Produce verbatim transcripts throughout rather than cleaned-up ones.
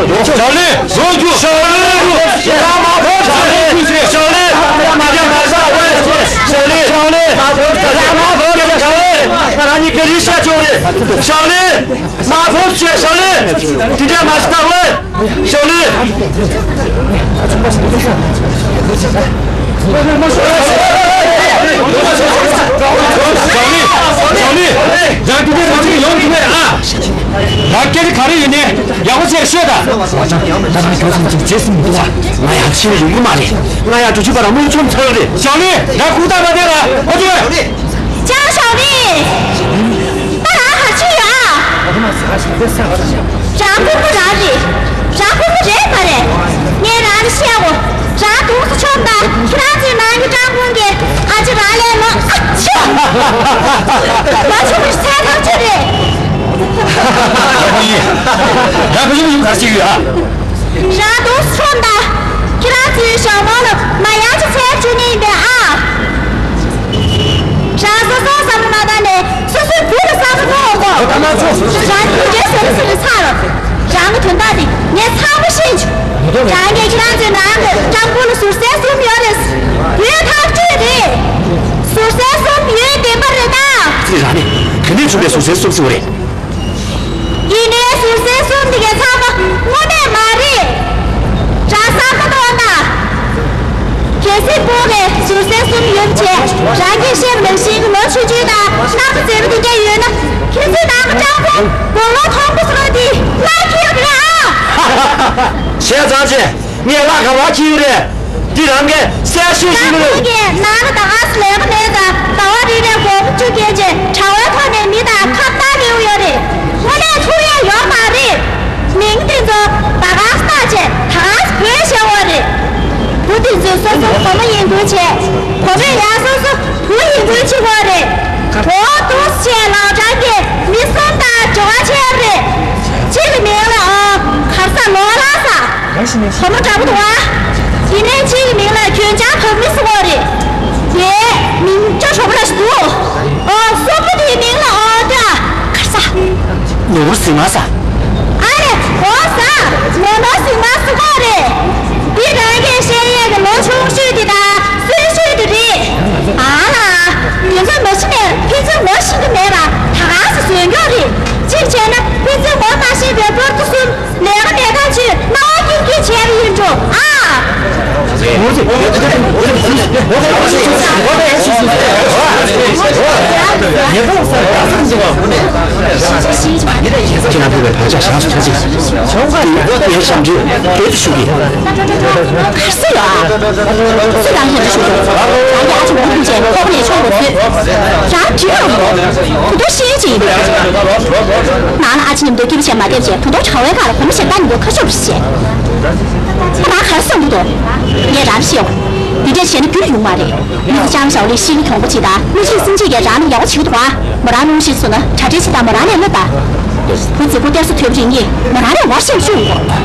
ཞའོ་ལི། བཟོ་རྒྱུ། ཞའོ་ལི། ཞའོ་ལི། ཞའོ་ལི། ཞའོ་ལི། ཞའོ་ལི། ང་རང་གཉིས་ཀ་རི་ཤ་ཅོག་རེད། ཞའོ་ལི། མ་ཕོབ་བྱས་ཞའོ་ལི། དེ་འདྲ་མ་ཞིག་བཏང་བས། ཞའོ་ལི། ཞའོ་ལི། ཞའོ་ལི། ཡང་དེ་འདྲ་མ་བྱེད། ཡོང་གི་མེད་ཨ། ད་སྐད་ཆ་ག་རེ་ཡོད་ནའི་ཡག་པོ་བྱས་ཤོད་ད། ད་ང་ཁྱོད་ཚོ་ཚོ་རྗེས་སུ་མི་འདུག་ཨ། ང་ཡང་ཕྱིར་ཡོང་གི་མ་རེད། ང་ཡང་འགྲོ་ཆུ་བར་རྨོངས་ཆུང་ཚོར་རེད། ཞའོ་ལི། ང་ཁུག་རྟགས་མ་བསྡད་ལ་ཨོ་ཅོ། ཅང་ཞའོ་ལི། ད་རང་ག་ཅི་ཡོད་ཨ། རང་ཕྲུ་གུ་རང་རེད། རང་ཕྲུ་གུ་རེད་མ་རེད། ངས་རང་ལ་བཤད་འོ། རང་དུས་སུ་ཆོམ་ད་ཁྱེད་རང་ཚོའི་ནང་གི་ཀྲང་ཀུང་གི་ཨ་ཅེ་རང་ལས་ལོ་ཨ་ཆོ། ང་ཆུང་གི་ཚད་ཐག་ཆོད་རེད། ཡ་ཕ་ཡུམ་ཡུམ་ག་ཅིག་ཡོད་ཨ། རང་དུས་སུ་ཆོམ་ད་ཁྱེད་རང་ཚོའི་ཞྭ་མོ་ལ་མ་ཡག་ཅིག་ཚད་ཆོད་ནི་ཡིན་པས་ཨ། རང་སོ་སོ་བསམ་བློ་མ་བཏང་ནས་སོ་སོའི་བུ་ལ་བསམ་བློ་གཏོང་དགོས། རང་གི་དུས་ཚོད་ཟེར་ཚར་རོ། རང་གི་དོན་དག་དེ་ངས་ཚང་མ་ཤེས་བྱུང་། རང་གིས་ཁྱེད་རང་ཚོའི་ནང་གི་ཀྲང་ཀུང་ལ་ཟུར་ཟའི་གསུམ་ཡོད་རེད། ཡོད་ཐག་ཆོད་རེད། ཟུར་ཟའི་གསུམ་ཡོད་བདེན་པ་རེད་ད། ཙི་ར་ནི་ག་ནས་བྱུང་བའི་ཟུར་ཟའི་གསུམ་ཟེར་བ་རེད། ཡིན་ནའི་ཟུར་ཟའི་གསུམ་དེ་གའི་ཚང་མ་དངོས་གནས་མ་རེད། རང་བསམ་བློ་གཏོང་དང་། གལ་སྲིད་བོད་ཀྱི་ཟུར་ཟའི་གསུམ་ཡོད་བྱས་རང་གིས་བཤད་པ་ནང་བཞིན་གྱི་ལོ་ཆུང་ཆུང་དང་རྣམ་པ་མཛེས་པ་དེ་འདྲ་ཡོད་ན་ཁྱེད་ཚོའི་ནང་གི་ཀྲང་ཀུང་དགུང་ལོ་མཐོན་པོ་ཚོ་དེ་བརླག་གི་ཡོད་རེད་ཨ། བྱས་ཙང་ཅི། ངས་བརླག་ག་བ་ཁྱེར་ཡོད་རེད། འདི་རང་གིས་གསལ་ཤོས་ཤིག་མི་འདུག་ཁྱེད་རང་ཚོའི་ནང་ལ་ད་ག་སེ་ལས་ཀ་མེད་ཙང་ཟླ་བ་རེ་རེར་སྒོར་མོ་བཅུ་བརྒྱད་བྱས་དྲ་བའི་ཐོག་ནས་མི་དང་ཁ་བརྡ་ལེན་ཡོད་རེད། དངོས་གནས་ཐུག་ཡས་ཡོད་མ་རེད། མིང་དེ་ཚོ་ད་ག་སེ་བཏགས་བྱས་ད་ག་སེ་བོས་བཞག་ཡོད་རེད། བུ་དེ་ཚོས་སོ་སོ་བུ་མོ་ཡིན་ཁུལ་བྱས། བུ་མོས་ཡང་སོ་སོ་བུ་ཡིན་ཁུལ་བྱེད་ཀྱི་ཡོད་རེད། འོ་འདུག་སེ་བྱས་ལའོ་ཀྲང་གིས་མི་གསུམ་དང་འབྲེལ་བ་བྱས་ཡོད་རེད། གཅིག་གི་མིང་ལ་ཨ་གར་ས་ལོ་ལ་ས། བུ་མོ་འདྲ་པོ་འདུག་ཨ། ཡིན་ནའི་གཅིག་གི་མིང་ལ་གྱོན་ཆང་བབས་མི་སྲིད་པ་རེད། དེ་མིང་ཅོ་ཞོ་པོ་ར་ཞིག་འདུག་ཨོ་གསུམ་པོ་དེའི་མིང་ལ་ཨོ་ཏ་གར་ས། ནོར་བུ་ཟིང་མ་ས། ཨ་རེ་ཨོ་ས། ནོར་ནོར་ཟིང་མ་ཟིང་མ་རེད། འདི་རང་གིས་བཤད་ཡས་ཀྱི་ལོ་ཆུང་ཤོས་དེ་དང་སུན་ཤོས་དེ་རེད། ཨ་ལ། དེ་ཚོ་མ་གཞི་ནས་ཕན་ཚུན་ངོ་ཤེས་ཀྱི་མེད་པ་ད་ག་སེ་བཟོས་ཀྱི་ཡོད་རེད། གཅིག་བྱས་ན་ཕན་ཚུན་ངོ་མ་ཤེས་པའི་བར་དུ་སུན། ལས་ཀ་མེད་ཁ་ཆུ་སྣང་བ་སྐྱིད་སྐྱིད་བྱས་པ་ཡིན་འགྲོ་ཨ། ཁྱེད་རང་ཕུལ་བའི་བག་ཆགས་བཞག་སུ་ཐོན་ཅིག་ཁྱེད་རང་ཕུལ་བའི་བག་ཆགས་བཞག་སུ་ཐོན་ཅིག་གལ་ཏེ་ཞུ་གི། གར་སེ་ཡོད་ཨ། སུ་རང་ཡོད་ན་ཞུ་དོ། རང་གི་ཨ་ཅེ་མུ་ཁུ་ཅན་ཁོག་ནས་ཆོག་གོ་ཚོད། རང་བྲིས་ཡོང་གོ། བུ་ཏོ་ཤེས་ཅི་ཡིན། ནང་ལ་ཨ་ཅེ་མཉམ་དུ་སྐྱིད་པོ་བྱས་མ་བསྡད་བྱས་བུ་ཏོ་གྲྭ་བའི་ཁ་ལ་བུ་མོ་གཞན་དག་མཉམ་དུ་ཁ་ཤོར་བྱས། ཁོ་རང་ག་རེ་བསམ་གྱི་འདུག་ངས་རང་ཤེས་ཡོང་། འདི་འདྲས་བྱས་ན་འགྱུར་ཡོང་མ་རེད། མི་ཚེ་ཅང་ཞའོ་ལི་ཤི་གི་གྱོང་པོ་ཅིག་དང་མི་ཤི་སེམས་ཅན་གྱིས་རང་ལ་ཡག་པོ་བྱེད་ཀྱི་འདུག་ཨ། མོ་རང་སྣུམ་ཤེས་སོང་ན་གྲ་སྒྲིག་བྱེད་དང་མོ་རང་ལས་སླེབས་དང་། བུ་རྫིག་པོ་གཏེར་སུ་ཐོན་པ་རིགས་ངས་མོ་རང་ལས་ངོ་ཤེས་ཤུགས་ཡོང་གོ།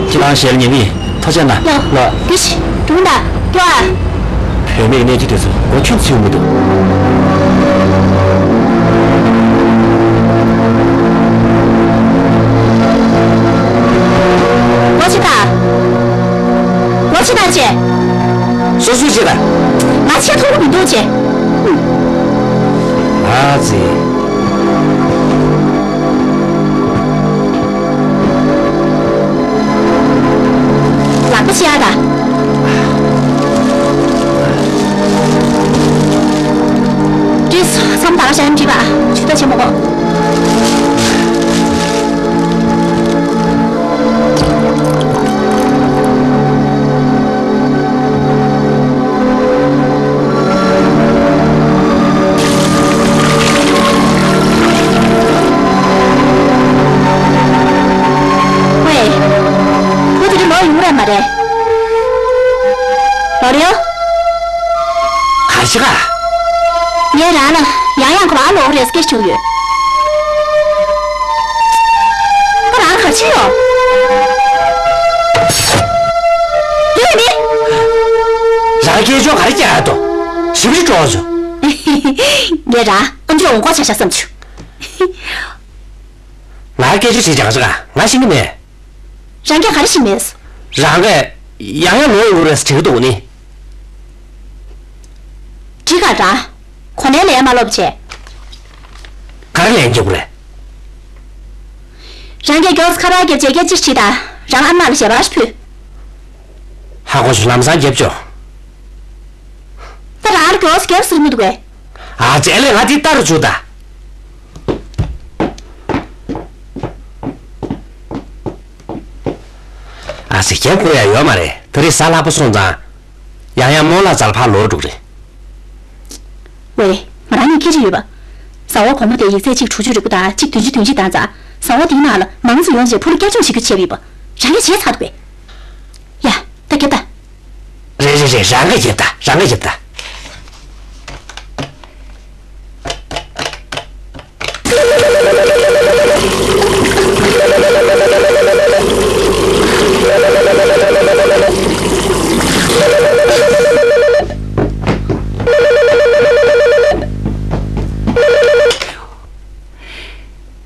ཁྱེད་རང་ཞལ་ཉེ་མི། ཐུགས་རྗེ་གནང་། ཡོ། ལགས། དེ་བཞིན་སྒྲུང་དང་། ཀྱོ་ཨ། བུད་མེད་ཀྱི་གནས་ཚུལ་དེ་ཚོ་མགོ་ཁྱོད་ཚུད་མི་འདུག་ལོ་ཆེ་ད། ལོ་ཆེ་ད་ཅེ། སོ་སོའི་ཆེ་ད། ང་ཆེ་མཐོང་གི་མི་འདུག་ཅེ། ཨ་ཙི། ལག་པ་ཕྱིས་ཨ་ད། བྲིས་སོ། མཚམས་ད་ག་ཤ་ཡང་བྲིས་པ། ཆུ་ད་ཆེན་མོ་གོ། ཝེ། བུ་དེ་འདྲ་ལོག་ཡོང་རེད་མ་རེད། ལོ་རེའོ། ག་རེ་བྱེད་ག་ངས་རང་ལ་ཡང་ཡང་ཁོ་རང་ལོག་རེད་སྐད་ཆ་བྱུང་ཡོད། ཁོ་རང་ག་རེ་བྱེད་ཡོད། ཡོད་མི། རང་སྐད་ཅོག་ག་རེ་རྒྱག་འདུག་ཞིབ་ཞིབ་སྤྲོ་བ་བྱུང་། ངས་རང་ཨམ་ཅོག་འོང་སྐོར་ཆ་བཞག་བསམ་བྱུང་། ང་སྐད་ཆ་ཞིག་བྱ་ག་ང་ཤེས་ཀྱི་མེད། རང་གིས་ག་རེ་ཞིག་མེད། རང་གིས་ཡང་ཡང་ལོག་ཡོང་གི་རེད་ཟེར་དྲི་གི་འདུག་ནི། འགྲིག་ག་རང་། གོ་ནའི་ལས་མ་ལོབས་བྱས། ག་རེ་ལན་རྒྱག་དགོས་རེད། རང་གིས་མགྱོགས་སུ་ཁ་པར་རྒྱབ་བྱས་སྐད་ཅིག་དྲིས་དང་། རང་ཨ་མ་ལགས་ལ་ཞལ་པར་ཞིག་ཕུལ། ཧ་གོ་བྱུང་། ལམ་སང་རྒྱབ་ཆོག་ད་རང་ལ་མགྱོགས་སུ་རྒྱབ་ཟེར་མི་འདུག་གས། ཨ་ཙི། ཨ་ལས། ང་དེ་ལྟ་རུ་བཅུག་ད། ཨ་ཙི། རྒྱབ་དགོས་ཡ་ཡོད་མ་རེད། ད་རེས་གཟའ་ལྷག་པ་སོང་ཙང་། ཡང་ཡང་རྨོ་ལགས་རྩར་ཕར་ལོག་འགྲོ་གི་རེད། ཝེ། ང་རང་གཉིས་སྐད་ཆ་ཡོད་པ། གཟའ་འཁོར་གོང་མ་དེ་ཡིག་ཚད་གཅིག་དྲུག་ཅུ་རེ་དགུ་དང་གཅིག་བདུན་ཅུ་དོན་གཅིག་བཏང་ཙང་། གཟའ་འཁོར་དེའི་ནང་ལ་མང་ཙམ་ཡོང་རྗེས་ཕུ་ལུ་བསྐྱར་སྦྱོང་བྱེད་རྒྱུ་བྱས་པ་ཡིན་པ། རང་གིས་བྱས་ཚར་འདུག་པས། ཡ། ད་རྒྱབ་ད། རེད་རེད་རེད། རང་གིས་རྒྱབ་ད། རང་གིས་རྒྱབ་ད།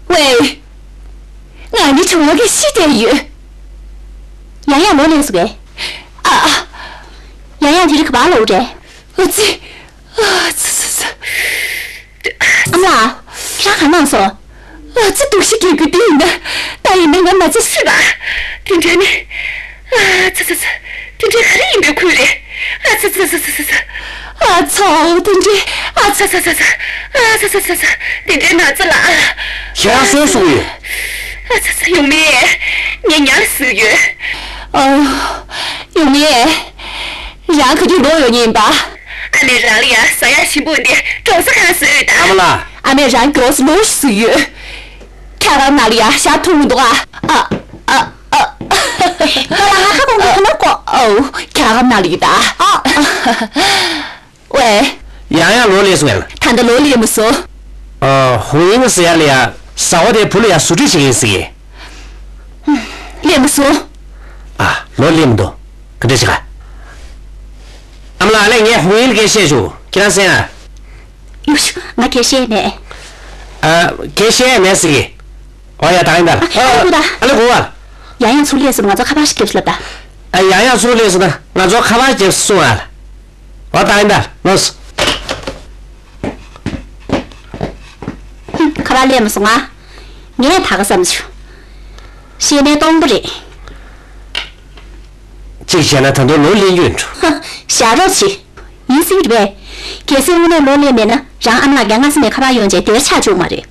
ཝེ། ང་ནི་གྲོངས་ཀྱི་ཤི་བསྡད་ཡོད། ཡང་ཡང་ལོག་སླེབས་སོང་བས། ཨ། ཡང་ཡང་དེ་རིང་ག་པར་ལོག་རེད། ཨ་ཙི། ཨ་ཙི་ཙི་ཙི། ཨ་མ་ལགས། ཁྱེད་རང་ག་གནང་སོང་། ཨ་ཙི། སྡུག་ཤི་རྒྱག་རྒྱུ་འདི་ཡིན་ན། ད་ཡིན་ན་ང་མ་ཚད་སྲིད་པ། དེ་འདྲ་ནི། ཨ་ཙི་ཙི་ཙི། དེ་འདྲའི་ག་རེ་ཡིན་པའི་ཁུལ་རེད། ཨ་ཙི་ཙི་ཙི་ཙི་ཙི། ཨ་ཚོ། དེ་འདྲའི། ཨ་ཙི་ཙི་ཙི་ཙི། ཨ་ཙི་ཙི་ཙི་ཙི། དེ་འདྲའི་ན་ཚ་ལ། ཁྱེད་རང་སུ་གསུངས་ཡོད། ཨ་ཙི་ཙི། ཡུང་མེ། ངས་ཉར་བཟོས་ཡོད། ཨ། ཡུང་མེ། རང་ག་དུས་ལོག་ཡོང་མཁན་ཡིན་པ། ཨ་མས་རང་ལ་ཡ་ཟ་ཡག་ཞིམ་པོ་འདི་གྲོགས་ས་གང་བཟོས་ཡོད་ད། ཨ་མ་ལགས། ཨ་མས་རང་གི་གྲོགས་སུ་ལོག་བཟོས་ཡོད། ཁྱེད་རང་ནང་ལ་ཡ་ཞག་འཐུང་མི་འདུག་ཨ། ཨ། ཨ། ཨ། ཁོ་ལ་ང་ཁ་སྐོང་གི་ཁ་ནོར་ཀོ། ཨོ། ཁྱེད་རང་ནང་ལ་ཡོད་ད། ཨ། ཨ། ཝེ། ཡང་ཡང་ལོག་སླེབས་སོང་ངས། ད་ལྟ་ལོག་སླེབས་མ་སོང་། ཨ། ཧུང་ཡིང་ཟེར་ཡ་ལ་ཡ་ཟ་བ་དེ་བུ་ལ་ཡ་ཟུར་ཁྲིད་བྱེད་ཀྱི་ཡིན་ཟེར་གི། སླེབས་མ་སོང་། ཨ། ལོག་སླེབས་མི་འདུག་ག་འདྲ་བྱེད་ག། ཨ་མ་ལགས། ཨ་ལས། ངས་ཧུང་ཡིང་ལ་སྐད་བཤད་བྱུང་། ཁྱེད་རང་གསན་ཨ། ཡོ་ཤུ། ང་སྐད་བཤད་མེད། ཨ། སྐད་བཤད་མེད་ཟེར་གི། ཨོ་ཡ། ད་ཡིན་ད། ཨ། ཨ་ལས་གོ་ད། ཨ་ལས་གོ་བ། ཡང་ཡང་ཚུར་སླེབས་སོང་། ང་ཚོ་ཁ་པར་ཞིག་རྒྱབ་ལབ་ད། ཨ། ཡང་ཡང་ཚུར་སླེབས་སོང་ན་ང་ཚོ་ཁ་པར་རྒྱབ་སོང་ཨ། ཨོ་ད་ཡིན་ད། ལོས། ཁ་པར་སླེབས་མ་སོང་ང་། ངས་ད་ག་བསམ་བྱུང་། ཤེས་ནས་སྟོང་པ་རེད། གཅིག་བྱས་ན་ད་དུང་ལོག་སླེབས་རྒྱུ་འགྲོ། ཧ། བཞག་རོགས་བྱེད། ཡིན་སྲིད་རེད་པས། གལ་སྲིད་དངོས་གནས་ལོག་སླེབས་མེད་ན། རང་ཨ་མ་ལགས་ཀྱང་སྔ་ས་ནས་ཁ་པར་ཡོང་བྱས་དེར་ཆགས་བཅུག་མ་རེད།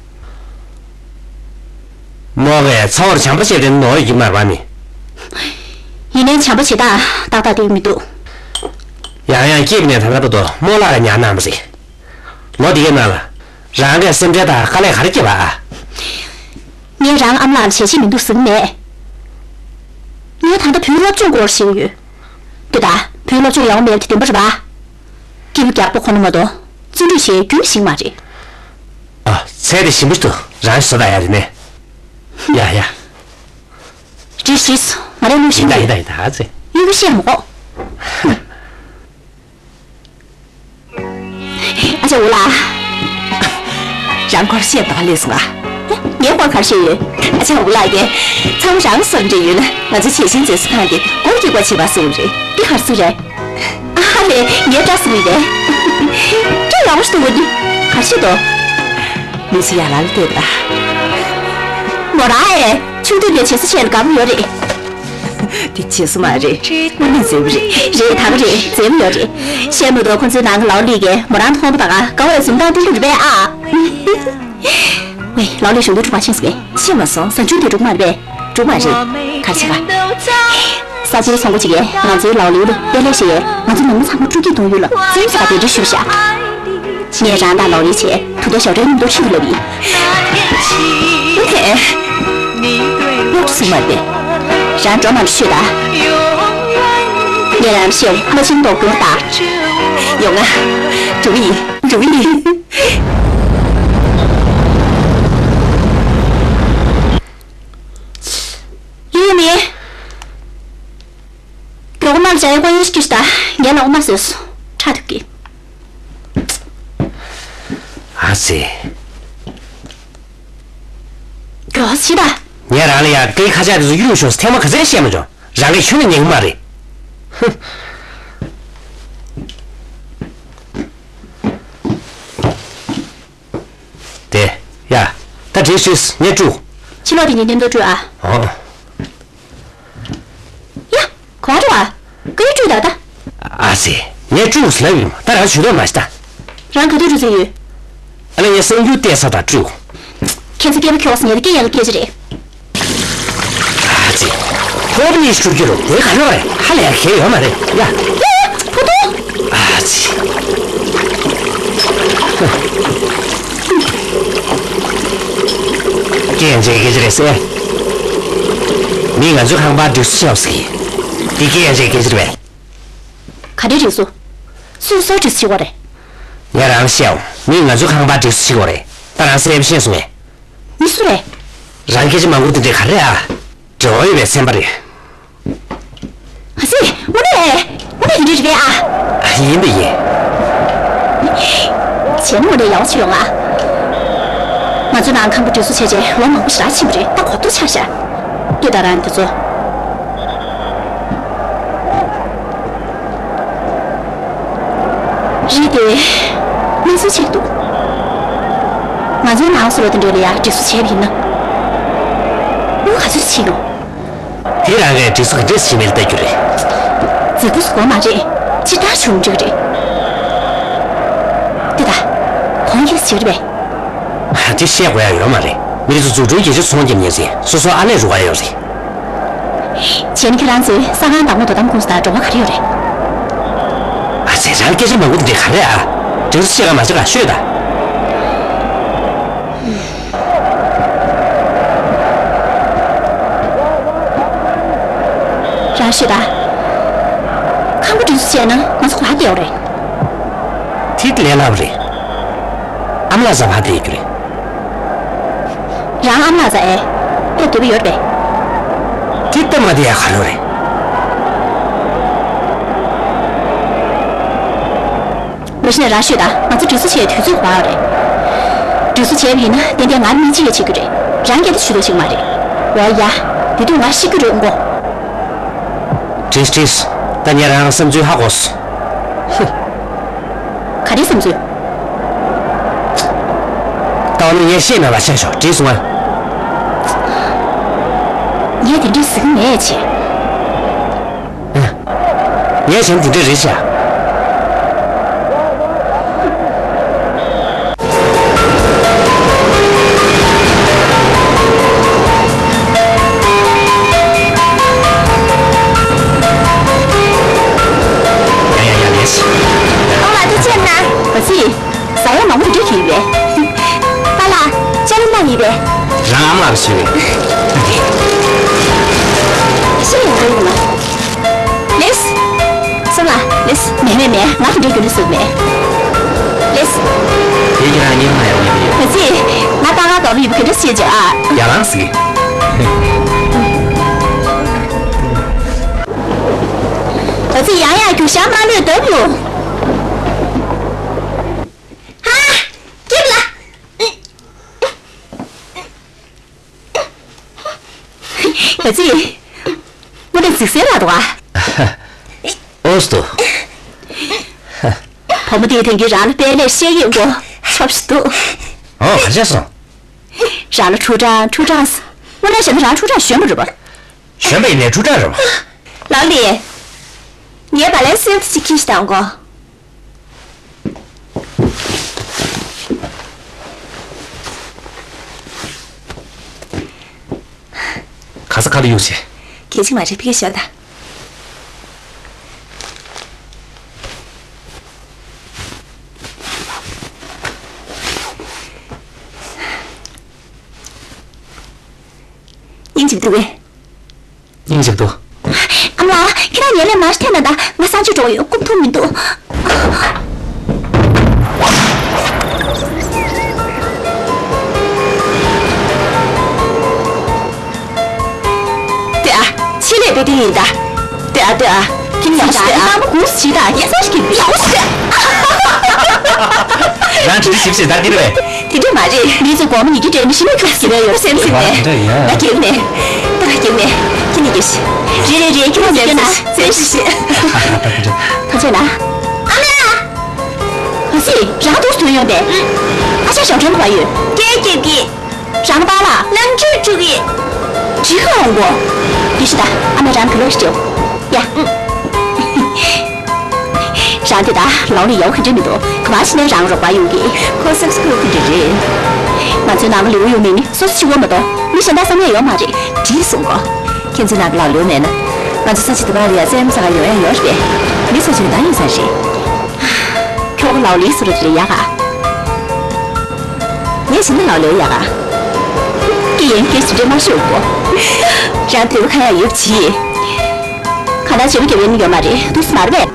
མོ་གིས་ཚ་བོར་བྱམས་པ་བྱས་ཏེ་ནོར་ཡོད་ཀྱི་མ་རེད་པ་ནི། ཡིན་ནའི་བྱམས་པ་བྱེད་སྟངས་ཏག་ཏག་བསྡད་ཀྱི་མི་འདུག་ཡང་ཡང་སྐྱེས་ནས་ད་ལྟ་བར་དུ་རྨོ་ལགས་ལ་ཉར་གནང་བ་རེད། ལོ་འདི་གའི་ནང་ལ་རང་གིས་སེམས་ཁྲལ་དང་དཀའ་ལས་ག་རེ་བརྒྱབ་པ་ཨ། ངས་རང་ཨ་མ་ལགས་ལ་བྱས་རྗེས་མི་འདུག་ཟེར་གྱི་མེད། ངས་ད་ལྟ་བུའི་སློབ་སྦྱོང་སྐོར་བཤད་ཀྱི་ཡོད། དེ་ད་བུའི་སློབ་སྦྱོང་ཡག་པོ་མེད་པ་དེ་བདེན་པ་རེད་པ། སྐྱེས་བུ་རྒྱགས་པ་ཁོ་ན་མ་གཏོགས་བརྩོན་འགྲུས་བྱེད་རྒྱུ་ཞིག་མ་རེད། ཨ། ཚལ་དེ་ཞིམ་པོ་ཞིག་འདུག་རང་བཟོས་ད་ཡ་རེད་ནས། ཡ་ཡ། རེད། ཤེས་སོང་། ང་རང་གླུ་ཤེས་ཀྱི་ཡོད། ཡིན་ད་ཡིན་ད་ཡིན་ད། ཨ་ཙི། གླུ་བཤད་མི་དགོས། ཨ་ཅག་འུ་ལགས། རང་སྐོར་བཤད་མདོག་ལེགས་སོང་ཨ། ངའི་སྐོར་ག་རེ་བཤད་ཡོད། ཨ་ཅག་འུ་ལགས་ཀྱིས་ཚང་མ་རང་བསམ་འདྲ་ཡོད་ན་ང་ཚོ་བྱད་བཞིན་མཛེས་བཟོ་ཁང་དེ་སྒོ་རྒྱག་པ་བྱེད་པ་གསུངས་རེད། འདི་ག་རེ་གསུངས་རེད། ཨ་ལས། ངའི་སྐྲ་གསུངས་ཡོད་རེད། སྐྲ་ཡག་པོ་ཞིག་འདུག་འདི་ག་རེ་བཤད་འདུག་མི་ཚོ་ཡར་ལ་ལྟོས་ད། མོ་རང་ཨེ། ཆུང་དུས་ནས་བྱད་བཟོ་བྱས་ལ་དགའ་པོ་ཡོད་རེད། འདི་བྱད་བཟོ་མ་རེད། དངོས་གནས་མཛེས་པོ་རེད། རེད། ད་ག་རེད། མཛེས་པོ་ཡོད་རེད། བཤད་མ་དགོས། ཁོ་ཚོའི་ནང་གི་ལའོ་ལི་གིས་མོ་རང་མཐོང་པ་ད་ག་དགའ་བའི་འཛུམ་མདངས་སྟོན་གྱི་རེད་པས་ཨ། ཝེ། ལའོ་ལི་གཞུང་དུ་འགྲོ་བ་ཕྱིན་སོང་ངས། ཕྱིན་མ་སོང་། གཟའ་མཇུག་དེ་འགྲོ་གི་མ་རེད་པས། འགྲོ་མ་རེད། ག་རེ་བྱེད་ག་ས་ཆའི་ཚོང་པ་ཅིག་གིས་ང་ཚོའི་ལའོ་ལི་ལ་དཔེ་ལེགས་བཤད་ཡས། ང་ཚོ་ནང་མི་ཚང་མ་སྤྲོ་སྐྱིད་གཏོང་ཡུལ་ལ་བཙན་བྱས་པ་དེ་འདྲ་ཞུ་བཞག་ངས་རང་དང་ལའོ་ལི་བྱས་ད་དུང་ཞའོ་ཀྲེན་མཉམ་དུ་ཁྲིད་དུ་ལབ་ཡིན། ཨུ་ཐེ། སློབ་གྲྭ་སུ་མ་རེད། རང་འགྲོ་མ་འགྲོ་ཤོད་ད། ངས་རང་ཤེས་མ་ཕྱིན་མདོག་གྱུར་ད། ཡོང་ང་། འགྲོ་གི་ཡིན། འགྲོ་གི་ཡིན། ཡིན་ནི། མགྱོགས་མར་བྱ་ཡི་ཀོ་ཡོ་ཤི་ཀི་ཤི་ད། ངས་ལོག་མ་བཟོས་སོ། ཁྲག་ཐུག་གི། ཨ་ཙི། མགྱོགས་ཤི་ད། ངས་རང་ལ་ཡ་སྐད་ཁ་ཆག་དེ་ཚོ་གཡུག་ཞོག་ཐེངས་མ་ག་ཚོད་བཤད་མ་བྱུང་། རང་གིས་ཁྱོན་ནས་ཉན་གི་མ་རེད། ཧུ། དེ། ཡ། ད་བྲིས་བྲིས་ངས་དཀྲུག་ཕྱི་ལོགས་དེ་ངས་མཉམ་དུ་དཀྲུག་ཨ། ཨོ། ཡ། གོང་འགྲོ་ཨ། ཀུ་ཡུ་དཀྲུག་ད་ད། ཨ་ཙི། ངས་དཀྲུག་ཟེར་ལབ་ཡོད་མ། ད་རང་ཇུས་གཏོགས་མ་བྱེད་ད། རང་ག་དུས་དཀྲུག་རྩིས་ཡོད། ཨ་ལས་ངས་གསར་འགྱུར་བལྟས་ས་ད་དཀྲུག་ཁྱེད་ཚོ་སྐད་པོ་ཁྱོགས་ཟེར་ནས་དེ་སྐད་ཡག་གི་སྐད་ཆ་རེད། ཨ་ཙི། ཕོ་བ་གཉིས་ཤུར་གྱི་རུ་དེ་ག་ལོག་རེད། ཧ་ལས་ཁེལ་ཡོད་མ་རེད་ཡ། ཕོ་ཏོ། ཨ་ཙི། སྐད་ཡང་བྱེད་སྐད་ཆ་རེད་ཟེར། མི་ང་ཚོའི་ཁང་པར་འགྲིག་སུ་ཆེའོ་ཟེར་གི། འདི་སྐད་ཡང་བྱེད་སྐད་ཆ་རེད་པས། ག་འདྲའི་འགྲིག་སུ། སུ་སོ་འགྲིག་སུ་བྱེད་དགོས་རེད། ངས་རང་བཤད་འོང་། མི་ང་ཚོའི་ཁང་པར་འགྲིག་སུ་བྱེད་དགོས་རེད། ད་རང་སེམས་ཤེས་སོང་ངས། མི་སུ་རེད། རང་སྐད་ཆ་མང་པོ་དེ་འདྲས་ག་རེ་ཨ། འབྲེལ་བ་ཡོད་པའི་སེམས་པ་རེད། ཨ་ཙི། དངོས་གནས། དངོས་གནས་དེ་འདྲས་རེད་པས་ཨ། ཡིན་པས་ཡིན། བྱས་ན་དངོས་གནས་ཡག་པོ་བྱེད་ཡོང་ཨ། ང་ཚོ་ནང་ཁང་པ་འགྲིག་སུ་བྱས་རྗེས་ལོ་མང་པོ་ཞེ་དྲག་ཕྱིན་པ་རེད། ད་གོ་ཐོས་ཆགས་ཤག་ལྟོས་དང་རང་དེ་ཚོ། རེད་དེ། གནས་ཚུལ་ཆེ་འདུག་ང་ཚོའི་ནང་སུ་ལ་དེ་འདྲ་ལ་ཡ་འགྲིག་སུ་བྱས་པ་ཡིན་ན། དངུལ་ག་ཚོད་ཕྱིན་ཡོང་། དེ་རང་གིས་འགྲིག་སུ་ག་འདྲས་བྱེད་མིན་ལྟ་རྒྱུ་རེད། མཛེས་པོ་སྒོ་མ་རེད། ཕྱིར་བདག་བྱུང་འགྲིག་རེད། དེ་ད། གོང་གི་ཟེར་བས། དེ་བཤད་དགོས་ཡ་ཡོད་མ་རེད། མི་རིགས་ཚོ་འཛུགས་སྐྲུན་རྒྱལ་སྤྱིར་ཚོང་རྒྱབ་ཉེ་ཚེ་སོ་སོ་ཨ་ལས་རུ་ག་ཡོད་རེད། བྱས་ན་ཁྱེད་རང་ཚོའི་ས་ཁང་བདག་མོ་དོ་དམ་ཁོངས་སུ་དང་འགྲོ་བ་ག་རེ་ཡོད་རེད། ཨ་ཙི། རང་སྐད་ཆ་མང་པོ་འདི་འདྲས་ག་རེ་ཨ། འགྲིག་སུ་བྱེད་ག་མ་བྱེད་ག་ཤོད་ད། རང་ཤོད་ད། ཁང་པ་འགྲིག་སུ་བྱས་ན་ང་ཚོ་ག་པར་བསྡད་ཡོད་རེད། དེ་ལས་སླ་པོ་རེད། ཨ་མ་ལགས་ས་ཕར་བསྡད་རྒྱུ་རེད། རང་ཨ་མ་ལགས་ས་ཨེ། དེ་འདོད་པ་ཡོད་རེད་པས། དེ་སྟབས་མ་བདེ་ཡ་ག་རེ་རེད། ལོ་ཤི་ན་རང་ཤོད་ད། ང་ཚོ་འགྲིག་སུ་བྱེད་དུས་ཚོད་འགོར་བ་རེད། འགྲིག་སུ་བྱས་པ་ཡིན་ན་ཏན་ཏན་ང་མི་གཅིག་གིས་བྱེད་རྒྱུ་རེད། རང་གིས་དེ་ཇུས་གཏོགས་བྱེད་ཀྱི་མ་རེད། འོ་ཡ། དེ་དུས་ང་ཤི་རྒྱུ་རེད་མགོ། བྲིས་བྲིས། ད་ངས་རང་བསམ་ཚུལ་ཧ་གོ་སོང་། ཧུ། ག་རེ་བསམ་ཚུལ། ད་འོ་ན་ངས་བཤད་མེད་པ་ཆགས་ཤོག་བྲིས་སོང་ང་། ངས་དེ་འདྲས་ཟེར་གྱི་མེད་ཅེས། ངས་བྱས་ན་དེ་འདྲས་རེད་ཤག་ཡ་ཡ་ཡ་ལེས། ཨོ་ལ་ཐུགས་རྗེ་གནང་། བ་ཚི། ཟ་ཡ་མང་པོ་འདུག་གི་ཡོད་པས། པཱ་ལགས། ཅ་ལག་གནང་ཡོད་པས། རང་ཨ་མ་ལགས་ཞུས་པས། ཤེས་ཡོང་གི་ཡོད་མ། ལེས། སོང་ལ། ལེས། མེད་མེད་མེད། ང་དེ་འདྲའི་རྒྱུ་ནི་བཟོས་མེད། ལེས། དེ་ཁྱེད་རང་གཉིས་མ་ཡག་ཡིན་པ་ཡོད། བ་ཚི། ང་པཱ་ལགས་དགའ་པོ་ཡོད་པ་ག་འདྲ་ཤེས་ཀྱི་ཨ། ཡ་ལངས་ཟིག་བ་ཚི་ཡང་ཡང་རྒྱུག་ཤར་མ་ལོས་བརྡབ་ཡོང་། ཧ། སྐྱིད་ལ། བ་ཚི། དངོས་གནས་རྫིག་གསལ་ལ་འདུག་ཨ། ཨོ་སྟོ། བུ་མོ་དེས་དེང་གི་རང་ལ་དཔེ་ལེགས་བཤད་ཡོད་མགོ་ཆོབ་ཞིག་འདུག་ཨོ་ག་རེ་སོང་། རང་ལ་ཁྲུ་ཀྲང་ཁྲུ་ཀྲང་། དངོས་གནས་བཤད་ན་རང་ཁྲུ་ཀྲང་གཞོན་པ་རེད་པ། གཞོན་པ་ཡིན་ནའི་ཁྲུ་ཀྲང་རེད་པ། ལགས་ལི། ངའི་བ་ལན་སེལ་ཏི་ཅིག་ཁྱེར་ཤིག་དང་གོ། ག་ས་ག་ལ་གཡུག་བྱས། གལ་ཆེ་མ་རེད་ཕ་གིར་བཞག་དང་། སྙིང་རྗེ་པོ་འདུག་གས། སྙིང་རྗེ་པོ་འདུག་ཨ་མ་ལགས། ཁྱེད་རང་ཉལ་ལས་མར་འཐེན་ན་ད། ང་གསང་སྤྱོད་འགྲོ་གི་ཡོད། སྐུ་ཐུག་མི་འདུག་ལྟོས་ཨ། ཆེད་ལས་དཔེ་དེ་ཡིན་ད། ལྟོས་ཨ་ལྟོས་ཨ། ཁྱེད་ཉལ་ཤོག་ལྟོས་ཨ། རྟག་པར་སྒུག་བྱེད་ད། ཡ་ས་ཞིག་གི་ཡག་པོ་ཞིག་ལྟོས། རང་གྲི་ཞིབ་ཞིབ་ད་འདིར་བས། དེ་འདྲ་མ་རེད། མི་ཚོ་སྒོར་མོ་ཉིས་བརྒྱ་སྤྲད་ནས་ཤི་ནས་ཁྱོད་སྐྱེ་བ་ཡོད་སེམས་སེམས་ནས། ད་སྐྱེ་ནས། ད་སྐྱེ་ནས། ཁྱེད་གཉིས་ཀྱིས། རེད་རེད་རེད། ཁྱེད་རང་སྐྱེ་ན་སེམས་ཤིག་ཤིག་ཐམས་ཅད་ལ། ཨ་མ། ཨ་སི། རང་དུ་ཐོན་ཡོང་དེ། ཨ་ཅག་ཞང་ཁྲོན་ག་ཡོད། སྐད་སྐྱེབ་ཀྱི། རང་པཱ་ལགས། ལམ་འགྲོ་འགྲོ་གི། ཇི་ཁ་འོང་གོ། དེ་ཤི་ད། ཨ་མས་རང་གི་ལོ་ཤི་ཡ། རང་དེ་ད་ལའོ་ལི་ཡའོ་གི་འདྲ་མི་འདུག་ག་པར་ཕྱིན་ནས་རང་རོགས་པ་ཡོང་གི། ཁོ་སེག་སི་ཁུལ་གི་འདྲ་རེད། ང་ཚོའི་ནང་གི་ལིའུ་ཡོ་མིན་ནི་སོ་སོ་གཅིག་པོ་མ་གཏོགས་མི་གཞན་དག་བསམ་ཡས་ཡོད་མ་རེད། འདྲིས་སོང་གོ། ཁྱེད་ཚོའི་ནང་གི་ལའོ་ལིའུ་མེད་ན། ང་ཚོ་ས་ཆ་དེ་པར་ཡ་ཙེམ་ས་ག་ཡོང་ཡ་ཡོད་རེད་པས། མི་ས་ཆ་ད་ཡིན་ས་རེད། ཁྱོ་ག་ལའོ་ལི་སུ་རེད་རེད་ཡ་ག་ངས་བྱས་ན་ལའོ་ལེའུ་ཡ་ག་སྐད་ཡན་སྐད་ཞིབ་ཕྲ་མ་ཤོད་གོ། རང་དུས་ཁ་ཡ་ཡོད་ཅི། ཁ་ན་ཆེ་བོ་རྒྱབ་ཡོད་ནི་ཡོད་མ་རེད། དུས་སུ་མ་རེད་པས།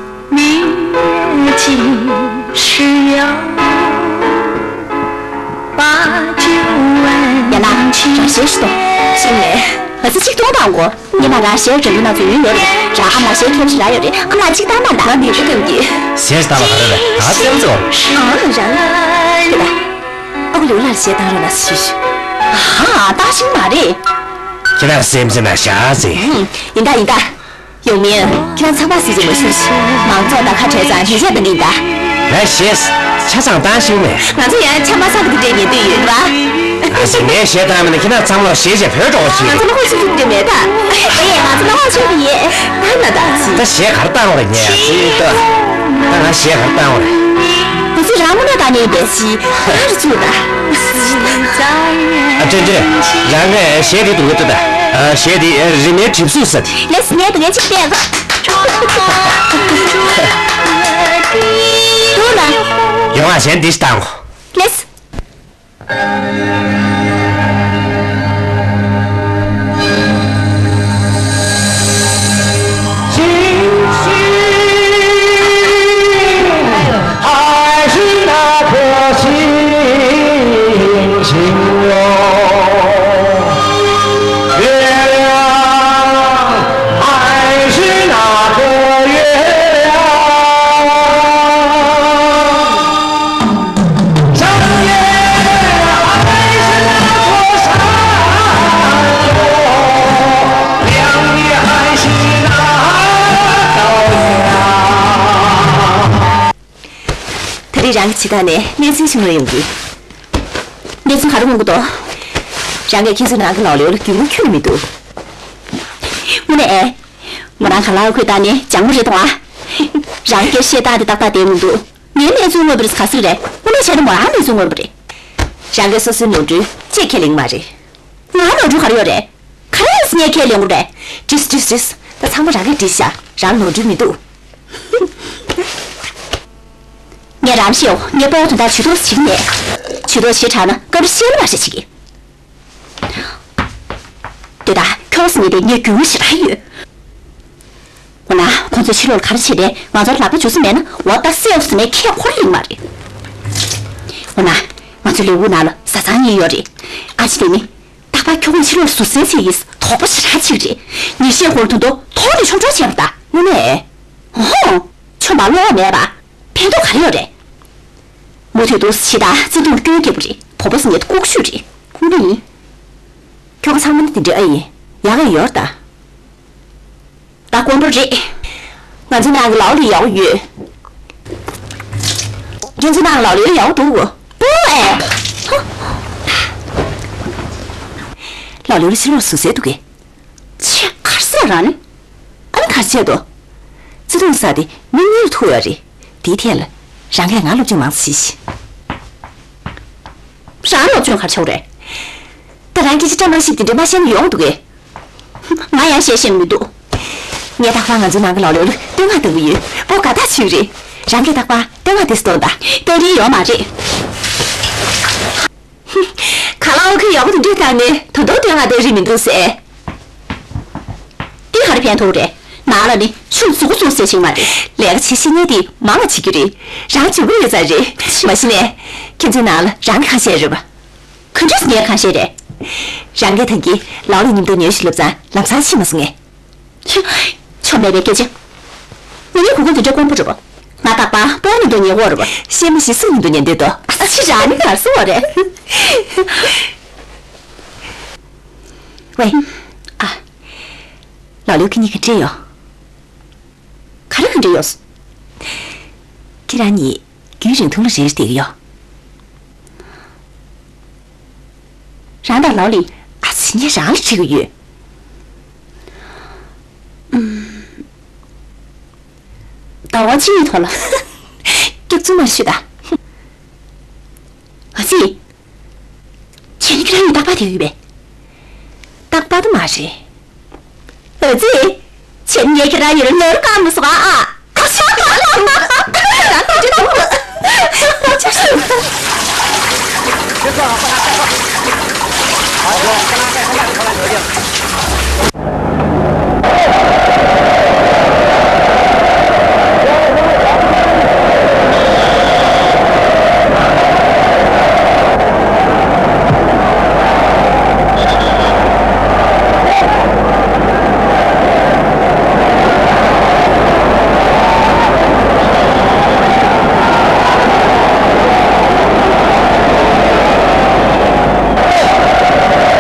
ཡ་ན་རང་ཞེས་ཤི་ཏོ། ཤིང་ནས་ང་ཚོ་ཆིག་སྟོང་དང་གོ། ཉི་མ་རང་གཞས་འགྲོ་འགྲོ་ན་ཚོ་ཡུན་ཡོད་རེད། རང་ཨ་མ་གཞས་ཁྱོད་ཞིག་རག་ཡོད་རེད། ཁོ་ལ་ཅིག་བཏང་ན་ད། ང་མི་རེད་དམ་གྱི། གཞས་བཏང་བ་ག་རེ་རེད། ད་སེམས་ཚོ། ཨང་རང་། ཨ་ཁུ་ལེའུ་ལགས་གཞས་བཏང་རོགས་གནང་ཞུ་ཞུ། ཨ་ཧ། བཏང་ཤིང་མ་རེད། ཁྱེད་རང་སེམས་ཚེ་ན་ཤ་ཟེ། ཡིན་ད་ཡིན་ད། ཡོང་མིན། ཁྱེད་རང་ཚང་མ་སྲིད་ཅིག་མ་ཞུ་ཞུ། མང་ཚོགས་དང་ཁ་བྲལ་ཙང་ཉེས་ཆད་འདང་གི་ཡིན་ད། ལས་གཞས། ཆ་ཚང་བཏང་ཤེས་མེད། ང་ཚོ་ཡང་ཆ་མ་ཚང་གི་དེ་འདྲའི་ཉེ་དུས་ཡོད་རེད་པ། ང་ཚོ་ངས་གཞས་བཏང་མིན་ན་ཁྱེད་རང་ཚང་མ་ལ་གཞས་བྱས་བོད་འགྲོ་བ་ཞིག་ང་ཚོ་ལ་ཧོ་ཤིག་ཤིག་དེ་མེད་ད། ཨེ་ཡ། ང་ཚོ་ལ་ཧོ་ཤིག་དེ་ཡེ། ད་ན་ད་ཅི། ད་གཞས་གར་བཏང་བ་རེད་ངས་ཅི་ད། ད་ང་གཞས་གར་བཏང་བ་རེད། ང་ཚོ་རང་མོ་ན་ད་ནས་བསྡད་ཅི། ཧ་རུ་ཚུ་ད། ཨ་ཅེ་ཅེ། རང་ངས་གཞས་དེ་སྡུག་གི་ད། ཨ་གཞས་དེ་རི་མའི་གྲིབ་གཟུགས་ཟེར། ལེས་ངས་དུ་ངས་ཅིག་བལྟས། ཐུག་ན། ཡོང་ང་གཞན་འདི་ཞིག་བཏང་གོ། ལེས། ད་རེས་རང་གི་བྱེད་སྟངས་ནས་གནས་ཚུལ་ཞིག་ངོས་ཡོང་གི། གནས་ཚུལ་ག་རེ་ངོ་གི་འདུག་རང་གིས་ཁྱེད་ཚོའི་ནང་གི་ལོག་ལེའུ་ལ་རྒྱུས་ལོན་ཁྱོན་ནས་མི་འདུག་དངོས་གནས། ཨེ། མོ་རང་ག་ལ་ཁོས་ད་ནི་ལྗང་མོ་རེད་དང་ཨ། རང་སྐད་བཤད་སྟངས་དེ་ཏག་ཏག་བསྡད་མི་འདུག་ངའི་གནས་ཚུལ་དངོས་པོ་རེད་ག་ཟེར་རེད། དངོས་གནས་བྱས་ན་མོ་རང་གནས་ཚུལ་དངོས་པོ་རེད། རང་གིས་སོ་སོའི་ནོར་འཁྲུལ་ཅེས་ཁས་ལེན་མ་རེད། ང་ནོར་འཁྲུལ་ག་རེ་ཡོད་རེད། ག་རེ་ངས་ཁས་ལེན་དགོས་རེད། བྲིས་བྲིས་བྲིས། ད་ཚང་མ་རང་གིས་བྲིས་ཤག་རང་ནོར་འཁྲུལ་མི་འདུག་ངས་རང་ཤེས་འོ། ངས་སྤོ་བོ་དོན་དག་ཇུས་གཏོགས་བྱེད་ཀྱི་མེད། ཇུས་གཏོགས་བྱེད་དྲགས་ན་སྐབས་རེ་ཤེས་ལ་མ་ཤེས་བྱེད་ཀྱི། དེ་དག་ཁྱོད་སུ་ཉེ་དེ་ངས་རྒྱུས་ལོན་ཞེ་དྲག་ཡོད། འོ་ན་ཁོང་ཚོས་ཕྱི་ལོགས་ལ་ག་རེ་བྱས་ཏེ་ང་ཚོར་ལག་པ་འཇུ་ས་མེད་ན་འོ་ད་སེའུ་ས་མེད་ཁས་ཁོར་ཡིན་མ་རེད། འོ་ན་ང་ཚོ་ལེའུ་ནང་ལ་བཟའ་ཚང་གཉིས་ཡོད་རེད། ཨ་ཅེ་དེ་ནི། རྟག་པར་ཁྱོད་ཀྱི་ཕྱི་ལོགས་ཟུར་གསལ་བྱེད་ཀྱི་དོགས་པ་ཞེ་དྲག་ཅིག་རེད། ཉིན་ཤས་གོང་དུ་འདུག་ཐོག་ནས་ཆོམ་ཆོམ་བྱས་པ་ད་དངོས་གནས། ཧོ། ཆོམ་པ་བློ་བ་མེད་པ། ཕན་ཐོགས་ག་རེ་ཡོད་རེད། མུ་མཐུད་དུ་ཕྱི་ཟླ་བརྩེ་དུང་སྐྱོན་སྐྱེས་པོ་རེད། བོ་བོ་སི་ཉེ་ལྐུགས་ཤོས་རེད། དངོས་གནས་ཡིན། ཁྱོ་ག་ཚང་མ་ནི་དེ་འདྲའི་ཨ་ཡིན། ཡག་ག་ཡོད་ད། ད་དཀོན་པོ་རེད། ང་ཚོ་ནང་གི་ལའོ་ལི་ཡའོ་ཡོད། ཁྱེད་ཚོ་ནང་ལའོ་ལི་ཡའོ་འདུག་གོ། པོ་ཨེ། ཧ། ལའོ་ལི་ལ་ཕྱི་ལོགས་ཟུར་གསལ་འདུག་གས། ཆེ་གར་སེ་རང་ནི། ཨ་ནི་གར་བྱས་དོ། བརྩེ་དུང་ཟེར་དེ་མི་གཉིས་ལ་ཐུག་ཡོད་རེད། དེའི་ཐད་ལ་རང་གིས་ང་སློབ་སྦྱོང་མང་ཙམ་བྱེད་ཤིག་རང་སློབ་སྦྱོང་ག་རེ་བྱེད་དགོས་རེད། ད་རང་སྐད་ཆ་བཀྲ་མ་ཤིས་དེ་འདྲ་མ་བཤད་ན་ཡོང་འདུག་གས། ང་ཡང་བཤད་ཤེས་མི་འདུག་ངས་རྟག་པར་ང་ཚོའི་ནང་གི་ལའོ་ལི་ལ་བསྟོད་བསྔགས་བཏང་གི་ཡོད། པོ་དགའ་ཐག་ཆོད་རེད། རང་གིས་རྟག་པར་བསྟོད་བསྔགས་དེ་གཏོང་དང་། བསྟོད་རིན་ཡོད་མ་རེད། ག་ལ་ཨོ་ཁེ་ཡག་པོ་དེ་འདྲས་བཏང་ནས་ད་དུང་བསྟོད་བསྔགས་བཏང་རིན་མི་འདུག་ཟེར། འདི་ག་རེ་ཕན་ཐོགས་རེད། ནང་ལ་ནི་ཆུ་མཛུ་གུ་བཙུགས་ཟེར་ཞིག་མ་རེད། ལས་ཀ་བྱེད་ཤེས་མཁན་དེ་མང་ང་བྱེད་ཀྱི་རེད། རང་འཇོན་པོ་ཡོད་ས་རེད། མ་གཞི་ནས་ཁྱེད་ཚོའི་ནང་ལ་རང་གི་ཁ་ཤས་རེད་པ། ག་འདྲས་ངའི་ཁ་ཤས་རེད། རང་གིས་ད་གིན་ལའོ་ལི་མཉམ་དུ་ཉོས་ཤིག་སློབ་ཚན་ལམ་སང་ཕྱིན་མ་སོང་ངས། ཆོ་མེད་པའི་སྐད་ཆ། ང་གཉིས་གོ་སྐབས་འདི་འདྲ་དཀོན་པོ་རེད་པ། ང་རྟག་པར་སྤོ་མི་འདུག་ཉེ་བོར་བ། ཤེས་མི་ཤེས་སུ་མི་འདུག་ཉན་འདོད་དོ། ཨ་ཅི་རང་ནི་གར་སོང་བ་རེད། ཝེ། ཨ། ལགས་ལུག་ཁྱེད་གཉིས་ཀ་འདྲེས་ཡོད། ག་རེ་ག་འདྲེས་ཡོད། ཁྱེད་རང་གཉིས་རྒྱུན་རིང་ཐུང་ལ་རེ་རེ་བསྡད་ཀྱི་ཡོད། རང་དང་ལགས་ལུག་ཨ་ཙི་ངས་རང་ལ་དྲི་གི་ཡོད། ཟླ་བ་གཅིག་གཉིས་ཐོག་ལ། སྐྱག་རྫུན་མ་ཤོད་ད། ཨ་ཙི། ཁྱེད་ནི་ཁྱེད་རང་ཡིན་རྟག་པར་དེ་ཡོད་པས། རྟག་པར་དུ་མ་རེད། ཨ་ཙི། ཁྱེད་ནི་ཁྱེད་རང་ཡོད་ནོར་གང་མི་སོང་ཨ། ཁ་ཤ་ཁ་ལ་ཁ་ཤ་ཁ་ལ་ཁ་ཤ་ཁ་ལ།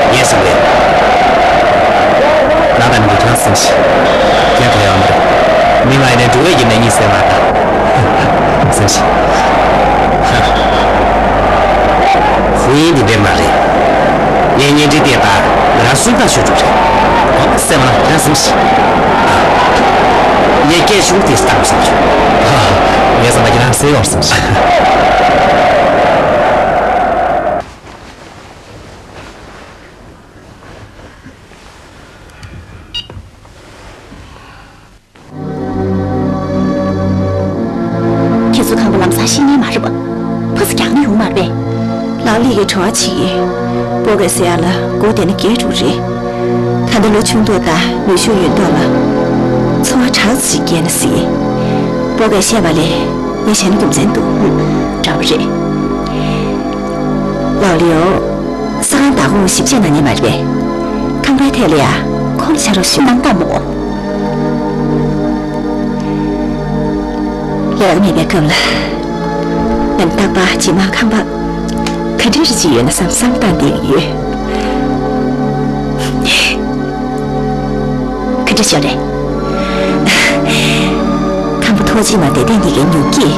ངས་བསམ་པས། ང་དང་མི་འདུག་ཁྱེད་རང་སེམས་ཤིག་ཁྱེད་ཁ་ཡང་མི་རེད། མི་མ་ཡིན་ནའི་འབྲུག་ལས་ཀྱི་ནད་ཉིད་ཟེར་མ་ད། སེམས་ཤིག་ཧ། ཧུ་ཡིན་འདི་འདྲས་མ་རེད། ངས་བརྙན་འཕྲིན་བལྟས་པ་ང་རང་སུན་པ་ཤོར་འགྲོ་རེད། ཨོ་སེམས་ལ་ཁྱེད་རང་སེམས་ཤིག་ངས་སྐད་ཆུང་དེ་བཏང་བསམ་བྱུང་། ངས་བསམ་པ་ཁྱེད་རང་སེམས་ཡོང་སེམས་ཤིག་ཁྱེད་ཚོ་ཁང་པ་ལམ་སང་ཤེས་ཉེན་མ་རེད་པ། ཕ་ས་རྒྱག་ནི་ཡོང་མ་རེད་པས། ལགས་ལུག་གི་བྲོ་བ་ཆེ་གི། སྤོ་གས་ཟེར་ཡ་ལ་སྒོ་དེ་ནི་བརྒྱད་དྲུག་རེད། ད་ལྟ་ལོ་ཆུང་དོག་དང་ནུས་ཤུགས་ཡོད་མདོག་ལ། འཚོ་བ་དྲག་ཅིག་སྐྱེལ་ན་སྲིད། སྤོ་གས་བཤད་པ་ལས་ངས་བྱས་ན་རྒྱུ་མཚན་འདུག་འདྲ་པོ་རེད། ལགས་ལུག་ས་ཁང་བདག་ཁོངས་ཞིབ་དཔྱད་གནང་མཁན་མ་རེད་པས། ཁང་པའི་ཐད་ལ་ཡ་ཁོང་ལ་ཕྱག་རོགས་ཞུ་གནང་དང་མོ། ལས་ཀ་མེད་པའི་སྐབས་ལ། ང་རྟག་པར་རྗེས་མ་ཁང་པ་ག་འདྲ་རེ་ཅིག་ཡོད་ན་བསམ་བསམ་བཏང་བསྡད་ཀྱི་ཡོད། ག་འདྲ་ཞིག་རེད། ཁང་པ་ཐོག་གཅིག་མ་བསྡད་བསྡད་འདི་གའི་ཉུག་གི།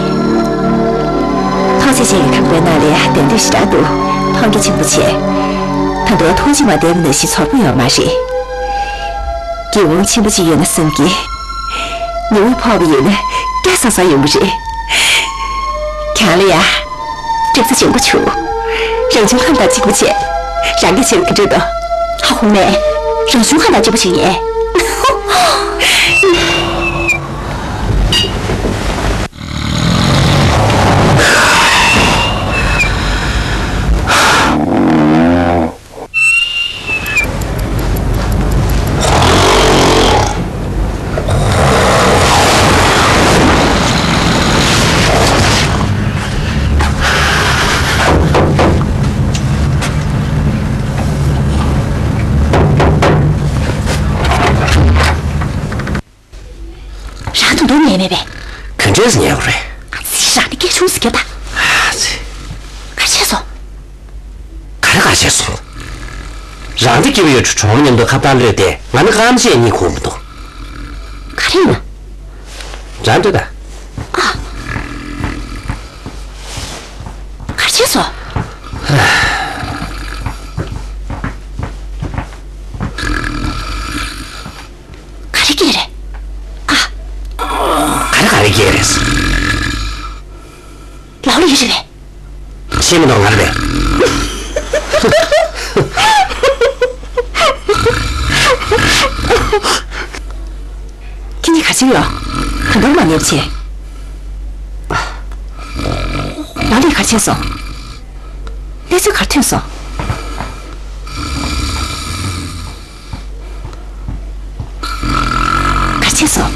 ཐོག་བརྩེགས་ཅན་གྱི་ཁང་པའི་ནང་ལ་ཡ་གདན་སྟོད་ཞེ་དྲག་འདུག་མཐོང་རྒྱ་ཆེན་པོ་བྱས། ད་དུང་ཐོག་གཅིག་མ་བསྡད་པ་ནང་བཞིན་ཚོར་པོ་ཡོད་མ་རེད། སྒེའུ་ཁུང་ཆེན་པོ་གཅིག་ཡོད་ན་བསམ་གི། ཉི་འོད་ཕོག་པ་ཡིན་ན་སྐྱ་སང་སང་ཡོང་གི་རེད། གྱང་ལ་ཡ། གྲིབ་ཚ་ཆེན་པོ་བྱུང་། རང་བྱུང་ཁམས་དང་གཅིག་པ་བྱས། རང་གི་བྱས་ག་འདྲ་འདུག་ཧ་གོ་མེད། རང་བྱུང་ཁམས་དང་གཅིག་པ་བྱས་ངས། རང་དུ་འདུག་ཉལ་མེད་པས། ག་འདྲས་ཉལ་བ་རེད། ཨ་ཙི། རང་ནི་སྐད་ཆུང་ཟིག་རྒྱབ་ད། ཨ་ཙི། ག་རེ་བྱས་སོང་། ག་རེ་ག་བྱས་སོང་། རང་དེ་སྐྱིད་པོ་ཡོད་གྲོགས་མཉམ་དུ་ཁ་བརྡ་གློད་དེ་ང་ནི་རྐང་རྗེས་གཉིད་ཁུག་མི་འདུག་ག་རེ་ཡིན་ན། རང་འདོད་ད། ཨ། ག་རེ་བྱས་སོང་། ག་རེ་སྐྱེས་རེད། ཨ། ག་རེ་ག་རེ་སྐྱེས་རེད། ལགས་ལུག་ཡོད་རེད་པས། ཤེས་མི་འདུག་ང་རེད་པས། ཁྱེད་གཉིས་ག་ཚོད་ཡོད། ག་འདོར་མ་ཉེས་པ་བྱས། ལགས་ལུག་ག་རེ་བྱས་སོང་། གནས་ཚུལ་ག་རེ་ཐོན་སོང་། ག་རེ་བྱས་སོང་།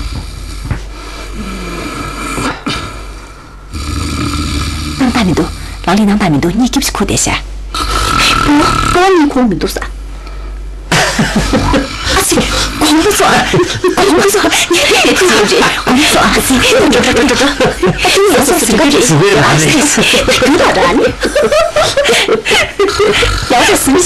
སྣང་དག་མི་འདུག་ལགས་ལུག་སྣང་དག་མི་འདུག་གཉིད་སྐྱིད་པོ་ཞིག་ཁུག་བསྡད་ཤག་སྤོ་སྤོ་གཉིད་ཁུག་མི་འདུག་ས། ཨ་ཙི། ཡིན་པ་སོ། ཡིན་པ་སོ། ངས་རེད་ཐུག་ཡོད་རེད། ཡིན་པ་སོ། ཨ་ཙི། འགྲོ་འགྲོ་འགྲོ་འགྲོ་འགྲོ། ཨ་ཙི། ཡོད་སོ་ཟེར་གི་རེད། ཟུག་གི་མ་རེད། འགྲོ་ད་ར་ནི། ཡག་པོ་ཟིན།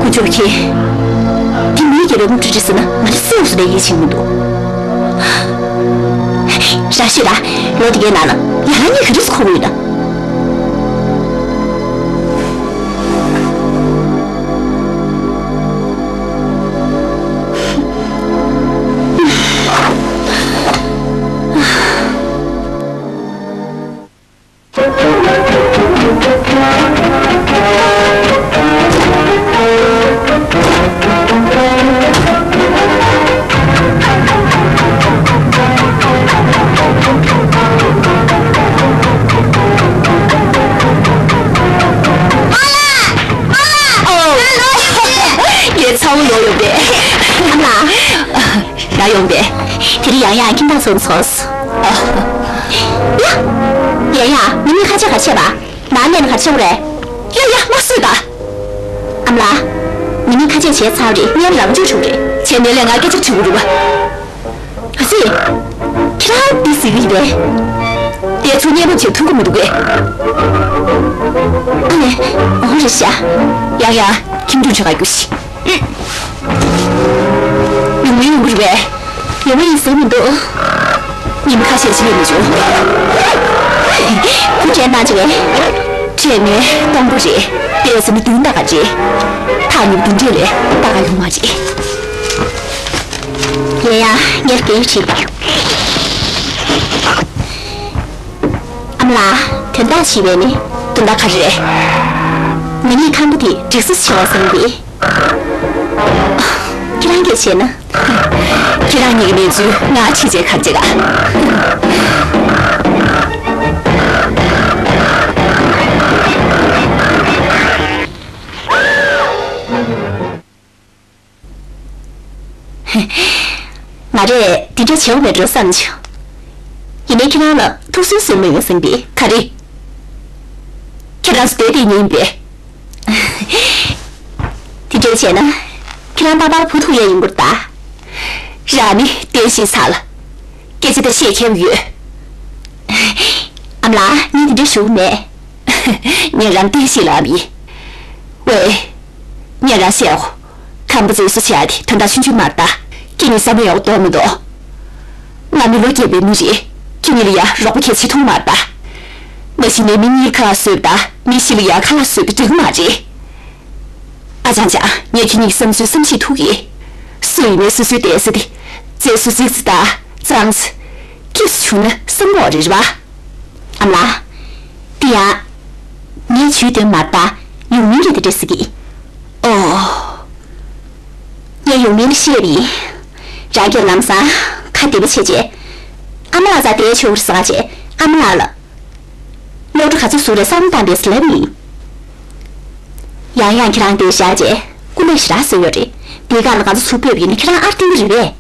ཀུ་ཅོ་ཁྱེད། དེ་མིའི་རྒྱལ་པོའི་དངུལ་ཁྲི་ཁྲི་ཟེར་ན་ང་ཚོ་སེམས་སུ་ལས་ཡིད་ཆེས་མི་འདུག་ར་ཤི་ར། ལོ་དེ་གའི་ནང་ལ་ཡ་རང་ཉིད་ག་འདྲས་སུ་འཁོར་གི་ཡོད་ན། ངའི་ཚ་བོ་ལོག་ཡོང་པས། ཨ་མ་ལགས། ཡ་ཡོང་པས། དེ་རིང་ཡང་ཡང་ཁྱིམ་བདག་ཚོ་ཚོགས། ཡ། ཡ་ཡ། ང་གཉིས་ཁ་ཆེ་ག་ཆེ་བ། ནང་ནས་ནི་ག་ཆེ་བ་རེད། ཡ་ཡ་མ་སུས་ད། ཨ་མ་ལགས། ང་གཉིས་ཁ་ཆེ་བྱས་ཚར་རེད། ངས་རང་བཅོས་བྱུང་རེད། བྱས་ནས་ལས་ང་སྐད་ཆ་དྲི་བ་རུ་བ། ཨ་ཙི། ཁྱེད་རང་འདི་ཟེར་གི་རེད་པས། དེ་ཚོ་བརྙས་པོ་བྱེད་ཐུབ་ཀྱི་མི་འདུག་གས། ཨ་ནི། འོ་རེད་ཤག་ཡ་ཡ། ཁྱིམ་རྒྱུན་ཆགས་ཀ་རྒྱུ་ཞིག་ཡོང་མིན་ཡོང་གི་རེད་པས། ཡོང་མིན་ཟེར་མི་འདུག་ཉིན་ཁ་ཤས་ཕྱིན་ནས་མི་བྱུང་། ཁུ་དྲན་གནང་བྱས། དྲན་ནས་སྟོང་པོ་རེད། དེ་ཟེར་ན་བདུན་ད་ག་རེད། ཐག་ཉེ་བདུན་འདྲེ་ལས་ད་ག་ཡོང་མ་རེད། ཡ་ཡ། ངས་སྐད་ཆ་དྲིས། ཨ་མ་ལགས། དོན་དག་ཞིག་བས་ནི། དོན་དག་ག་རེ་རེད། ང་གཉིས་ཁང་པ་དེ་སྒྲིག་སྲོལ་ཆེ་བ་བཟང་སྟེ། ཁྱེད་རང་གིས་བྱས་ན། ཁྱེད་རང་གཉིས་ཀྱི་གནས་ཚུལ་ང་ཕྱི་རྒྱལ་ཁར་བྱེད་ག་ང་རས་འདི་འདྲ་བྱེད་འོང་མེད་འགྲོ་བསམ་བྱུང་། ཡིན་ནའི་ཁྱེད་རང་ལ་ཐུགས་སུན་གསོས་མི་ཡོང་བསམ་པས། ག་རེ། ཁྱེད་རང་ཚོ་བསྡད་དེ་ཉིན་པས། དེ་འདྲ་བྱས་ན་ཁྱེད་རང་པ་པར་བུ་ཐུག་ཡས་ཡིན་དགོས་ད། རང་ནི་བསྟན་ཤེས་ཚར་ལ། སྐད་ཆ་ད་བཤད་མཁས་པོ་ཡོད། ཨ་མ་ལགས། ངས་འདི་འདྲ་ཞུ་གི་མེད། ངས་རང་བསྟན་ཤེས་ལ་ཨ་མ་ཡིན། ཝེ། ངས་རང་བཤད་འོ། ཁམས་པ་ཚོས་སུ་བྱས་ཏེ་དོན་དག་ཆུང་ཆུང་མ་རེད་ད། ཁྱེད་གཉིས་བསམ་བློ་ཡག་པོ་གཏོང་མི་འདུག་ང་མི་ལོ་རྒས་པའི་མི་རེད། ཁྱེད་གཉིས་ལ་ཡ་རོགས་པ་གལ་ཆེ་མཐོང་མ་རེད་ད། མ་གཞི་ནས་མི་གཉིས་ཁ་ལག་བཟོས་པ་དང་མི་བཞི་ལ་ཡ་ཁ་ལག་བཟོས་པ་འགྲིག་གི་མ་རེད། ཨ་ཅང་ཅང་། ངས་ཁྱེད་གཉིས་བསམ་ཚུལ་བསམ་ཤེས་ཐུབ་ཀྱི། སུ་ཡིན་ནའི་སོ་སོའི་བསྡད་ས་དེ་བཙལ་སུ་གཟིགས་ས་དང་གཙང་ས། སྐྱིད་སུ་བྱུང་ན་བསམ་བློ་རེ་རེད་བ། ཨ་མ་ལགས། འདི་ཡང་། ངས་ཇུས་འདོན་མ་ད་ཡུང་མིན་རེད་དེ་འདྲ་ཟེར་གི། ཨོ། ངས་ཡུང་མིན་ལ་བཤད་པ་ཡིན། རང་གིས་ལམ་སང་ཁ་བདེ་པོ་བྱས་རྗེས། ཨ་མ་ལགས་རྩར་བསྡད་ཆོག་རེད་ཟེར་བྱས་ཨ་མ་ལགས་ལ། གློག་སྒྲ་ག་ཚོད་ཟུག་རེད་བསམ་བློ་བཏང་པས་ལབ་ཡིན། ཡང་ཡང་ཁྱེད་རང་དེ་བཞག་རྗེས་སྐུ་ལས་ཞེ་དྲག་བཟོས་ཡོད་རེད། དེའི་སྒང་ལ་ང་ཚོ་ཚུར་ཕེབས་ཡིན་ན་ཁྱེད་རང་ཨར་བསྟན་གི་རེད་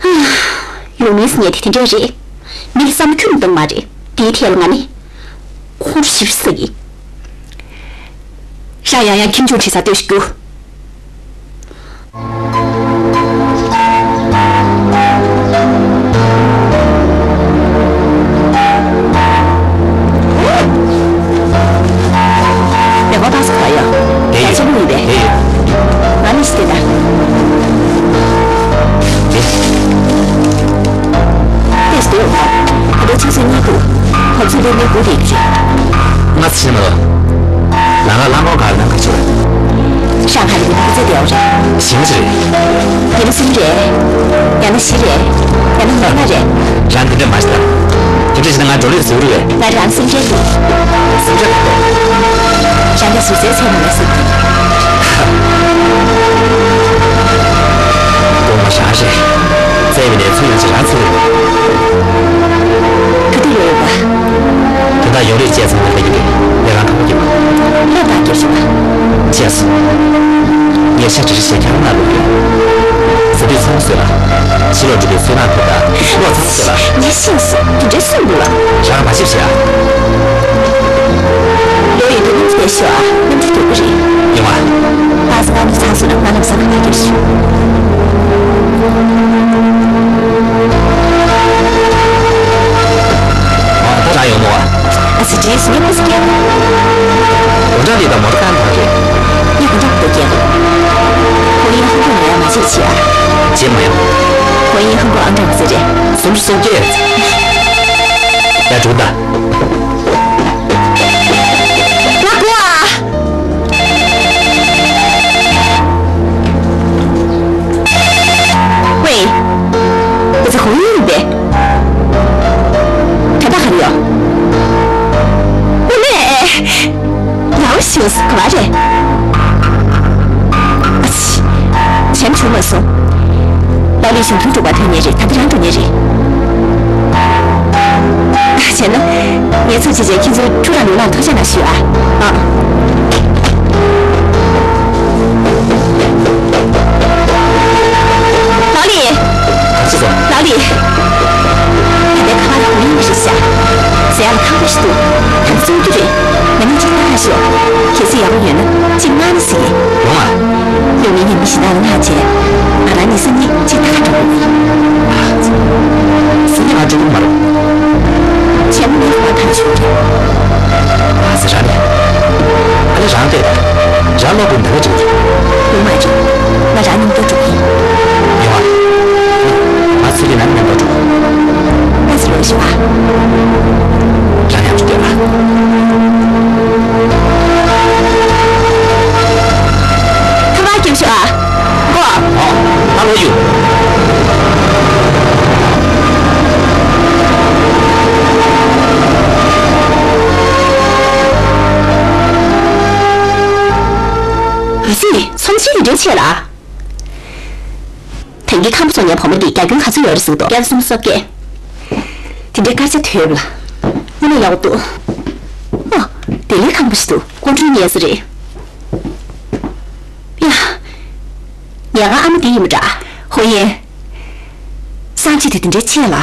པས། ཡུང་མིན་ཟེར་མཁན་དེ་དེ་འདྲས་རེད། མི་ལ་བསམ་བློ་ཁྱོན་ནས་གཏོང་མ་རེད། དེའི་ཐད་ལ་ང་ནི་ཁོང་ཁྲོ་ཞེ་པོ་ཟ་གི། རང་ཡང་ཡང་ཁྱིམ་ཆུང་ཁྲིད་སར་ལྟོས་ཤིག་རྒྱུགས། ལས་ཀ་བཏང་ས་ག་ཡོད། དེ་ཡོད། ཆེན་པོ་ཡིན་པས། དེ་ཡོད། ང་ནི་ཞིག་དེ་ལྟར། དེ། དེ་ཞིག་དེ་ཡོད་པ། ད་ལྟ་ཆུ་ཚོད་གཉིས་འདུག་ཧོབ་ཚུགས་པའི་མི་དགུ་དེ་རེད། ང་ཚོ་ཕྱིན་མ་ལོ། ལ་ང་ལ་མོ་གར་ནང་ག་ཆུ་རེད། ཤང་ཁ་ནི་མི་དགུ་ཚེ་དེ་ཡོད་རེད། ཞིང་ཆུ་རེད། ཡང་ན་གསུམ་རེད། ཡང་ན་བཞི་རེད། ཡང་ན་ལྔ་རེད། རང་འདི་འདྲ་མ་བྱེད་ད། དེ་འདྲ་བྱས་ན་ང་འགྲོ་ལུགས་ཟེར་རུ་བས། ང་རང་སེམས་ཅན་རེད། སེམས་ཅན་རེད། རང་གི་ཟུར་ཟའི་ཚད་མ་ལ་སེམས་ཅན། ཁོ་མ་ཤ་རེད། བཙལ་བའི་ནས་ཚུར་ཡོང་ཅི་རང་ཚུར་རེད། ག་དུས་ལོས་ཡོད་པ། དེ་དག་ཡོང་རེས་བཅད་ཚང་མ་ལས་ཀྱི་འདུག་ལས་རང་ཁ་པོ་ཀྱི་མ། ལོ་དང་སྐྱེ་ཤོག་པ། བཅད་སོང་། ངས་ཤ་གྲི་རི་ཞེས་ཁྱང་ན་ལུག་ཡོད། དུས་ཚང་མ་བཟོས་ལ། ཕྱི་ལོགས་འགྲོ་དུས་བསོད་ནམས་ཐོབ་དང་བློ་ཚང་མ་བཟོས་ལ། ངས་ཤེས་སོང་། དེ་འདྲའི་སུན་འདུག་ལ། རང་མ་ཞིབ་བྱས་ཨ། ལོ་ཡོད་དུས་རྣམ་ཅི་བསྡད་ཤོག་ཨ། རྣམ་ཅི་སྡོད་ཀྱི་རེད། ཡོང་ཨ། པ་སངས་ནི་ཚང་སོང་ན་ང་ལམ་སང་ཁ་ཁྱེར་ཤོག། ཨ། ད་རང་ཡོང་ནོ་ཨ། ཨ་ཙི། བྲེལ་སོང་། ངས་ཕ་སི་སྐྱེལ། སྒོ་འགྲམ་རེད་ད། མོ་ཊ་ཁང་ནང་རེད། ངས་སྒོ་འགྲམ་དུ་སྐྱེལ། ཁོ་ཡིན་ཧང་ཀོང་ལ་ཡང་མ་བྱེད་ཆེ་ཨ། བྱེད་མ་ཡོང་། ཁོ་ཡིན་ཧང་ཀོང་ཨང་གྲངས་ཟེར་རེད། སུམ་ཅུ་སོ་བརྒྱད། ཡ་འགྲོ་ད། ང་དགོས་ཨ། ཝེ། ཁོ་ཚོ་ཧོང་ཡིན་པས། ད་ལྟ་ག་རེ་ཡོད། ཨོ་ལེ། ཡག་པོ་བྱུང་སོང་། ག་པར་རེད། ཨ་ཙི། གཞན་བྱུང་མ་སོང་། ལའོ་ལི་གཞུང་དོན་དྲུག་པ་ཐོན་ནས་རེད། ད་ལྟ་རང་འགྲོ་ནས་རེད། བྱས་ན། ངས་ཚབ་བྱས་བྱས་ཁྱེད་ཚོའི་ཕྲུ་གུ་ལུང་ལ་ཐུགས་རྗེ་གནང་ཞུ་ཨ། ཨ། ལའོ་ལི། ག་ཚོད་སོང་། ལའོ་ལི། ད་ལྟའི་ཁ་པར་ཧོང་ཡིན་རེད་ཤག། ཟེར་ཡག་ལ་ཁག་པོ་ཞིག་འདུག། ད་ལྟ་བཙོང་རྒྱུ་རེད། ང་གཉིས་གཅིག་ལྟ་ག་ཤོག། གལ་སྲིད་ཡག་པོ་ཡོད་ན་གཅིག་མངགས་ན་ཟེར་གི། ཡོང་ཨ། ཡོང་ངེད་གཉིས་མི་གཞན་དག་ལ་མངགས་བྱས། ང་རང་གཉིས་སང་ཉིན་གཅིག་ལྟ་ག་འགྲོ་དགོས་ཀྱི། སང་ཉིན་ང་འགྲོ་གི་མ་རེད། བྱས་ན་ངའི་ཁ་པར་ཐག་ཆོད་རེད། ཨ་ཙི། རང་རེད། ཨ་ལེ། རང་བལྟས་དང་། རང་ལོག་དགོས་ན་ད་ག་འགྲིག་གི་རེད། ཡོང་མ་རེད། ང་རང་མཉམ་དུ་འགྲོ་གི་ཡིན། ཡོང་ཨ། ང་ཚུར་ལ་ནང་མཉམ་དུ་འགྲོ། ཨ་ཙི། ལོག་ཤོག་ཨ། རང་ཡང་འགྲོ་དེ་ཨ། ཁ་པར་རྒྱབ་ཤོག་ཨ། ཨོ། ཨོ། ད་ལོག་ཡོང་། ཨ་ཙི། ཚོམས་ཆེན་འདི་འདྲའི་ཆེ་ལ། ད་གིན་ཁམ་བུ་བཙོང་མཁན་བུ་མོ་འདི་རྒྱ་ཁྱོན་ག་ཚོད་ཡོད་རེད་ཟེར་གི་འདུག། བརྒྱ་སུམ་ཅུ་སོ་བརྒྱད། དེ་འདྲའི་སྐར་ཆ་དོད་པ་ལ། དངོས་གནས་ཡག་པོ་འདུག། ཨོ། དེ་ལས་ཁང་པ་ཞིག་འདུག། སྐུ་མགྲོན་ཉལ་ས་རེད། ཡ། ཉལ་ཁང་ཨ་མ་དེ་ཡིན་པ་འདྲ། ཧོ་ཡན། གསང་སྤྱོད་དེ་དེ་འདྲའི་ཆེ་ལ།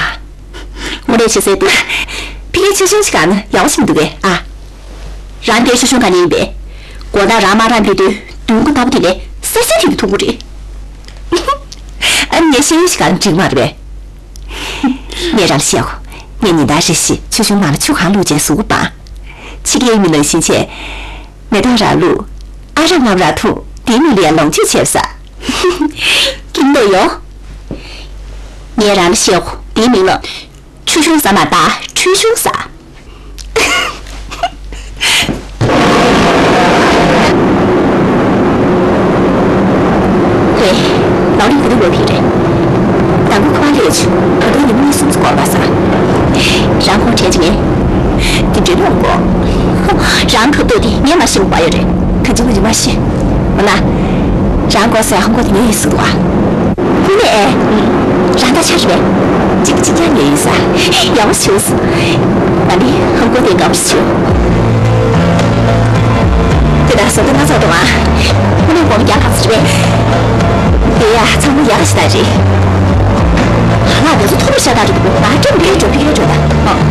དངོས་གནས་ཆེ་ས་འདུག། ཕ་གིར་ཆེ་ཆུང་ཞིག་ག་ན་ཡག་པོ་ཞིག་མི་འདུག་གས་ཨ། རང་དེ་ཆེ་ཆུང་ག་ནས་ཡིན་པས། དགོང་དག་རང་མ་རང་འདུས་དུས་མདུན་སྒོ་ལྟ་བུ་དེ་ལས་སེ་སེ་དེ་འདུག་ཐུག་གི་རེད། ཨ་ནི་ངས་ཤེས་ཡོན་ཞིག་ག་ན་འགྲིག་མ་རེད་པས། ངས་རང་ལ་བཤད་གོ། ངས་ཉིན་ལྟར་རེ་བཞིན་ཆུ་ཆུང་ནང་ལ་ཆུ་གང་བླུགས་བྱས་གཟུགས་པོ་སྤང་། ཕྱི་རྒྱལ་མི་ནང་བཞིན་བྱས། མེ་ཏོག་རག་ལུག། ཨ་རག་ངམ་རག་འཐུང་། དེའི་མིང་ལ་ཡང་ལོངས་སྤྱོད་བྱས་ས། ཀིང་ཏོ་ཡོ། ངས་རང་ལ་བཤད་གོ། དེའི་མིང་ལ། ཆུ་ཆུང་ཟ་མ་ད་ཁྲུས་ཆུང་ཟ། ཧེ། ལའོ་ལི་ག་དུས་ལོག་གི་རེད། དང་པོ་ཁོ་རང་སླེབས་བྱུང་། ད་དུང་ཉི་མ་གཉིས་གསུམ་ཙམ་འགོར་བ་ས། རང་ཁོང་དྲན་གྱི་མེད། དེ་འདྲའི་ལོག་གོ། རང་ཁ་ཏོ་དེ་ངས་མ་ཤེས་པ་ཡོད་རེད། ད་ཅི་མ་ཅི་མ་ཤེས། འོ་ན། རང་གོ་སའི་ཧང་གོ་དེ་ངས་ཡིན་སྲིད་འདུག་ཨ། དངོས་གནས། རང་ད་ཆ་རེད་པས། གཅིག་གཅིག་རྐྱང་ཉོས་ཡིན་ས། ཡག་པོ་བྱུང་སོང་། ང་ནི་ཧང་གོ་དེ་དགའ་པོ་བྱུང་། དེ་དག་བཟོ་ལྟ་སྣ་ཚོགས་འདུག་ཨ། དངོས་གནས་སྒོར་མོ་བརྒྱ་ལྷག་ཙམ་རེད་པས། དེ་ཡ་ཚང་མ་ཡག་ག་ཞིག་ད་རེད། ང་དེ་ཚོ་མཐོ་པོ་ཤ་སྟག་རེད་འདུག་ང་སྐྲ་འཕེལ་འགྲོ་འཕེལ་འགྲོ་ད། ཨོ།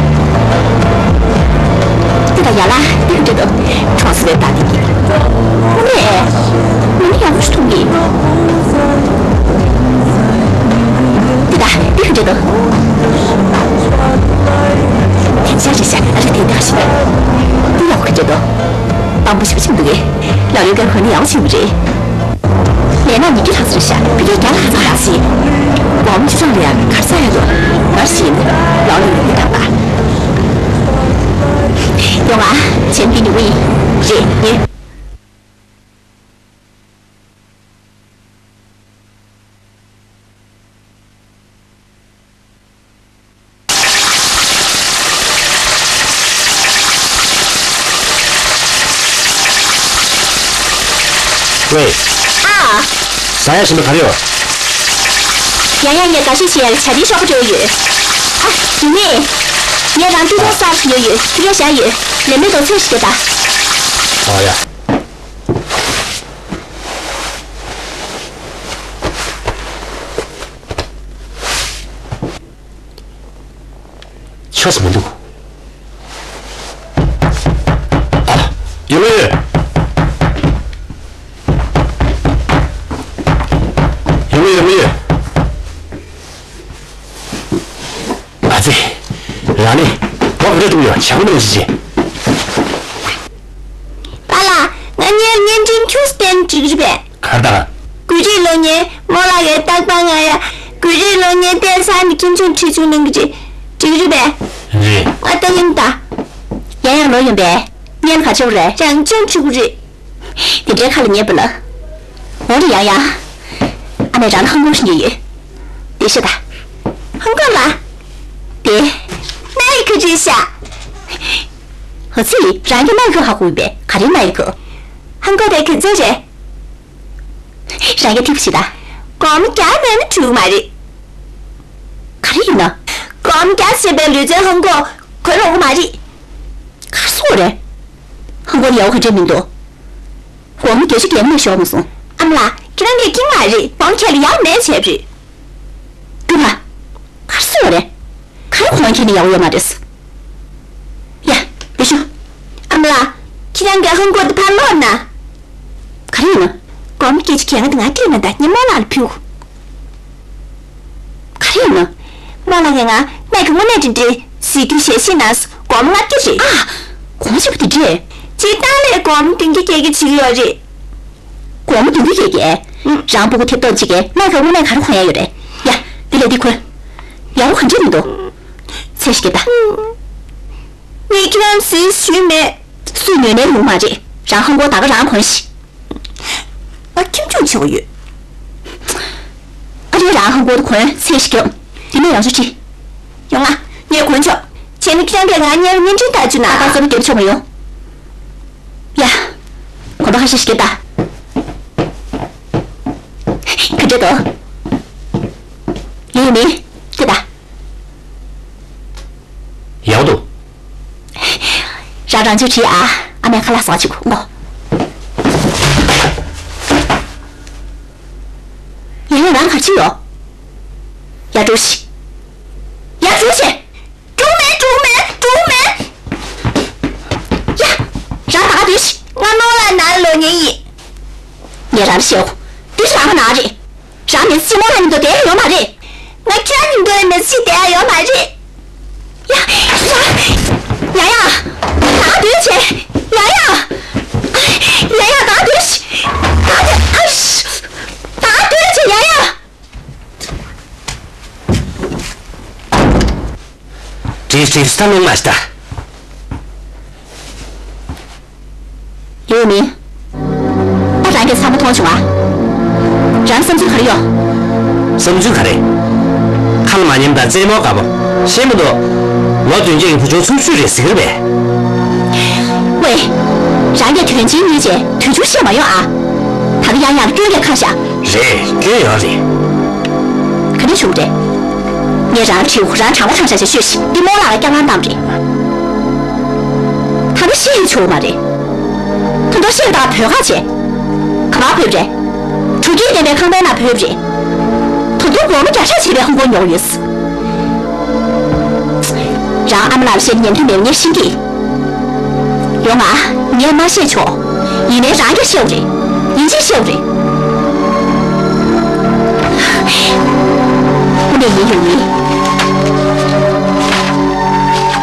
དེ་དག་ཡ་ལ་དེ་ག་འདྲ་འདུག་གྲོང་གསེབ་པའི་བདག་དེ་གི། དངོས་གནས། ངས་ཡག་པོ་ཞིག་མཐོང་གི། འདི་ད་འདི་ག་འདྲ་འདུག་དེ་ཤ་རེད་ཤ། ཨ་རི་དེ་འདྲ་ཞིག་འདི་ཡག་པོ་ག་འདྲ་འདུག་དཔང་པོ་ཞིག་ཕྱིན་འདུག་གས། ལག་ལེན་ཀ་ཧོ་ནི་ཡག་པོ་ཕྱིན་པ་རེད། ལས་ན་ཉི་ཁྲི་ལྷག་ཙམ་རེད་ཤ། ཕི་ཀའི་རྒྱ་ལྷག་ཙམ་རག་ཤི། སྒོར་མོ་ཆུ་ཚང་ལ་ཡང་གར་ས་ཡ་དོ། མར་ཤི་ཡིན། ལག་ལེན་ཡོད་མི་དང་པ། ཡོང་ཨ། ཆེན་པི་ནི་ཝི། རེད་ཉེ། ཝེ། ཨ། ཟ་ཡ་ཞིམ་པོ་ག་རེ་ཡོད། ཡ་ཡ། ངས་དགའ་ཤོས་བྱེད་ཡ་ལ་ཇ་རིའི་གཤོག་པ་སྤྲོད་ཡོད། ཨ། ཡིན་ནི། ངས་རང་ཏི་རོ་སར་ཉོས་ཡོད། ཏི་རོ་བཞག་ཡོད། ལས་མེད་དོ་ཚོད་ཞིག་རྒྱབ་ད། ཨ་ཡ། ཁྲོས་མི་འདུག་ཨ། ཡོད་མ་ཡོད། ཡོད་མ་ཡོད་མ་ཡོད། ཨ་ཙི། རང་ནི་གོ་བར་འགྲོ་ཡོད་བྱ་བ་མི་ཞིག་བྱེད། པཱ་ལགས། ང་གཉེར་བརྙན་འཕྲིན་ཁྱུག་བསྟན་འགྲིག་རེད་པས། གར་དང་། དགོས་རེད་ལོ་ཉེ་རྨོ་ལགས་ཀྱི་རྟག་པར་ང་ཡ། དགོས་རེད་ལོ་ཉེ་བལྟས་ས་ནི་ཁྱིམ་ཆུང་ཁྲིད་ཆུང་གནང་གི་རེད། འགྲིག་རེད་པས། རེད། ང་ལྟ་གིན་ད། ཡང་ཡང་ལོ་ཡོང་པས། གཉེར་ག་ཆོག་རེད། རང་ཆུང་ཆུང་རེད། དེ་འདྲའི་ཁ་ལ་ཉེ་པ་ལ། འོ་རེད་ཡང་ཡང་། ཨ་མས་རང་ལ་ཧང་གོ་ཞིག་ཉོས་ཡོད། དེ་ཤ་ད། ཧང་གོ་ལ། དེ། ན་ཡི་ག་རེད་ཤ། ཧ་ཙི། རང་གི་ན་ཡི་ག་ཧ་གོ་ཡོད་པས་ག་རེ་ན་ཡི་ག་ཧང་གོ་དེ་ག་ཚོད་རེད། རང་གི་ཐིག་པ་ཞིག་ད། སྒོར་མོ་བརྒྱ་མེད་ན་འགྲིག་མ་རེད། ག་རེ་ཡིན་ན། སྒོར་མོ་བརྒྱ་ཟེར་བའི་ལུས་རྩལ་ཧང་གོ་གོན་ཡོང་གི་མ་རེད། ག་སོ་རེད། ཧང་གོ་ཡག་པོ་ག་འདྲ་མི་འདུག་སྒོར་མོ་བརྒྱ་ཆ་བརྒྱ་མ་ནས་ཤོར་མ་སོང་། ཨ་མ་ལགས། ཁྱེད་རང་གིས་ཁྱིམ་མ་རེད་སྒོར་མོ་ཁྱེར་ལ་ཡག་མེད་བྱས་པ་རེད། སྒྲུབ་པ། ག་སོ་རེད། ག་རེ་གོན་ཁྱེར་ནས་ཡག་པོ་ཡོད་མ་རེད། ཡ། འདི་ཤོག་ཨ་མ་ལགས། ཁྱེད་རང་གིས་ཧང་གོ་དེ་ཕར་སློག་ན། ག་རེ་ཡིན་ན། སྒོར་མོ་སྐད་ཆ་གྱང་ང་དང་ང་སྤྲད་ན་ད་ངས་རྨོ་ལགས་ལ་ཕུལ། ག་རེ་ཡིན་ན། རྨོ་ལགས་ཀྱིས་ང་ནས་ཀྱི་དངོས་གནས་འདྲི་འདྲི་ཟིག་དུས་ཞལ་བཞེས་ན་སྒོར་མོ་ལྔ་བརྒྱ་རེད། ཨ། གོང་ཆེ་པོ་དེ་འདྲས། སྤྱིར་བཏང་ལས་སྒོར་མོ་བདུན་བརྒྱ་བརྒྱད་བརྒྱ་བྱེད་ཀྱི་ཡོད་རེད། སྒོར་མོ་བདུན་བརྒྱ་བརྒྱད་བརྒྱ། ཨུ། རང་སྤུ་གུ་ཐེབས་ཏོག་གཅིག་གིས་ནས་ཀྱི་དངོས་གནས་ག་རེ་གོན་ཡ་ཡོད་རེད། ཡ། འདི་ལས་འདི་གོན། ཡག་པོ་ག་འདྲས་མི་འདུག་ཚད་ཞིག་རྒྱབ་ད། ངས་ཁྱེད་རང་ཟིག་ཞུས་མེད། སུས་ཉོས་ནའི་ཡོང་མ་རེད། རང་ཧང་གོ་ད་ག་རང་གོན་ཞིག་ང་ཁྱིམ་ཆུང་ཆེ་བོ་ཡོད། ཨ་རེ་རང་ཧང་གོ་དེ་གོན་ཚད་ཞིག་རྒྱབ། དེ་ནས་ཡང་ཚུར་ཁྲིད། ཡོང་ང་། ངས་གོན་ཆོག་བྱས་ན་ཁྱེད་རང་གིས་ང་གཉེར་བརྙན་འཕྲིན་ལྟ་བཅུག་ན། ཨ་ཁ་ཚོར་རྒྱབ་ཆོག་མ་ཡོང་། ཡ། གོན་པ་ཁ་ཤས་ཤིག་རྒྱབ་ད། ག་འདྲ་འདུག་ཡིན་མིན། དེ་ད། ཡག་འདུག་རང་རང་ཚོའི་བྲིས་ཨ། ཨ་མས་ཁ་ལག་ཟ་བྱེད་དགོས་ངོ་། ཡང་ཡང་རང་ག་ཅི་ཡོད། ཡ་འགྲོ་ཤི། ཡ་འགྲོ་ཤི། འགྲོ་མེད་འགྲོ་མེད་འགྲོ་མེད། ཡ། རང་ད་ག་སྡོད་ཤི། ང་རྨོ་ལགས་ནང་ལོག་ཉན་ཡིན། ངས་རང་ལ་བཤད་འོ། འདི་ཤི་རང་གི་ནང་རེད། རང་མི་སྲིད་རྨོ་ལགས་མཉམ་དུ་བསྡད་ཡ་ཡོད་མ་རེད། ང་ཁྱེད་རང་མཉམ་དུ་མི་སྲིད་བསྡད་ཡ་ཡོད་མ་རེད། ཡ། ཡ། ཡ་ཡ། ད་སྡོད་བྱས། ཡ་ཡ། ཡ་ཡ་ད་སྡོད་བྱས། ད་སྡོད། ཨ་ཤི། ད་སྡོད་བྱས་ཡ་ཡ། བྲིས་བྲིས་ས་མི་མ་ཤི་ད། ཡོད་མིན། ད་རང་གིས་ཚང་མ་མཐོང་བྱུང་ཨ། རང་བསམ་ཚུལ་ག་རེ་ཡོད། བསམ་ཚུལ་ག་རེ། ཁ་ལ་མ་ཉན་པ་རྩེད་མོ་དགའ་པོ་ཤེས་མི་འདུག་ལོ་བདུན་བརྒྱ་ཡི་བུ་ཆུང་ཆུང་ཤོས་རེད་ཟེར་གི་རེད་པས། ཝེ། རང་གིས་དོན་ཆེན་གཉིས་བྱས་དུས་ཆུང་བཤད་མ་ཡོང་ཨ། ད་གི་ཡང་ཡང་སྐྱོན་གྱི་ཁ་བཞག་རེད། སྐྱོན་ཡོད་རེད། ག་འདྲ་བྱུང་རེད། ངས་རང་ཁྲིའུ་རང་དྲང་པོ་དྲང་བཞག་བྱས་ཤོད་ཤིག་འདི་རྨོ་ལགས་ལ་སྐྱག་ལང་བཏང་རེད། ད་ལྟ་ཤི་ཡི་ཆོག་མ་རེད། ད་ལྟ་ཤི་ཡི་ད་བོད་ཁ་བྱས། ག་པར་བོད་རེད། གྲུ་སྐྱེས་ལྡན་པའི་ཁང་པའི་ནང་བོད་རེད། ད་དུང་སྒོར་མོ་བརྒྱ་ཕྲག་བྱས་པའི་ཧོང་ཀོང་ཉོ་ཡོད། རང་ཨ་མ་ལགས་ལ་བཤད་ཉན་དུ་མེད་ངས་ཤེས་ཀྱི། ཡོང་ང་། ངས་མ་བཤད་ཆོག་ཡིན་ནའི་རང་གིས་བཤད་རེད། ཡིན་གཅིག་བཤད་རེད། དངོས་གནས་ཡིན་ཡོང་ཡིན།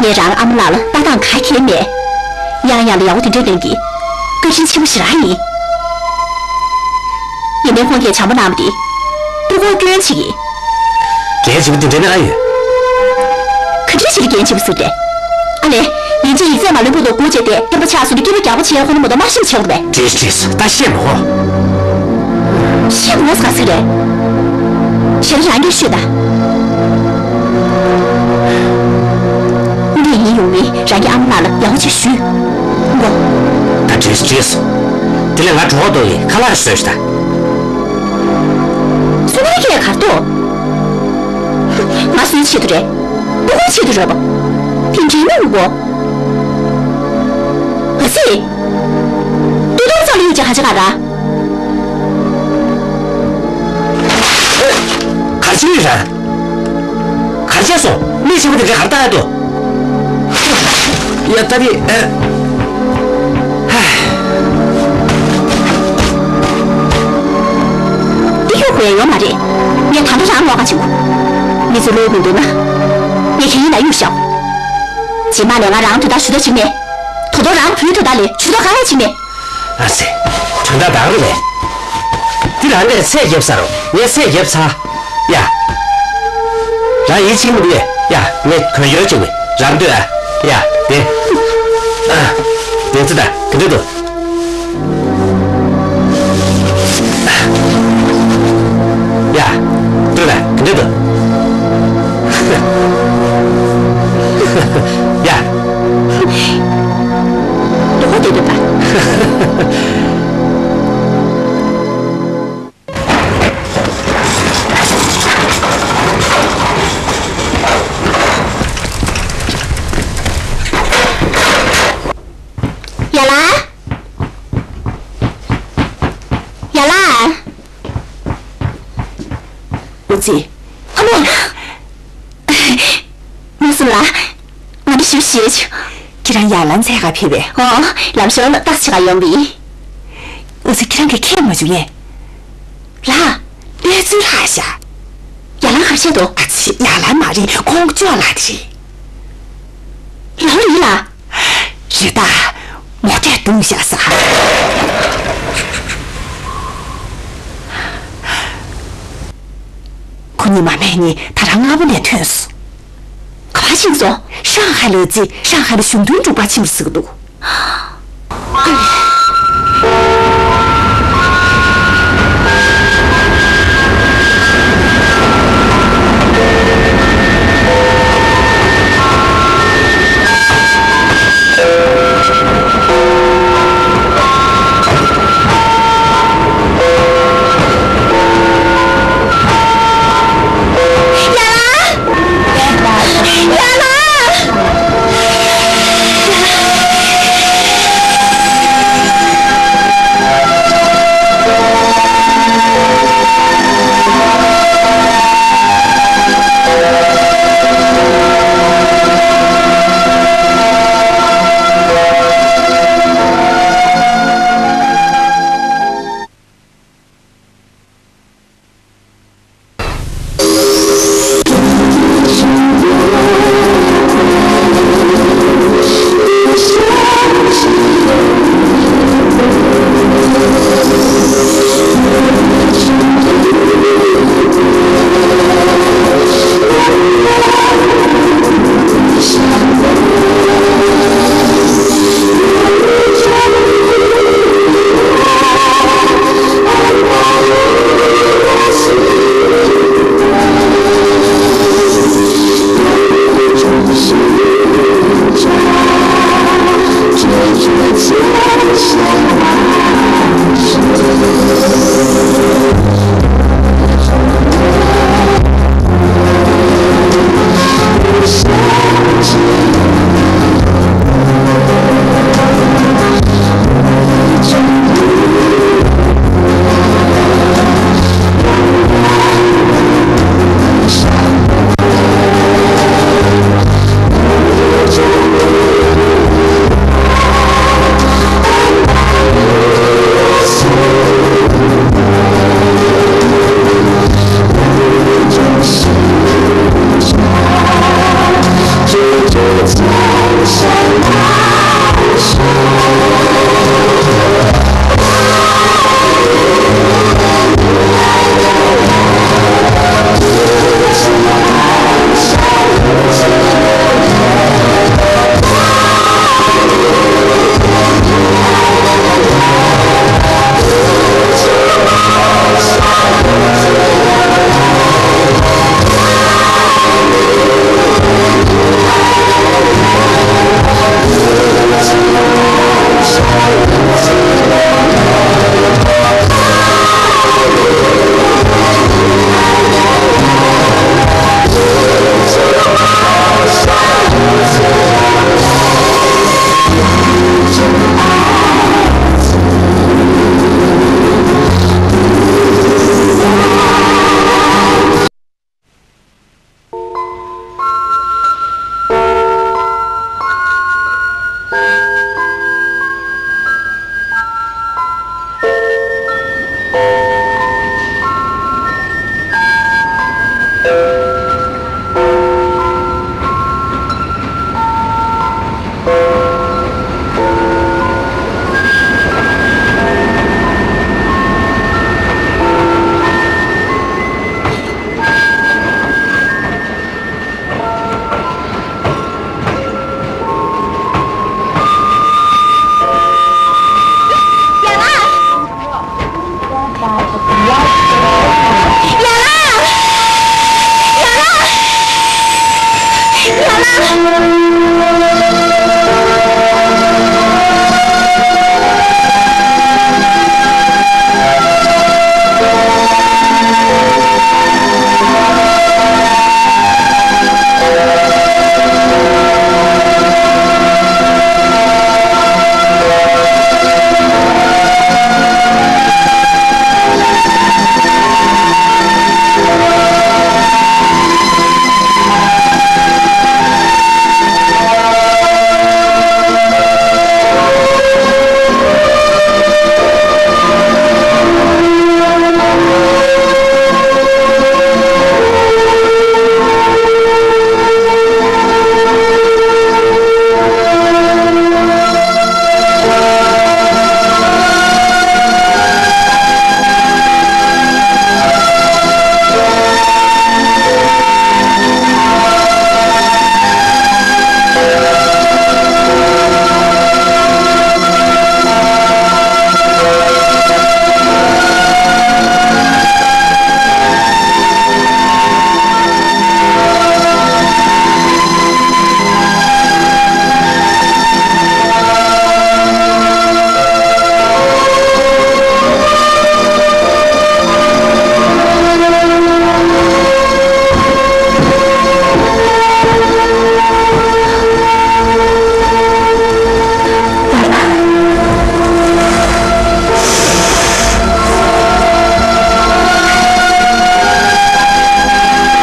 ངས་རང་ཨ་མ་ལགས་ལ་ལྟ་སྟངས་ག་གེ་མེད། ཡང་ཡང་ལ་ཡག་པོ་དེ་འདྲས་ལེན་གྱི། བཀའ་དྲིན་ཆེན་པོ་ཞེ་དྲག་ཡིན། ཡིན་ནའི་ཁོང་གིས་བྱམས་པོ་གནང་བ་དེ། སྤུ་གུར་སྐྱོན་ཅིག་ཡིན། འགན་ཆེ་པོ་དེ་འདྲ་ནི་ཨ་ཡོད། ག་འདྲ་ཞིག་ལ་འགན་ཆེ་པོ་ཟེར་ཏེ། ཨ་ལས། ཡིན་གཅིག་ཡིག་ཚད་མ་ལོན་པོ་དང་སྒུག་བྱས་ཏེ་སྐྱེམ་པ་ཆགས་སོང་དུས་སྐྱེམ་པ་རྒྱག་པོ་བྱེད་ཡ་ཁོ་ན་མ་གཏོགས་མ་ཤེས་པ་བྱེད་དགོས་པས། བྲིས་བྲིས་ད་བཤད་མ་གོ། བཤད་མ་གོ་ཟེར་ག་ཟིག་རེད། བྱས་ན་རང་གིས་ཤོད་ད། དངོས་གནས་ཡིན་ཡོང་མིན་རང་གི་ཨ་མ་ལགས་ལ་ཡག་པོ་ཅིག་ཞུས། མགོ། ད་བྲིས་བྲིས། དེ་ལས་ང་གྲོད་ཁོག་ལྟོགས་ཀྱི་ཁ་ལག་ཟོས་ཤིག་ད། སུ་ནས་ཁྱེད་ག་རེ་འདུག་ང་སུའི་ཆེད་དུ་རེད། སྤུ་གུའི་ཆེད་དུ་རེད་པ། དེ་འདྲའི་མི་འུ་པོ། ཨ་ཙི། སྟོད་ཐུང་ཚང་ལ་ཡོད་ཀྱི་ཁ་ཆེ་ག་ར། གར་ཕྱིན་ཡོད་ར། གར་བྱས་སོང་། མི་ཆེན་པོ་དེ་འདྲའི་གར་བཏང་ཡ་འདུག་ཡ། ད་རེད། ཨ། ཧ། འདི་གཡོག་དགོས་ཡ་ཡོད་མ་རེད། ངས་ད་ལྟ་རང་ལོག་ག་བྱེད་དགོས། མི་ཚོ་བློ་མི་འདུག་ན། ངས་གན་ཡིན་ན་གཡུག་བཞག་རྗེས་མ་ལས་ང་རང་དོན་དག་ཞུ་ཐབས་བྱེད་མེད། ད་དུང་རང་བུའི་དོན་དག་ལས་ཇུས་གཏོགས་ག་རེ་བྱེད་མེད། ཨ་ཙི། དོན་དག་བདག་རེད་པས། འདི་རང་གིས་ཚད་བརྒྱབ་ཚར་རོ། ངས་ཚད་བརྒྱབ་ཚར། ཡ། རང་ཡིད་ཆེས་མི་འདུག་ཡ། ཡ། ངས་གོན་ཡོད་ཅིག་མེད། རང་སྡོད་ཨ། ཡ། དེ། ཨ། དེ་ཚོ་ད་ག་འདྲ་འདུག་ཡ། སྡོད་ཨ། ག་འདྲ་འདུག་ཡ། ལོག་སྟེ་འདུག་པ། ཡ་ལ། ཡ་ལ། འུ་ཚེ། ཨ་མ། མ་སུ་ལ། ང་འདྲ་ཞིབ་ཞེས་བྱུང་། ཁྱེད་རང་ཡར་ལངས་ཚད་ག་ཕེབས་པས། ཨོ། ལམ་ཞོར་ལ་ཏོག་ཙམ་ཅིག་ག་ཡོང་བི། འུ་ཚེ་ཁྱེད་རང་གིས་ཁས་མ་བྱུང་ངས། ལགས། གནས་ཚུལ་ལྷག་ཤག་ཡར་ལངས་ག་རེ་བྱས་འདུག་ཨ་ཙི། ཡར་ལངས་མ་རེད། ཁོང་ཅོག་ལ་དེ་རེད། ལའོ་རི་ལ། རེད་ད། མོ་ཊས་བརྡུངས་བཞག་ས། ཁོ་གཉིས་མ་སྨད་གཉིས་ད་རང་སྔ་པོ་ནས་ཐོན་སོང་། ག་པར་ཕྱིན་སོང་། ཧྲང་ཧའེ་ལ་ཙི། ཧྲང་ཧའེ་ལ་གཞུང་དོན་སྒྲུབ་པར་ཕྱིན་པ་ཟེར་གྱི་འདུག་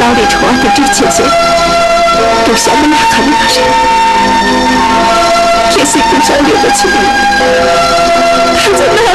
ལག་ལས་བྲོ་བ་དེ་འགྲིག་བྱེད་ཚེ། སྡུག་བཤགས་མི་ལ་ག་ནི་མ་རེད། གལ་སྲིད་སྡུག་བཤགས་ཡོད་པ་ཆེད་དུ། ཁ་ཚ་ན་ལོ།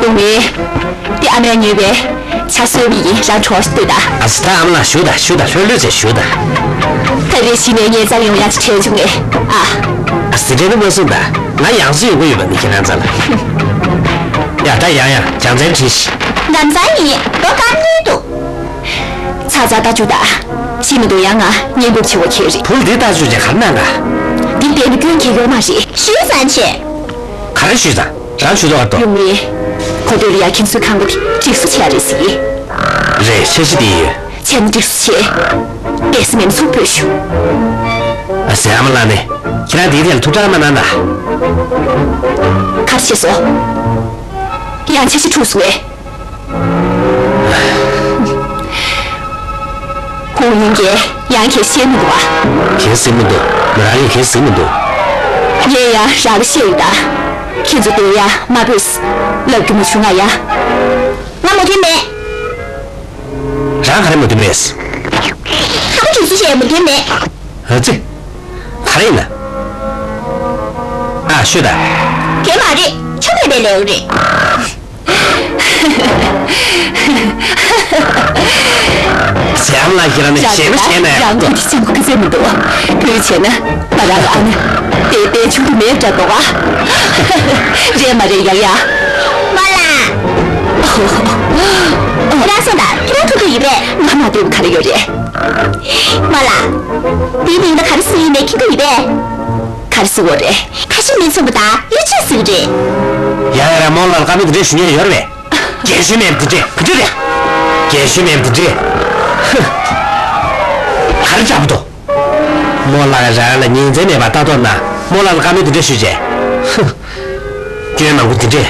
ཡོང་མེད། འདི་ཨ་མས་ཉོས་པའི་ཆ་གསོལ་བ་ཡིན། རང་གྲོགས་ཤིག་ལྟོས་དང་། ཨ་ཙི། ད་ཨ་མ་ལགས་བཞུགས་དང་། བཞུགས་དང་། ལྷོད་ལྷོད་བྱས་བཞུགས་དང་། ད་རེས་གཞི་ནས་ངའི་རྩར་ཡོང་ཡག་ཅིག་འཕྲད་བྱུང་ངས། ཨ། ཨ་ཙི། དྲན་དུ་མ་སོང་ད། ང་ཡང་སེ་ཡོང་གི་ཡོད་པ་ནི་ཁྱེད་རང་རྩ་ལ། ཡ། ད་ཡང་ཡང་རྒྱལ་མཚན་དྲིས་ཤིག། ལམ་སང་ཡིན། མདོ་བཀག་ཉེན་འདུག། ཚ་ཚ་ད་བཞུགས་དང་། ཤི་མི་འདུག། ཡང་ང་གཉེན་སྒྲུབ་བྱེད་དགོས་ཁེལ་རེད། བུ་འདི་ལྟ་བཅོས་བྱས་ག་རེ་གནང་ག། འདི་བསྡད་ནས་སྐྱོན་གལ་ཡོད་མ་རེད། ཞུས་ཙང་བྱས། ག་རེ་ཞུས་ཙང་། རང་ཞུ་དོ་བར་དོ། ཡོང་མེད། ཁོ་དེ་རུ་ཡ་ཁྱིམ་སུའི་ཁང་པ་དེ་འགྲིག་སུ་བྱས་རེད་ཟེར། རེད། འཆར་གཞི་དེ་ཡོད། བྱས་ན་འགྲིག་སུ་བྱས། བསྡད་ས་མེད་ན་ཚུར་འབོད་ཞུ། ཨ་ཙི། ཨ་མ་ལགས་ནས་ཁྱེད་རང་དེའི་ཐད་ལ་ཐུགས་ཁྲལ་མ་གནང་ན། ག་རེ་བྱས་སོང་། ཡང་འཆར་གཞི་འཁྲུགས་སོང་ངས། ཧུང་ཡིན་གྱིས་ཡང་ཁྱེད་ཤེས་མི་འདུག་བ། གལ་སྲིད་མི་འདུག། མོ་རང་གིས་གལ་སྲིད་མི་འདུག། ངས་ཡང་རང་ལ་བཤད་ཡོད་ད། ཁྱེད་ཚོ་དེ་ཡ་མ་བོས། ལབ་རྒྱུ་མ་བྱུང་ང་ཡ། ང་མོས་མཐུན་མེད། རང་ག་རེ་མོས་མཐུན་མེད། ཁ་པ་འགྲིག་སུ་བྱས་མོས་མཐུན་མེད། ཨ་ཙི། ག་རེ་ཡིན་ན། ཨ། ཤོད་ད། དེ་མ་རེད། ཆོ་མེད་པའི་ལེའུ་རེད། ཟེར་ཡང་ལ་ཁྱེད་རང་ནི་ཞེ་མ་ཞེ་ན་ཡང་། རང་ཁྱེད་ཀྱི་སྤྱང་ཀི་ཟེར་མི་འདུག། བོད་བྱས་ན་ང་རང་ལ་ཨ་ནི་དེ་དཔེ་ཆུང་དུ་མེད་འདྲ་འདུག་ཨ། རེད་མ་རེད་ཡ་ཡ། མོ་ལ། ཁྱེད་རང་སོང་ད། ཁྱེད་རང་ཐུག་ཐུག་ཡིན་པས། ང་མ་བསྡད་པ་ག་རེ་ཡོད་རེད། མོ་ལ། དེའི་མིང་ད་ག་རེ་ཟེར་ཡིན་མེད་མཁྱེན་གྱི་ཡིན་པས། ག་རེ་ཟེར་བ་རེད། ཁ་ཞེ་མི་མཚུངས་པ་དང་གཡོ་ཇུས་ཟེར་གྱི་རེད། ཡ་ཡ། ར་མོ་ལ་ལ་དཀའ་མོལ་དེ་འདྲས་ཞུ་མཁན་ཡོད་རེད་པས། རྒན་གཞོན་མེད་པ་དེ་འདྲས་ག་འདྲས་རེད། རྒན་གཞོན་མེད་པ་དེ་འདྲས། ཧུ། ག་རེ་འདྲ་པོ་འདུག། མོ་ལ་ལ་རང་ལ་ཉིན་མཚན་མེད་པར་ལྟ་རྟོག་གནང་། མོ་ལ་ལ་དཀའ་མོལ་དེ་འདྲས་ཞུས་བྱས། ཧུ། སྐྱོན་མང་པོ་དེ་འདྲས།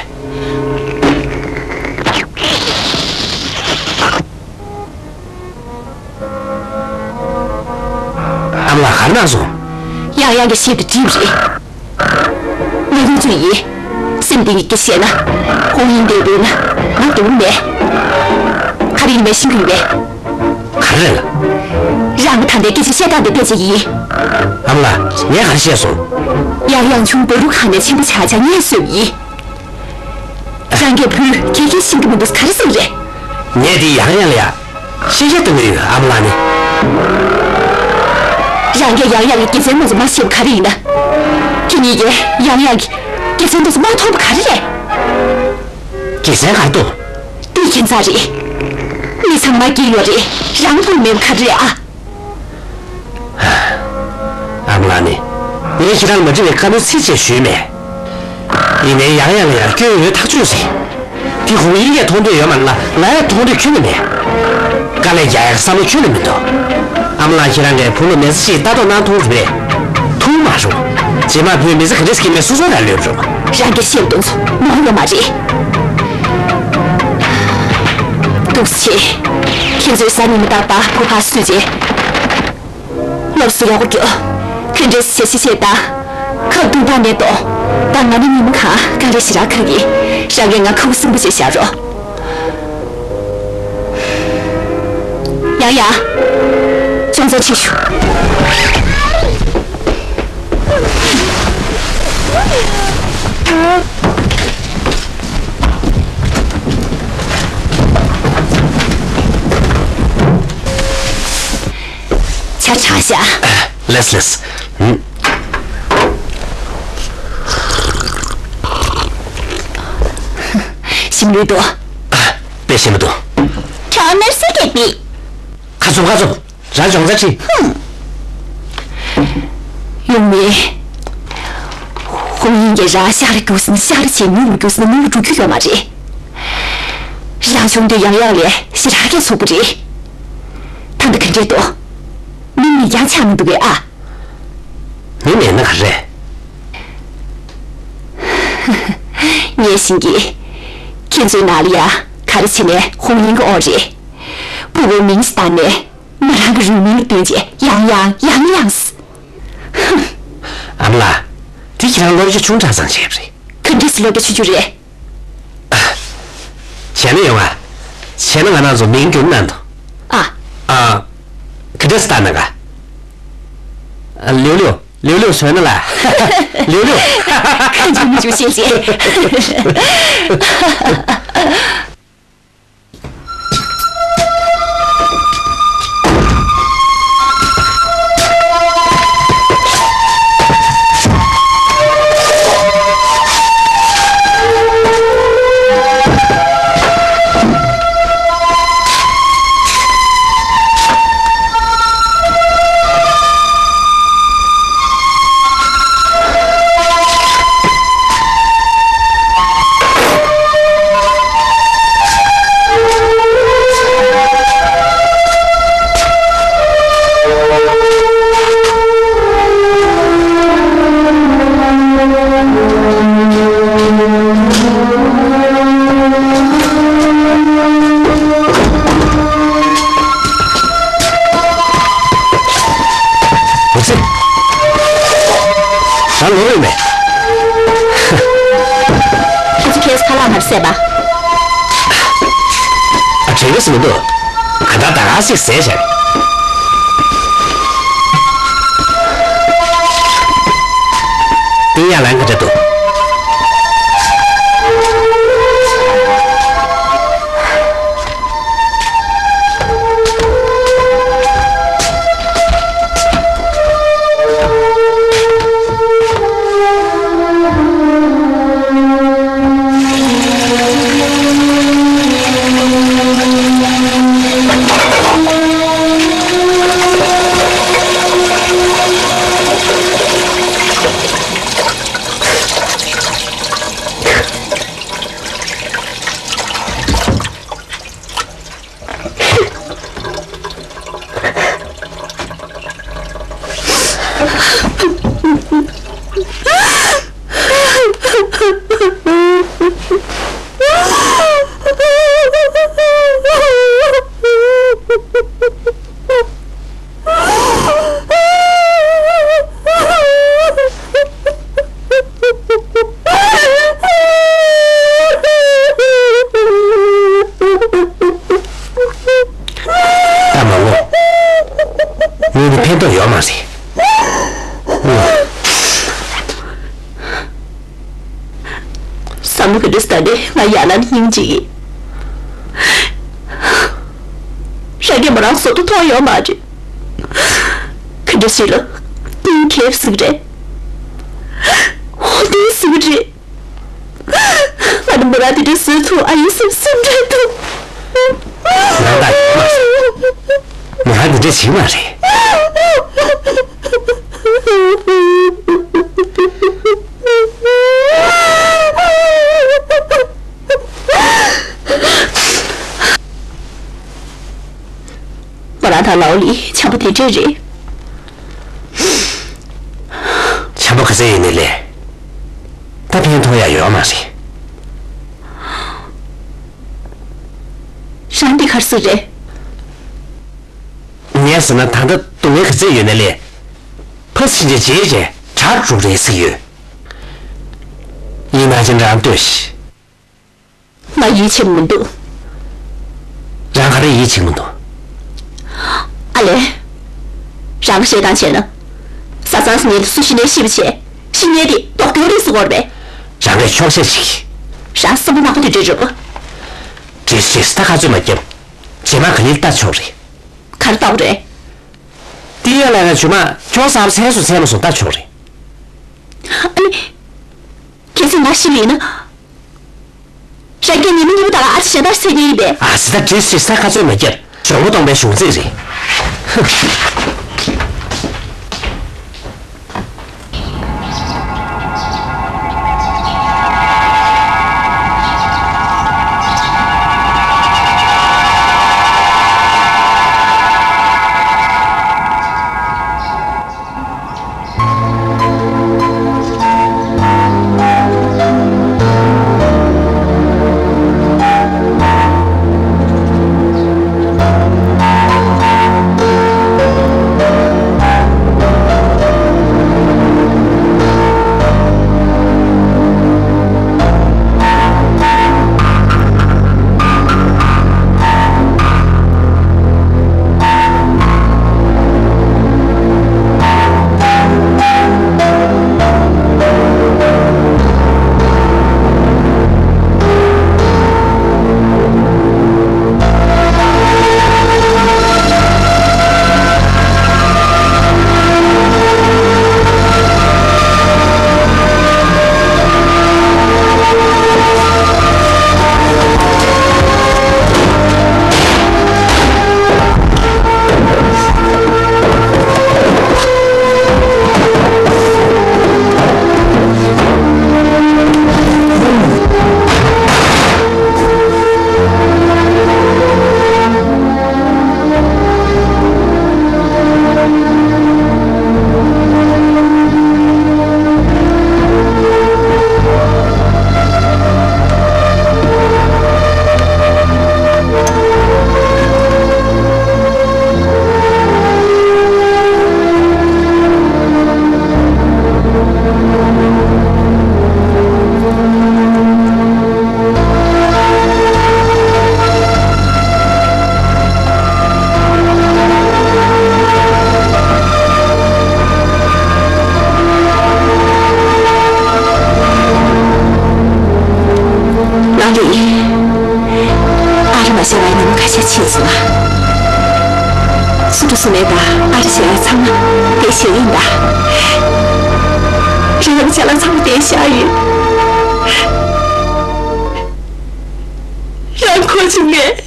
ཨ་མ་ལགས་ག་རེ་གནང་སོང་། ཡང་ཡང་གི་བཤད་དེ་འགྲིག་རེད། ཡིན། སེམས་གཏིང་གི་བཤད་ན། ཧོང་ཡིན་འདས་པས་ན་ང་འདུག་མེད། ག་རེ་ཡིན་པའི་ཤིང་གི་ཡིན་པས། ག་རེ་རེད་ལ། རང་གི་ད་ལྟའི་སྐད་ཆ་བཤད་སྟངས་དེ་དཔེ་ཆ་ཡིན། ཨ་མ་ལགས། ངས་ག་རེ་བཤད་སོང་། ཡང་ཡང་ཆུང་བ་རུ་ཁ་ནས་ཆེན་པོ་ཆགས་ཆགས་ངས་བཟོས་པ་ཡིན། རང་གིས་བུ་ཁྱེད་ཀྱི་ཤིང་གི་མི་འདུག་ག་རེ་ཟེར་རེད། ངས་དེ་ཡང་ཡང་ལ་ཡ། ཤེས་བྱ་གཏོང་གི་ཡོད་ཨ་མ་ལགས་ནི། རང་གིས་ཡང་ཡང་གི་དགེ་མཚན་མ་ཚོ་མ་ཤེས་པ་ག་རེ་ཡིན་ན། ཁྱེད་གཉིས་ཀྱིས་ཡང་ཡང་གི་དགེ་མཚན་དེ་ཚོ་མ་མཐོང་བ་ག་རེ་རེད། དགེ་མཚན་ག་རེ་འདུག་དེ་ཁྱད་མཚར་རེད། མི་ཚང་མ་སྐྱིད་ཡོད་རེད། རང་ཕུང་མེད་པ་ག་རེ་རེད་ཨ། ཨ་མ་ལགས་ནི། ངས་ཁྱེད་རང་མ་འགྲིག་པའི་བཀའ་མོལ་ཚིག་གཅིག་ཞུས་མེད། ཡིན་ནའི་ཡང་ཡང་ལ་ཡང་སྐྱོན་ཡོད་ཐག་ཆོད་རེད། དེ་ཧུང་ཡིན་གྱིས་མཐོང་འདོད་ཡོད་མ་རེད་ལ་ང་ཡང་མཐོང་འདོད་ཁྱོན་ནས་མེད། དཀའ་ལས་རྒྱག་ཡག་བསམ་བློ་ཁྱོན་ནས་མི་འདུག་ཨ་མ་ལགས་ཁྱེད་རང་གིས་བུ་ལ་མི་ཚེ་གཅིག་ལྟ་རྟོག་གནང་ཐུབ་རེད། ཐུབ་མ་རུང་། རྗེས་མ་བུས་མི་ཚེ་ག་འདྲས་སྐྱེལ་མིན་སོ་སོ་རང་ལོས་རུང་། རང་གིས་བཤད་དོན་ཚོ་མོ་ཡོད་མ་རེད། འདུག་སེ་བྱས། ཁྱེད་ཚོས་གཟའ་ཉི་མ་རྟག་པར་བུ་ཕར་བསུས་རྗེས། སློབ་གསོ་ཡག་པོ་རྒྱོབ། ག་འདྲས་བྱས་ཤིག་བཤད་ད། ཁ་བརྡུང་སྟངས་ནས་ལྟོས། ད་ང་ནི་ཉི་མ་གང་ག་རེ་ཞེ་དྲག་ཁག་གི། རང་གིས་ང་ཁ་ཁུ་སིམ་པོ་བྱས་བཞག་རོགས། ཡང་ཡང་། ཅུང་ཙམ་ཕྱིར་ཞོག་ཆ་དྲག་ཤག་ལགས་ལགས། ཞིམ་ལོས་འདུག་དཔེ་ཞིམ་པོ་འདུག་ཁྱོད་མེར་སྲེག་གེ་པི། ཁ་ཚུབ་ཁ་ཚུབ། རང་སྦྱོང་རྩ་ཁྲིད། ཧུམ། ཡུང་མི། ཧུང་ཡིན་གྱིས་རང་ཤར་རྒྱུགས་ཟིན་ཤར་བྱས་ཉུང་རུ་རྒྱུགས་ཟིན་ཉུང་རུ་འགྲོ་རྒྱུ་ཡོད་མ་རེད། རང་གཞུང་དུ་ཡང་ཡང་ལས་ཞེ་དྲག་གི་ཚོགས་པ་རེད། ད་འདི་ག་འདྲས་འདུག་མི་མི་ཡང་ཆགས་མི་འདུག་གས་ཨ། མི་མེད་ན་ག་རེ། ངས་ཤེས་ཀྱི། ཁྱེད་ཚོའི་ནང་ལ་ཡ་ག་རེ་བྱས་ནས་ཧུང་ཡིན་གྱི་ཨོ་རེད། ཕྲུ་གུའི་མིང་ཞིག་བཏགས་ནས་ང་རང་གི་རུས་མིང་ལ་བསྟུན་བྱས་ཡང་ཡང་ཡང་ཡང་། ཨ་མ་ལགས། དེ་ཁྱེད་རང་བློ་རྒྱ་ཆུང་དྲགས་ཙང་བྱས་པ་རེད། ག་འདྲས་སེ་བློ་རྒྱ་ཆུང་ཆུང་རེད། བྱས་ན་ཡོང་ང་། བྱས་ན་ང་རང་ཚོ་མིང་བསྒྱུར་གནང་དང་། ཨ། ཨ། ག་འདྲས་སེ་བཏགས་གནང་ག་ལེའུ་ལེའུ། ལེའུ་ལེའུ་བཟོས་ན་ལ། ལེའུ་ལེའུ། ཁ་མཇུག་མི་མཇུག་བཤད་བྱས། འོ་ཙི། ད་ལོག་ཡོད་མེད། ཁྱེད་ཚོ་ཁ་ལག་མར་བཟས་པ། ཨ། དྲན་གྱི་མི་འདུག་ག་ད་ད་ག་ཟིག་ཟས་བྱས། ཏིང་ཡ་ལན་ག་འདྲ་འདུག་ལོ་ག་འདྲ་ཟེར་ནས་ང་ཡར་ལངས་སྙིང་རྗེ་ཡིན། རང་གིས་མོ་རང་བཟོ་ཐུབ་ཐོག་ཡོད་མ་རེད། ག་འདྲ་ཞིག་ལ་སྙིང་ཁེབས་ཟིག་རེད། འོ་དེ་ཟིག་རེད། ང་ནི་མོ་རང་དེ་འདྲ་བཟོས་ཐུབ་ཨ་ཡིན་བསམ་སེམས་ཁྲལ་འདུག་ང་ད་ཡིན་མ་རེད། མོ་རང་དེ་འདྲ་བྱེད་མ་རེད། མོ་རང་དང་ལའོ་ལི་འཆམ་པོ་དེ་འདྲས་རེད། འཆམ་པོ་ག་ཚད་ཡིན་ནའི་ལས། ད་ཕན་ཐོགས་ཡ་ཡོད་མ་རེད། རང་འདི་ག་རེ་ཟེར་རེད། ངས་ཟེར་ན་ད་ལྟ་སྡུག་བསྔལ་ག་ཚད་ཡོད་ནའི་ལས། ཕ་ཕྱིན་ཆད་རྗེས་རྗེས་དྲག་འགྲོ་རེད་ཟེར་གྱི་ཡོད། ཡིན་ན་ཅི་འདྲ་ལྟོས་ཤིག་ང་ཡིད་ཆེས་མི་འདུག་རང་ག་རེ་ཡིད་ཆེས་མི་འདུག་ཨ་ལས། རང་གི་བཤད་སྟངས་བྱས་ན། བཟའ་ཚང་ཟེར་མཁན་དེ་སུ་ཤི་ནའི་ཤི་བ་བྱས། ཤི་མཁན་དེ་ལྡོག་ཕྱོགས་རེད་ཟེར་གོ་རེད་པས། རང་གིས་ཆོག་ཤེས་ཤིག་རང་བསམ་པ་ནག་པོ་དེ་འདྲས་རེད་པ། འདྲེ་ཞིག་ད་ཁ་རྩོད་མ་རྒྱབ། རྗེས་མ་ག་ལེར་ལྟ་ཆོག་རེད། ག་རེ་ལྟ་དགོས་རེད། ཏི་ཡ་ལ་ན་ཇུ་མ་ཁྱོད་བསམ་སེམས་སུ་ཚད་མ་སོང་ལྟ་ཆོག་རེད། ཨ་ནི། གལ་སྲིད་ང་ཤི་བ་ཡིན་ན། རང་གི་ཉི་མ་གཉིས་པོ་དག་ལ་ཨ་ཅེ་གཞན་དག་ཟེར་གྱི་ཡིན་པས། ཨ་ཙི་ད་འདྲེ་ཞིག་ས་ཁ་རྩོད་མ་རྒྱབ། འཇོན་པོ་གཏོང་པའི་གཞུང་ཚིག་རེད། ལགས་རེད། ཨ་རི་མ་ཟེར་བའི་ཉིན་མོ་ཁ་ཤས་ཕྱིན་སོང་ང་། སུ་འགྲོ་སོང་མེད་པ། ཨ་རི་ཟེར་བ་ཚང་མ་བསྡད་བཞག་ཡིན་ད། རང་གི་ཅ་ལག་ཚང་མ་བསྡད་བཞག་ཡོད། རང་གོ་བྱུང་ངས།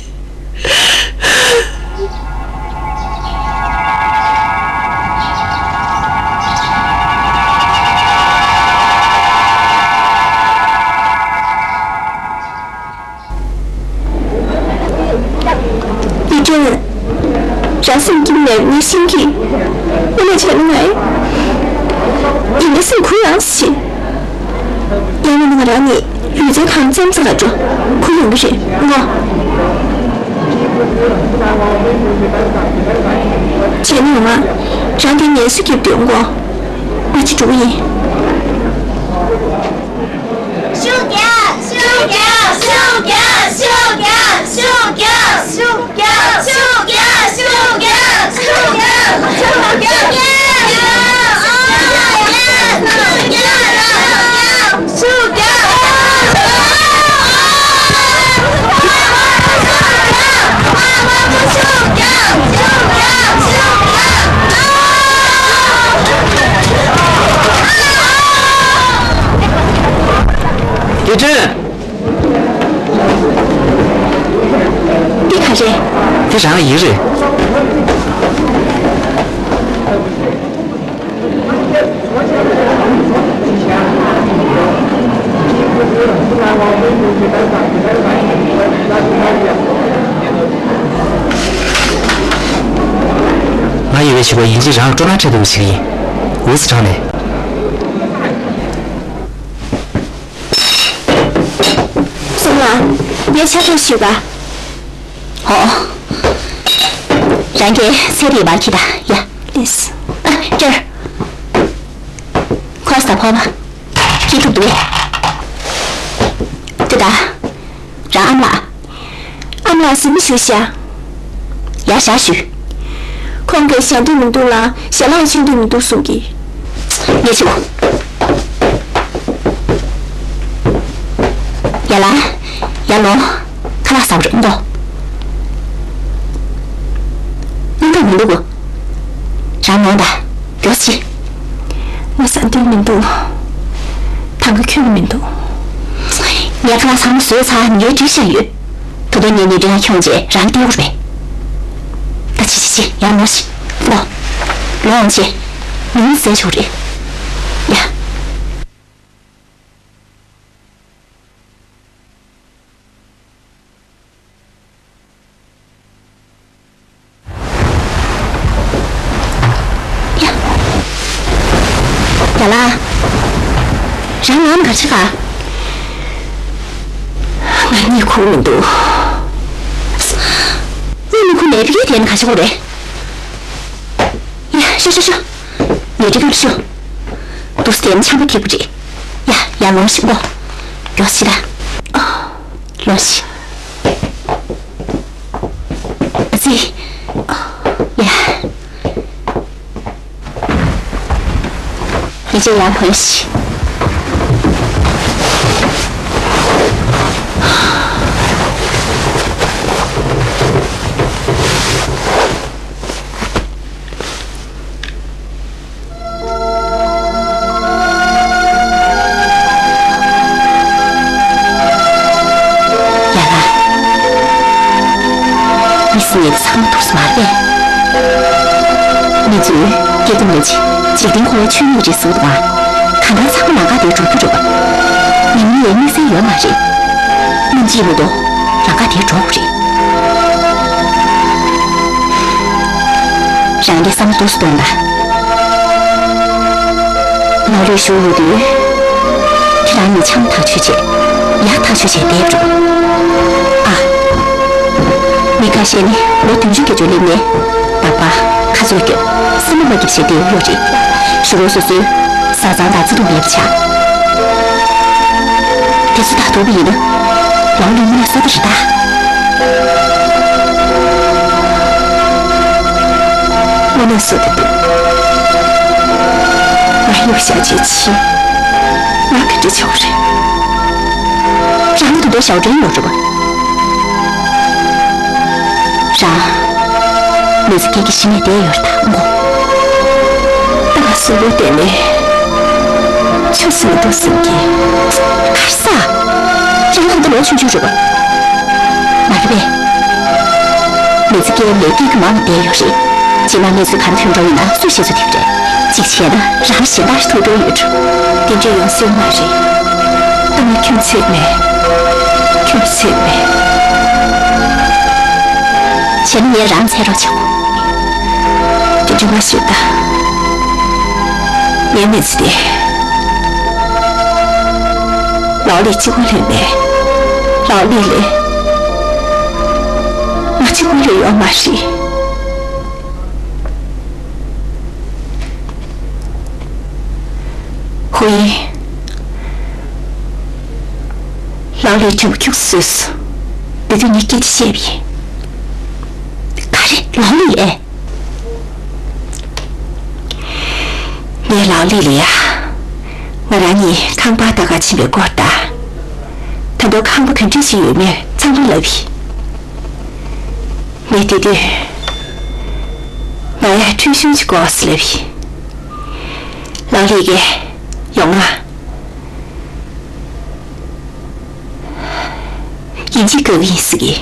ཡིག་སྒྲོན། རང་སེམས་སྐྱིད་ནས་ངས་ཤིང་གི། དངོས་གནས་བྱས་ན་ང་ཡིན་ན་སེམས་ཁུར་ཡང་ཞིག་ཡང་ན་ང་རང་ནི་ལུས་རྩལ་ཁང་ཙམ་ཙམ་ལ་འགྲོ་ཁུར་ཡོང་གི་རེད་ངོ་། བྱས་ན་ཡང་ང་རང་དེ་ངལ་གསོ་རྒྱབ་སྡོད་ངོ་། ང་ཅི་འགྲོ་གི་ཡིན། ཤུགས་རྒྱག་ཤུགས་རྒྱག་ཤུགས་རྒྱག་ཨེ་ཀྲན། འདི་ག་རེད། འདི་རང་ཡིན་རེད། ང་ཡོད་པའི་བྱིས་པ་ཡིན་གཅིག་རང་སྤྲོ་སྣང་འཕྲད་ཐུབ་པ་ཞིག་ཡིན། འུ་ཚོ་དྲང་ནས། སོང་ལ། ངས་ཕྱག་རོགས་ཞུས་པ། ཨོ། རང་གིས་ཚེ་རིང་བར་གྱིས་ད་ཡ། ལིས། ཨ་ཅར། ཁོ་ས་ཕོ་བ། ཁྱི་ཐུབ་འདུག་དེ་ད། རང་ཨ་མ་ལགས། ཨ་མ་ལགས་སུ་མི་ཞུ་ཤག་ཡར་བཞག་ཞུ། ཁོང་གིས་བཞག་འདོད་མི་འདུག་ལ་ཞལ་ལག་མཆོད་འདོད་མི་འདུག་གསུང་གི། ངས་ཞུ། ཡ་ལ། ཡ་ལོ། ཁ་ལག་ཟ་བར་འགྲོ། སྙིང་སྟོབས་མི་འདུག་གོ། རང་ངོ་ད། མགྱོགས་ཤིག་ང་ཟ་འདོད་མི་འདུག་ད་ག་ཁྱོན་མི་འདུག་ངས་ཁ་ལག་ཚང་མ་བཟོས་ཚར། ངས་བྲིས་བཞག་ཡོད། ད་དུང་ངས་ཉལ་ཁྲིའི་ཁ་ཁྱོང་རྗེས་རང་བལྟས་དགོས་རེད། ད་ཆི་ཆི་ཆི་ཡར་ལོངས་ཤིག་ལོ། ལོངས་བྱས། ཉིན་ཟས་ཆོག་རེད། ཡ། ཡ། ཡ་ལ། རང་ངམ་ག་ཅི་ག་ང་གཉིད་ཁུག་མི་འདུག་གཉིད་མི་ཁུག་ནས་ཕ་གིར་བསྡད་ན་ག་ཅི་དགོས་རེད། ཡ་ཤོ་ཤོ་ཤོ། ཉལ་ཁྲི་ཁར་ཤོ། འདུག་སེ་བསྡད་ན་ཆམ་པ་ཐེབས་ཀྱི་རེད། ཡ་ཡར་ལོངས་ཤིག་ཨོ། མགྱོགས་ཤིག་ད། ལོངས་ཤིག་ཨ་ཙི། ཡ། ཡ་ཅེ་ཡར་ལོངས་ཤིག་ཡ་ལ། མི་སེར་ཚང་མ་ཐུགས་སུ་མ་རེད། མི་ཚོས་སྐྱེ་རྒུ་མེད་ཅིག་འཇིག་རྟེན་འཁོར་བའི་ཆོས་ཉིད་རེད་ཟེར་འདུག་ག་གང་ལྟར་ཚང་མ་ལམ་ཁ་དེར་འགྲོ་རྒྱུ་རེད་པ། ཉིན་མོ་ལ་དམིགས་བསལ་ཡོད་མ་རེད། ནམ་འཆི་མ་གཏོགས་ལམ་ཁ་དེར་འགྲོ་དགོས་རེད། རང་གི་བསམ་བློ་ཏོག་ཙམ་གཏོང་དང་། ལག་ལུས་ཞུ་ཡོད་དུས། ཁྱེད་རང་ནི་ཆང་ཐག་ཆོད་བྱས། ཡག་ཐག་ཆོད་བྱས་བསྡད་འགྲོ། ཨ། མི་ཁ་ཤས་ནི་ལོ་བདུན་ཅུ་བརྒྱད་ཅུ་སླེབས་ནས། རྟག་པར་ཁ་ཚོད་སྐྱོ། སེམས་པ་མ་སྐྱིད་བྱས་བསྡད་ཡོད་རེད། གཞུག་ལོ་སོ་སོའི་བཟའ་ཚང་དང་བརྩེ་དུང་མེད་པ་ཆགས། དེ་ཚོ་ད་ཐུག་པ་ཡིན་ན། ལམ་ལུགས་མི་ལ་གསོད་པ་རེད་ད། དངོས་གནས་གསོད་དེ་འདུག་ང་གཡུག་བཞག་བྱས་ཕྱིན། ང་ག་འདྲ་བྱེད་དགོས་རེད། རང་དེ་འདྲའི་ཞའོ་ཀྲེན་ཡོད་རེད་པ། རང་། མི་ཚེ་སྐྱེལ་གྱི་གཞི་ནས་བསྡད་ཡོད་རེད་ད་མགོ། ད་ང་གསོན་པོ་བསྡད་ནས་ཆོ་ཟིན་འདུག་ཟིན་གྱི། གར་ས། རང་ད་ལྟ་ལོ་ཆུང་ཆུང་རེད་པ། མ་རེད་པས། མི་ཚེ་སྐྱེལ་ནས་སྐྱིད་ཀྱི་མང་བསྡད་ཡོད་རེད། རྗེས་མ་གནས་ཚུལ་ག་རེ་ཐོན་འགྲོ་ཡོད་ན་སུས་ཤེས་ཚོད་ཐིག་རེད། གཅིག་བྱས་ན་རང་གཞན་དག་ཐུག་འགྲོ་ཡོད་འགྲོ། དེ་འདྲ་ཡོང་སྲིད་མ་རེད། ད་ང་ཁྱོད་ཚད་མེད། ཁྱོད་ཚད་མེད། བྱས་ན་ངས་རང་ཚད་རོགས་བྱེད་དགོས། དེ་འདྲ་མ་བྱེད་ད། ངའི་མི་ཚེ་དེ། ལའོ་ལི་གཅིག་པོ་ལས་མེད། ལའོ་ལི་ལས། ང་གཅིག་པོ་ལས་ཡོད་མ་རེད། ཧུའེ། ལའོ་ལི་དྲན་པ་ཁྱུག་ཙམ་བཟོས་སོང་། དེ་དུས་ངས་སྐད་ཆ་བཤད་པ་ཡིན། ག་རེ། ལའོ་ལི་ཨེ། ངས་ལའོ་ལི་ལ་ཡ། ང་རང་གཉིས་ཁང་པ་ལྟ་ག་ཕྱིན་པའི་སྐོར་དང་། ད་དུང་ཁང་པ་ག་འདྲ་ཞིག་ཡོད་མེད་ཚང་མ་ལབ་ཡིན། ངས་དེ་དུས། ང་ཡར་ཁྲུས་གཞོང་ཅིག་དགོས་ལབ་ཡིན། ལའོ་ལི་གིས་ཡོང་ང་། ཡིན་གཅིག་དགོས་ཀྱི་ཡིན་ཟེར་གི།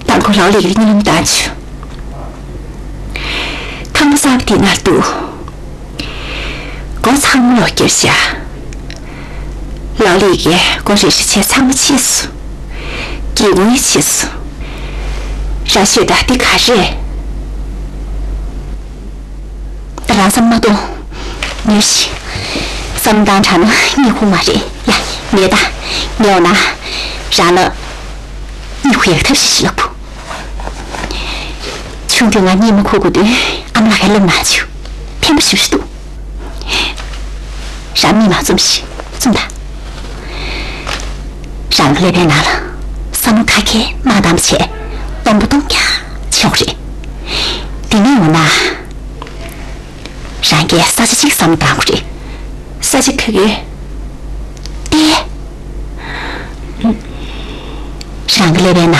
དང་པོ་ལའོ་ལི་གིས་གཉིད་ལམ་བཏང་བྱུང་། ཁང་པ་གསར་པ་དེ་ནང་དུ་སྒོ་ཚང་མ་ལོག་བསྒྱུར་བཞག། ལའོ་ལི་གིས་སྒོ་རེ་རེ་བྱས་ཚང་མ་ཕྱེས་སོང་། སྒེའུ་ཁུང་ཡང་ཕྱེས་སོང་། རང་ཤོད་དང་། འདི་ག་རེ་རེད། ད་རང་བསམ་མ་གཏོང་། ཉོལ་ཞིག། བསམ་བློ་བཏང་དྲགས་ན་གཉིད་ཁུག་མ་རེད་ཡ། ཉལ་དང་། ཉལ་འོང་ན། རང་ལ་གཉིད་ཁུག་ཡག་ཐབས་ཤེས་ཤིག་ལབ། ཆུང་དུས་ང་གཉིད་མ་ཁུག་དགོས་དུས་ཨ་མ་ལགས་ཀྱིས་སློབ་གནང་བྱུང་། ཕན་པོ་ཞེ་པོ་ཞིག་འདུག། རང་མིག་མར་བཙུམས་ཤིག། བཙུམས་དང་། རང་གི་ཀླད་པའི་ནང་ལ་བསམ་བློ་ག་གེ་མ་བཏང་བ་བྱས། སྟོང་པ་སྟོང་རྐྱང་བྱེད་དགོས་རེད། དེ་ནས་འོ་ན། རང་གིས་ས་ཆ་གཅིག་བསམ་བློ་བཏང་དགོས་རེད། ས་ཆ་ག་གེ། ཏེ། རང་གི་ཀླད་པའི་ནང་ལ་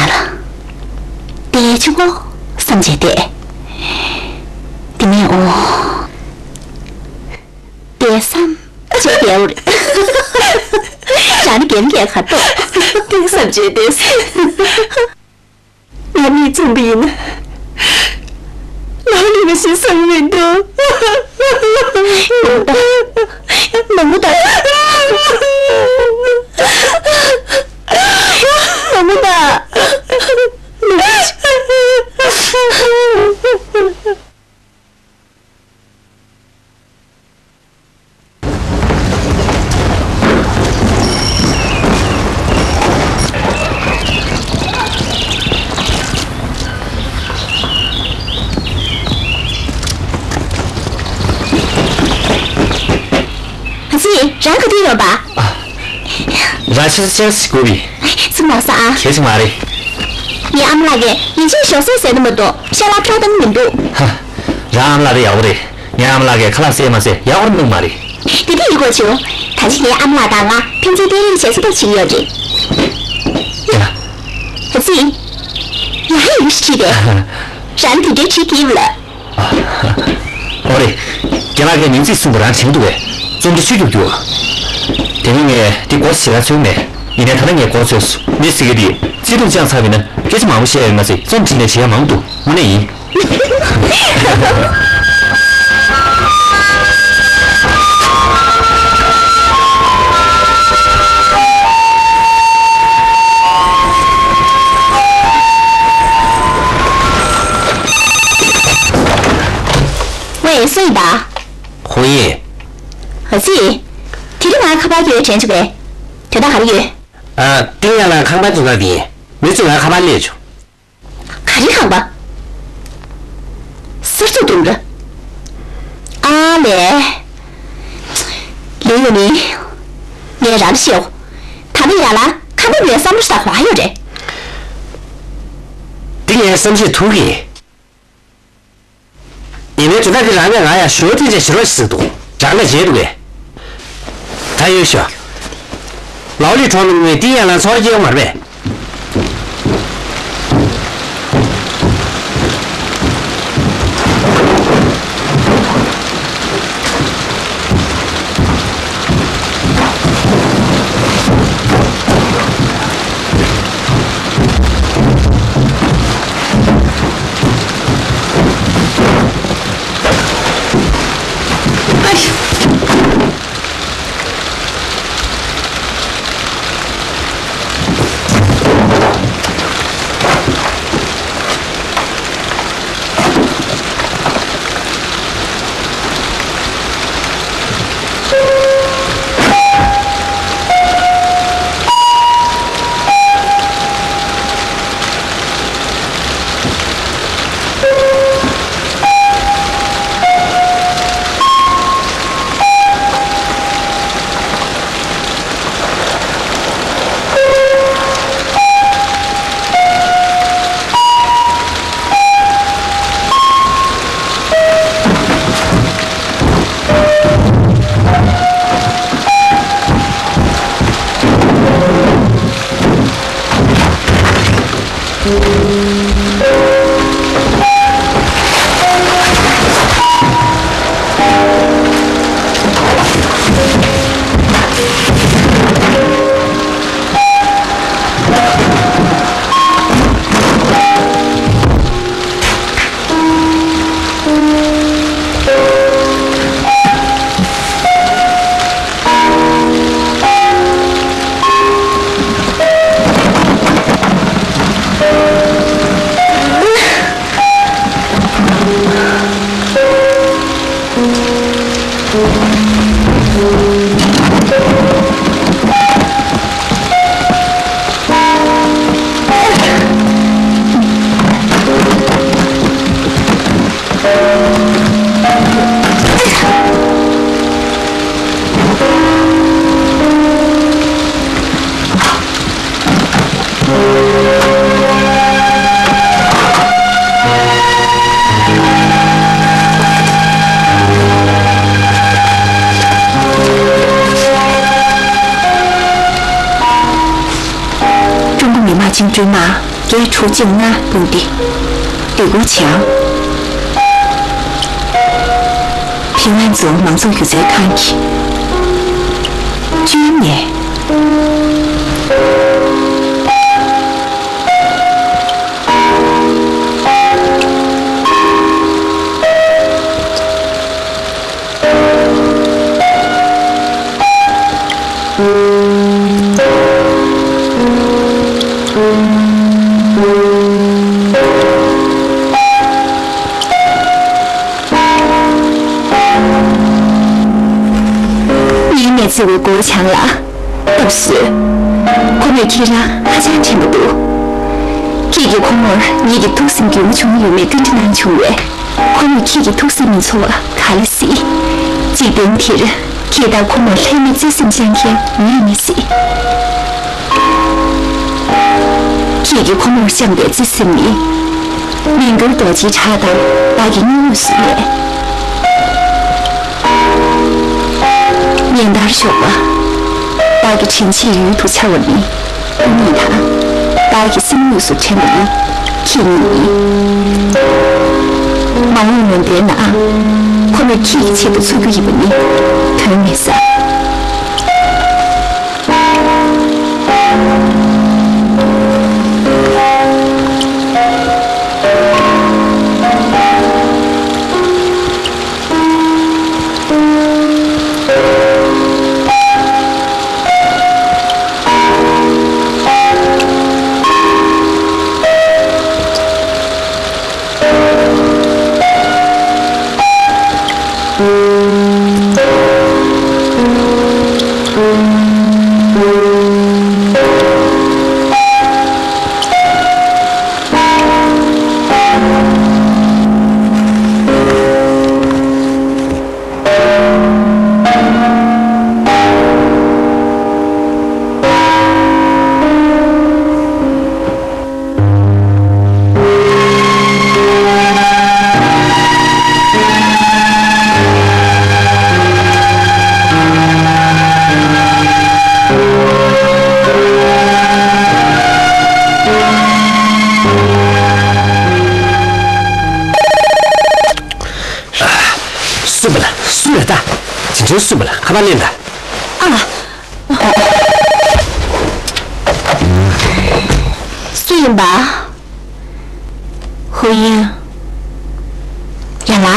ཏེ་བྱུང་ངོ་བསམ་བྱས་བསྡད། དེ་ནས་འོ། ཏེ་བསམ་བྱས་བསྡད་འོ་རེད། རང་ནི་རྒན་རྒན་ག་ཏོ། ཏེ་བསམ་བྱས་བསྡད། ང་མིག་བཙུམ་པ་ཡིན་ན། ལའོ་ལི་མ་ཤི་བསམ་མི་འདུག། མང་པོ་དང་། མང་པོ་དང་། ཨ་ཙི། རང་ག་དུས་ཡོང་པ། རང་ཆུ་ཚོད་ཕྱེད་ཀ་ཞིག་སྒུག་གི། ཚུར་ལོག་ས་ཨ། གལ་ཆེ་མ་རེད། ངའི་ཨ་མ་ལགས་ཀྱིས་ཡིན་གཅིག་ཞོགས་ཟས་ཟེར་ནི་མ་གཏོགས་ཤ་ལག་ཁྲག་གཏོང་མི་འདུག། ཧ། རང་ཨ་མ་ལགས་དེ་ཡག་པོ་རེད། ངའི་ཨ་མ་ལགས་ཀྱིས་ཁ་ལག་ཟས་མ་ཟས་ཡག་པོ་གནང་མ་རེད། དེ་འདྲ་ཡིན་དགོས་བྱུང་། ད་ཆ་ངའི་ཨ་མ་ལགས་དང་ང་ཕན་ཚུན་བརྟེན་རེས་བྱས་སུ་ཐབས་བྱེད་ཀྱི་ཡོད་རེད། ཡ། ཨ་ཙི། ཡ་ཧ་ཡུ་ཤི་ཁྲིད་པས། རང་དེ་འདྲའི་ཁྲིད་ཀྱི་ཡོད་ལ། ཨོ་རེད། རྒན་ལགས་ཀྱིས་མིང་ཚིག་གསུངས་པ་རང་དྲན་གྱི་འདུག་གས། རྩོམ་འབྲི་ཆུ་རྒྱུག་རྒྱུ། དེ་ནས་ངས་འདི་མགོ་ཞིག་ལ་ཚོད་མེད། ཡིན་ནའི་ད་ལྟ་ངས་མགོ་ཚོས་སོང་། མི་ཟེར་མཁན་འདི་བརྩེ་དུང་བཅངས་ཚར་བ་ཡིན་ན་སྐད་ཆ་མང་པོ་བཤད་ཡོད་མ་ཟད་རྩོམ་བྲིས་ནས་བྱེད་ཡ་མང་པོ་འདུག། དངོས་གནས་ཡིན། ཝེ། སུ་ཡིན་པ། ཧོ་ཡེ། ཨ་ཙི། དེ་རིང་ང་ཁ་པར་ཡོད་དྲན་བྱུང་བས། དོན་དག་ག་རེ་ཡོད། ཨ། ཏིང་ཡ་ལ་ཁང་པ་བཙོང་ག་དེ་ཡིན། མི་ཚོས་ང་ཁ་པར་སླེབས་བྱུང་། ག་རེ་ཁང་པ། གསར་འཛུགས་འདུག་ར། ཨ་ལས། ལོས་ཡོད་མིན། ངས་རང་ཤེའོ། ད་ནི་ཡ་ལ་ཁང་པ་ལས་བསམ་བློ་ཞིག་ད་གོ་ཡོད་རེད། འདི་ངའི་བསམ་ཤེས་ཐུག་གི། ཡིན་ནའི་དོན་དག་གི་རང་གིས་ང་ཡ་ཞོ་ཐེངས་ཆེ་ཞེ་རོགས་ཞིག་ཟེར་འདུག། རང་ལ་བྱས་འདུག་གས། ད་ཡོད་ཤོག། ལའོ་ལི་གྲོངས་ནས་ངས་ཏིང་ཡ་ལ་ཚོར་སྐྱེལ་ཡོང་མ་རེད་པས། ལ་བརྒྱད་དྲུག་གཅིག་ལྔ་སྤུངས་ཏེ་འདེགས་སྐུལ་བྱའོ། ཕིན་ལན་ཙོ་མང་གཙོ་སྒྱུ་རྩལ་ཁང་གི་བཅུད་ནས། ངའི་གནས་ཚུལ་བའི་སྒོ་བྱང་ལ་སྟབས་བཟོས། ཁོ་མོས་ཁྱེད་རང་ཧ་ཅང་དྲན་པ་འདུག་ཁྱེད་ཀྱིས་ཁོ་མོར་ངེད་ཀྱི་ཐུགས་སེམས་སྒྱུར་མ་བྱུང་ཡོད་མེད་བཀའ་འདྲི་གནང་བྱུང་བས། ཁོ་མོས་ཁྱེད་ཀྱི་ཐུགས་སེམས་མི་ཚོར་བ་ག་ལ་སྲིད། འཇིག་རྟེན་འདིར་ཁྱེད་དང་ཁོ་མོར་ལྷད་མེད་བརྩེ་སེམས་བཅངས་མཁན་མི་ཡོད་མི་སྲིད། ཁྱེད་ཀྱིས་ཁོ་མོར་བཅངས་པའི་བརྩེ་སེམས་ནི། མི་འགྱུར་རྡོ་རྗེའི་བྲག་དང་བདག་གི་སྙིང་དབུས་སུ་གནས། ཉིན་ལྟར་ཞོགས་པ། བདག་གི་དྲིན་ཆེན་ཡུལ་དུ་འཆར་བ་ནི། ཁོ་གཉིས་དང་། བདག་གི་སེམས་དབུས་སུ་དྲན་པ་ནི། ཁྱེད་གཉིས་ཡིན། མ་འོངས་ལོ་ཟླའི་ནང་། ཁོ་མོས་ཁྱེད་ཀྱི་ཆེད་དུ་འཚོ་རྒྱུ་ཡིན་པ་ནི། དོན་མེད་ས། སུན་པ་ལ་སུ་རེད་ད། དེ་འདྲའི་སུན་པ་ལ་ཁ་པར་ལེན་ད། ཨ། སུ་ཡིན་པ། ཧུ་ཡིན། ཡ་ལ།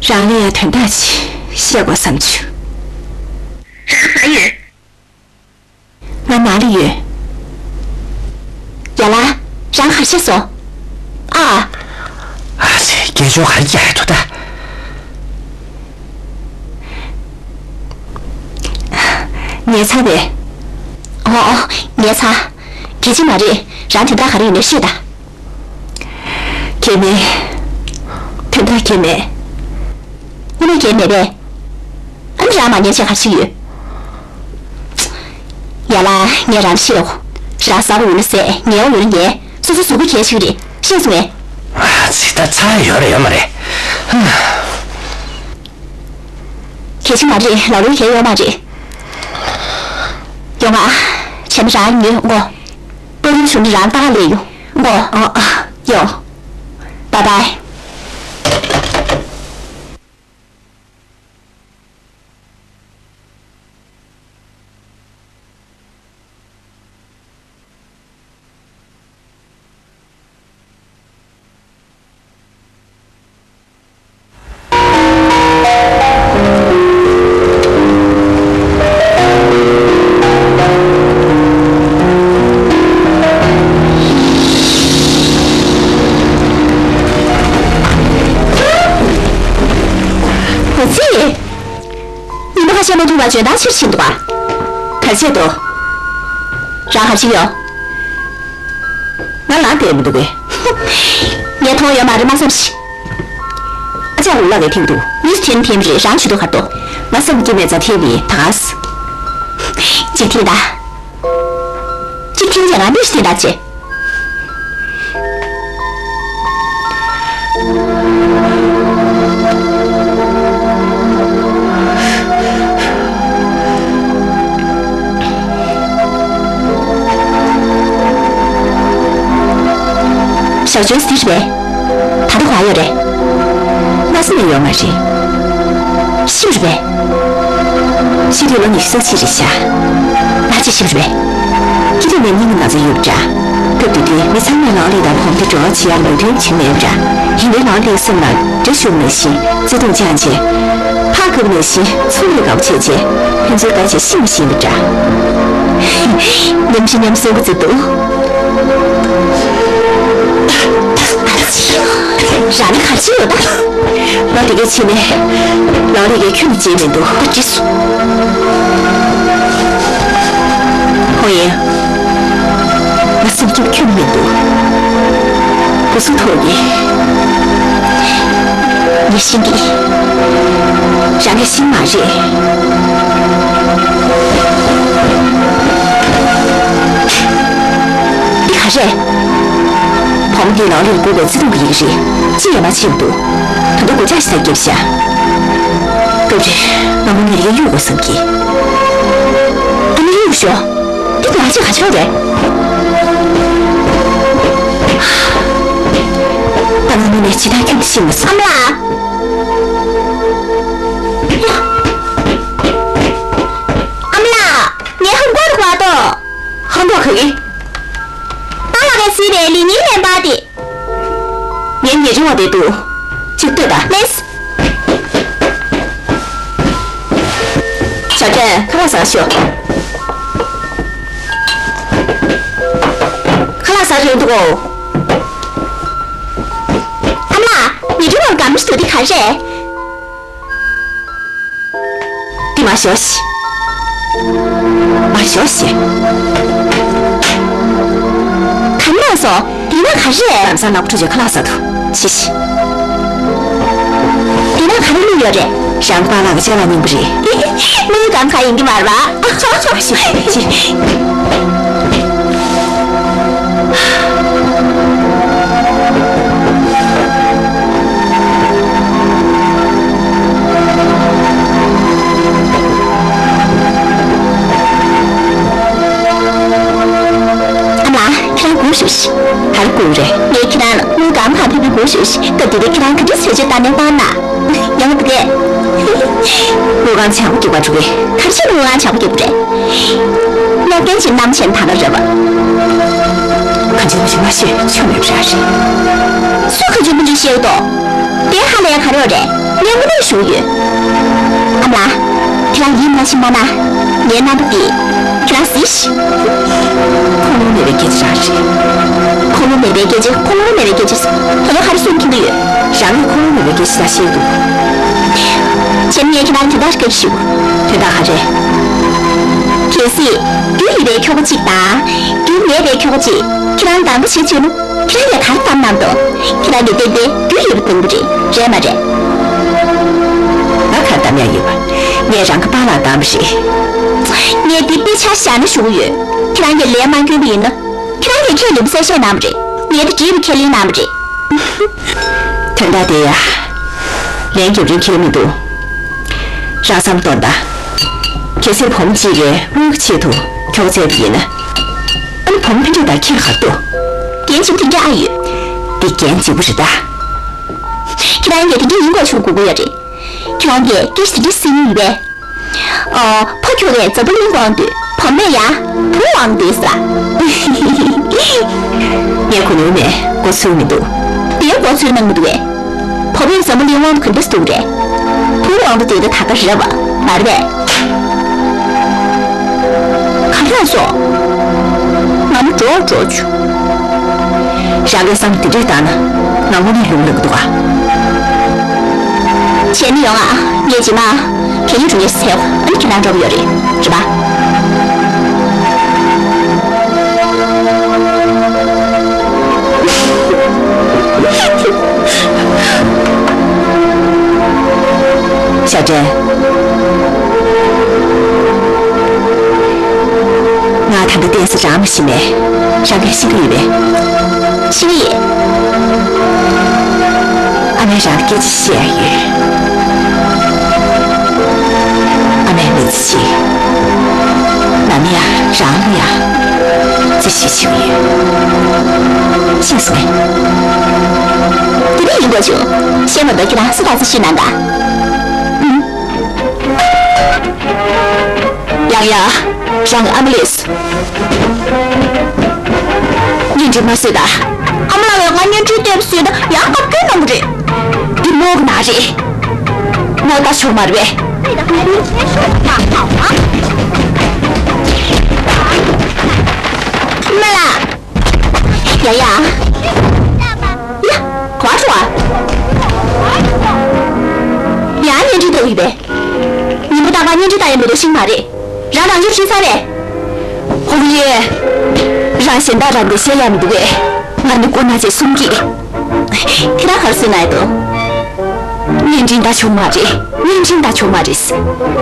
རང་ལ་ཡ་དོན་དག་ཅིག་བཤད་དགོས་བསམ་བྱུང་། རང་ག་ཡོད། ང་ནང་ལ་ཡོད། ཡ་ལ། རང་གར་ཕྱིན་སོང་། ཨ། ཨ་ཙི། སྐད་ཅོར་ག་རེ་རྒྱག་ཡ་འདུག་ད། ཉལ་ཚར་བས། ཨོ་ཨོ། ཉལ་ཚར། གལ་ཆེ་མ་རེད། རང་དོན་དག་ག་རེ་ཡོད་ན་བཤད་ད། གལ་མེད། དོན་དག་གལ་མེད། དངོས་གནས་གལ་མེད་པས། ཨ་ནི་རང་མ་ཉལ་བྱས་ག་རེ་བྱེད་ཀྱི་ཡོད། ཡ་ལ། ངས་རང་བཤད་རོགས། རང་ཟ་བ་ཡོད་ན་ཟས། ཉལ་བ་ཡོད་ན་ཉལ། སོ་སོའི་གཟུགས་པོ་གལ་ཆེ་གི་རེད། ཤེས་སོང་ངས། ཨ་ཙི། ད་ཚ་ཡོད་རེད་ཡོད་མ་རེད། གལ་ཆེ་མ་རེད། ལག་ལེན་གལ་ཡོད་མ་རེད། ཡོང་ང་། བྱས་ན་རང་ཉོས་འགོ། པར་རིམ་བྱུང་ན་རང་ལྟ་ག་སླེབས་ཡོང་། འགོ། ཨ་ཨ། ཡོ། བཱའི་བཱའི། ཨ་ཙི། ཉི་མ་ཁ་ཤས་མ་འདུག་པ་འཇོན་ཐང་ཆེར་ཕྱིན་འདུག་ག་ག་རེ་བྱས་འདུག་རང་ག་རེ་བྱེད་ཀྱི་ཡོད། ང་ལངས་བསྡད་མི་འདུག་གས། ངས་མཐོང་ཡོད་མ་རེད་མ་བསམ་ཤི། ཨ་ཅག་ལུག་ལག་གིས་འཐེན་འདུག་མི་ཚོ་འཐེན་འཐེན་རེད། རང་བྱེད་འདུག་ག་འདུག་ང་བསམ་གྱི་མེད་ཙང་འཐེན་པའི་ད་ག་ས། གཅིག་འཐེན་ད། གཅིག་འཐེན་ཀྱང་ང་མི་ཞིག་འཐེན་ད་ཅེ། རེད་ཟེར་རེད་པས། ད་ལྟ་ག་ཡོད་རེད། སྔ་ས་ནས་ཡོད་མ་རེད། ཤི་བ་རེད་པས། ཤི་དུས་ལོ་ཉི་ཤུ་རྩ་གཅིག་རེད་ཤག་ལ་ཅི་ཤི་བ་རེད་པས། སྐྱིད་སྡུག་མེད་མཁན་གྱི་ན་ཚ་ཡོད་པ་འདྲ། སྐབས་དེ་དུས་མི་ཚང་མས་ལའོ་ལི་དང་བོམ་ཐེ་གྲོགས་བྱེད་ཡག་མོས་མཐུན་བྱེད་མེད་པ་འདྲ། ཡིན་ནའི་ལའོ་ལི་སེམས་ལ་དགྲ་ཤོར་ནང་བཞིན་བརྩེ་དུང་བཅངས་བྱས། ཕར་བཀབ་ནང་བཞིན་ཚུར་ལ་དགའ་པོ་བྱས་བྱས་ཕན་ཚུན་དགའ་བྱས་ཤི་མི་ཤེས་པ་འདྲ། མཉམ་ཤི་མཉམ་གསོན་གྱི་བརྩེ་དུང་། རང་ནི་ག་ཅི་ཡོད་ད། ང་དེ་གའི་ཕྱི་ནས་ལའོ་ལི་གའི་ཁྱོན་ནས་བརྗེད་མི་འདུག་ད་འགྲིག་སོང་། ཧོ་ཡིན། ང་སེམས་སྐྱོ་ཁྱོན་ནས་མི་འདུག་སྐུ་གཟུགས་ཐོག་ནས་ངས་ཤི་འདི་རང་གི་ཤི་མ་རེད། འདི་ག་རེད། བུ་མོ་འདིས་ལའོ་ལིར་བསྐུར་བའི་བརྩེ་དུང་གི་ཡི་གེ་རེད། ཅི་ཡང་མ་བྱེད་འདུག་ད་དུང་སྒོ་ལྕགས་ཤིག་ད་བརྒྱབ་ཤག་སྐབས་རེ་ང་མོ་ངའི་ཡིག་གཡུག་དགོས་བསམ་གི། ཨ་མ་གཡུག་ཤོག་འདི་ང་ཅི་ག་ཆགས་རེད། ད་ང་མོ་ནས་ཇི་ལྟར་ཁྱོད་ཤེས་མ་སོང་། ཨ་མ་ལགས། ཨ་མ་ལགས། ངའི་ཧམ་གོ་རུ་བ་དོ། ཧམ་གོ་ག་གི། ད་ལ་བའི་སྲིད་པའི་ལི་ཉིན་ལེན་པ་དེ། ངའི་ཉེ་རིང་བ་དེ་འདུག་ཅིག་ལྟོས་དང་། མེད། ཞབས་བརྟན་ཁ་ལག་ཟ་ཤོག་ཁ་ལག་ཟ་རེད་འདུག་གོ། ཨ་མ་ལགས། ཉེ་རིང་བར་དགའ་མོ་ཞིག་འདུག་འདི་ག་རེད། འདི་མ་ཞོ་ཤི། མ་ཞོ་ཤི། ག་ནས་སོང་། འདི་ན་ག་རེད། ལམ་སང་ནག་པོ་འཁྲུད་བྱས་ཁ་ལག་ཟ་འདུག་ཤི་ཤི། འདི་ན་ག་རེ་བླུགས་ཡོད་རེད། རང་པཱ་ལགས་ཀྱི་ཅ་ལག་རྙིང་པ་རེད། དངུལ་གང་ག་ཡིན་གྱི་མ་རེད་པ། ཤི་ཤི། ཨ་མ། ཁྱེད་རང་སྒུག་ཞོག་ཤིག་ད་རུང་སྒུག་རེད། ངས་ཁྱེད་རང་ལ་དངུལ་སྒམ་ཁ་ཕུལ་བུ་སྒུག་ཞོག་ཤིག་སྐབས་དེ་དུས་ཁྱེད་རང་ག་འདྲ་བཟོས་བྱས་ལྟ་ནས་བཏང་ན། ཡང་དེ་གས། དངུལ་སྒམ་ཆང་པོ་སྐྱུག་པ་འགྲོ་གི། ག་རེ་བྱས་ནས་དངུལ་སྒམ་ཆང་པོ་སྐྱུག་པ་རེད། སློབ་དཔོན་གྱི་རྣམ་ཅན་ད་ག་རེད་བ། ཁ་འཇམ་པོ་ཞིག་མ་བཤད་ཆོ་མེད་པ་ར་རེད། སུ་ཁ་འཇམ་པོ་ཅིག་བཤད་དོ། དེ་ཧ་ལས་ག་རེ་རེད། ངས་དངོས་གནས་ཞུ་ཡོད། ཨ་མ་ལགས། ཁྱེད་རང་ཡིད་མ་ཆེས་མ་གནང་། ངའི་རྣམ་པ་འདི་ཁྱེད་རང་གཟིགས་ཤིག་ཁུངས་ལུང་མེད་པའི་སྐད་ཆ་རང་རེད། ཁུངས་ལུང་མེད་པའི་སྐད་ཆ་ཁུངས་ལུང་མེད་པའི་སྐད་ཆ་ཟེར། ད་ལོ་ག་རེ་གསུང་གི་འདུག་ཡོད། རང་གིས་ཁུངས་ལུང་མེད་པའི་སྐད་ཆ་ད་བཤད་འདུག་བྱས་ན་ངས་ཁྱེད་རང་དོན་དག་སྐད་ཆ་ཞུ། དོན་དག་ག་རེ། གལ་སྲིད་རྒྱུ་ཡོད་པའི་ཁྱོ་ག་གཅིག་དང་། རྒྱུ་མེད་པའི་ཁྱོ་ག་གཅིག་ཁྱེད་རང་དང་པོ་བྱེད་བཅུག་ན། ཁྱེད་རང་གིས་ག་རེ་གཏམ་གནང་འདུག་ཁྱེད་རང་གིས་ཏན་ཏན་རྒྱུ་ཡོད་པ་འདོན་གྱི་རེད། རེད་མ་རེད། ང་ག་རེ་གཏམ་ཡག་ཡོད་པ། ངས་རང་གི་པཱ་ལགས་གཏམ་པ་རེད། ངས་འདི་དཔེ་ཆ་བཞག་ན་ཞུ་གི་ཡོད། ཁྱེད་རང་གིས་ལན་མ་སྐྱོན་པ་ཡིན་ན། ཁྱེད་རང་གིས་ཁས་ལེན་པ་གསལ་བཤད་གནང་བ་རེད། ངས་འདི་བྲིས་པ་ཁས་ལེན་གནང་བ་རེད། དོན་དག་དེ་ཡ། ལན་རྒྱབ་རིན་ཁྱེར་མི་འདུག་རང་བསམ་གཏོང་དང་། གལ་སྲིད་བུ་མོ་གཅིག་གིས་དངུལ་གྱི་ཆེད་དུ་ཁྱོ་ག་བཙལ་བ་ཡིན་ན། ཨ་ནི་བུ་མོ་ཕན་ཆད་དང་ཁྱད་ག་རེ་འདུག་རྒྱན་ཆེན་དེ་འདྲ་ཨ་ཡོད། འདི་རྒྱན་བརྗིད་པོ་རེད་ད། ཁྱེད་རང་གིས་དེ་འདྲ་ཡིན་དགོས་ཆོག་དགོས་ཀྱི་ཡོད་རེད། ཁྱེད་རང་གིས་སྐད་ཆ་དེ་འདྲ་ཟེར་ཡོད་པས། ཨོ། ཕ་ཁྱོ་གས་འཛམ་བུ་གླིང་དབང་འདུས། བུ་མོས་ཡ། བུ་དབང་འདུས་ས། ངས་ཁོ་ནུ་མས་མགོ་ཚོས་མི་འདུག་དེའི་མགོ་ཚོས་གནང་མི་འདུག་གས། བུ་མོས་འཛམ་བུ་གླིང་དབང་དུ་ག་འདྲ་འདུག་རེད། བུ་དབང་དུ་དེ་ད་ད་ག་རེད་བ། མ་རེད་པས། ག་རེ་སོང་། ང་མོ་འགྲོ་འགྲོ་བྱུང་། རང་གིས་བསམ་དེ་འདྲས་བཏང་ན་ང་དངོས་གནས་ལུང་ལ་གི་འདུག་ཨ། བྱས་ན་ཡོང་ཨ། ངས་རྗེས་མ་གད་སྙིགས་རུ་ངས་ཟས་ཨ་ནི་ཁྱེད་རང་འགྲོ་གི་ཡོད་རེད། རེད་པ། ཞབས་བརྟན། ང་ད་ལྟ་བསྡད་ས་རང་མ་ཤི་མེད། རང་གིས་ཤེས་ཀྱི་ཡོད་པས། ཤེས་ཀྱི་ཡོད། ཨ་མས་རང་ལ་སྐད་ཆ་བཤད་ཡ་ཡོད། ཨ་མས་མི་ཚེ་གཅིག་ནམ་ཡང་ རང་ལ་ཡང་རྩིས་ཞིབ་བྱེད་ཀྱི་ཡོད། ཤེས་སོང་ངས། དེ་འདྲ་ཡིན་དགོས་བྱུང་། ཤེས་མ་གཏོགས་ཁྱེད་རང་སུ་དང་སུ་ཤེས་ན་འདྲ། ཡང་ཡང་། རང་ཨ་མ་ལགས་སུ། བརྙན་འཕྲིན་མ་བཟོས་དང་། ཨ་མ་ལགས་ཀྱིས་ང་བརྙན་འཕྲིན་བལྟས་པ་བཟོས་ན་ཡང་བཀའ་བཀྱོན་གནང་གི་རེད། འདི་རྨོ་གི་ནང་རེད། རྨོ་ལྟ་ཆོག་མ་རེད་པས། ཨ་མ་ལགས། ཡ་ཡ། ཡ། ག་པར་འགྲོ་བ། ཡ། བརྙན་འཕྲིན་ལྟ་གི་ཡོད་པས། ཉིན་མོ་རྟག་པར་བརྙན་འཕྲིན་ལྟ་ཡ་མི་འདུག་ཤེས་མ་རེད། རང་རང་ཕྱོགས་ཤེས་ས་རེད། ཧོང་ཡེ། རང་གཞན་དག་རང་གི་བཤད་ཡ་མི་འདུག་གས། ང་ནི་མགོ་ན་ཆེ་གསུམ་གྱིས། ཁྱེད་རང་ག་རེ་ཟེར་ན་ཡོད་དོ། བརྙན་འཕྲིན་ལྟ་ཆོག་མ་རེད། བརྙན་འཕྲིན་ལྟ་ཆོག་མ་རེད།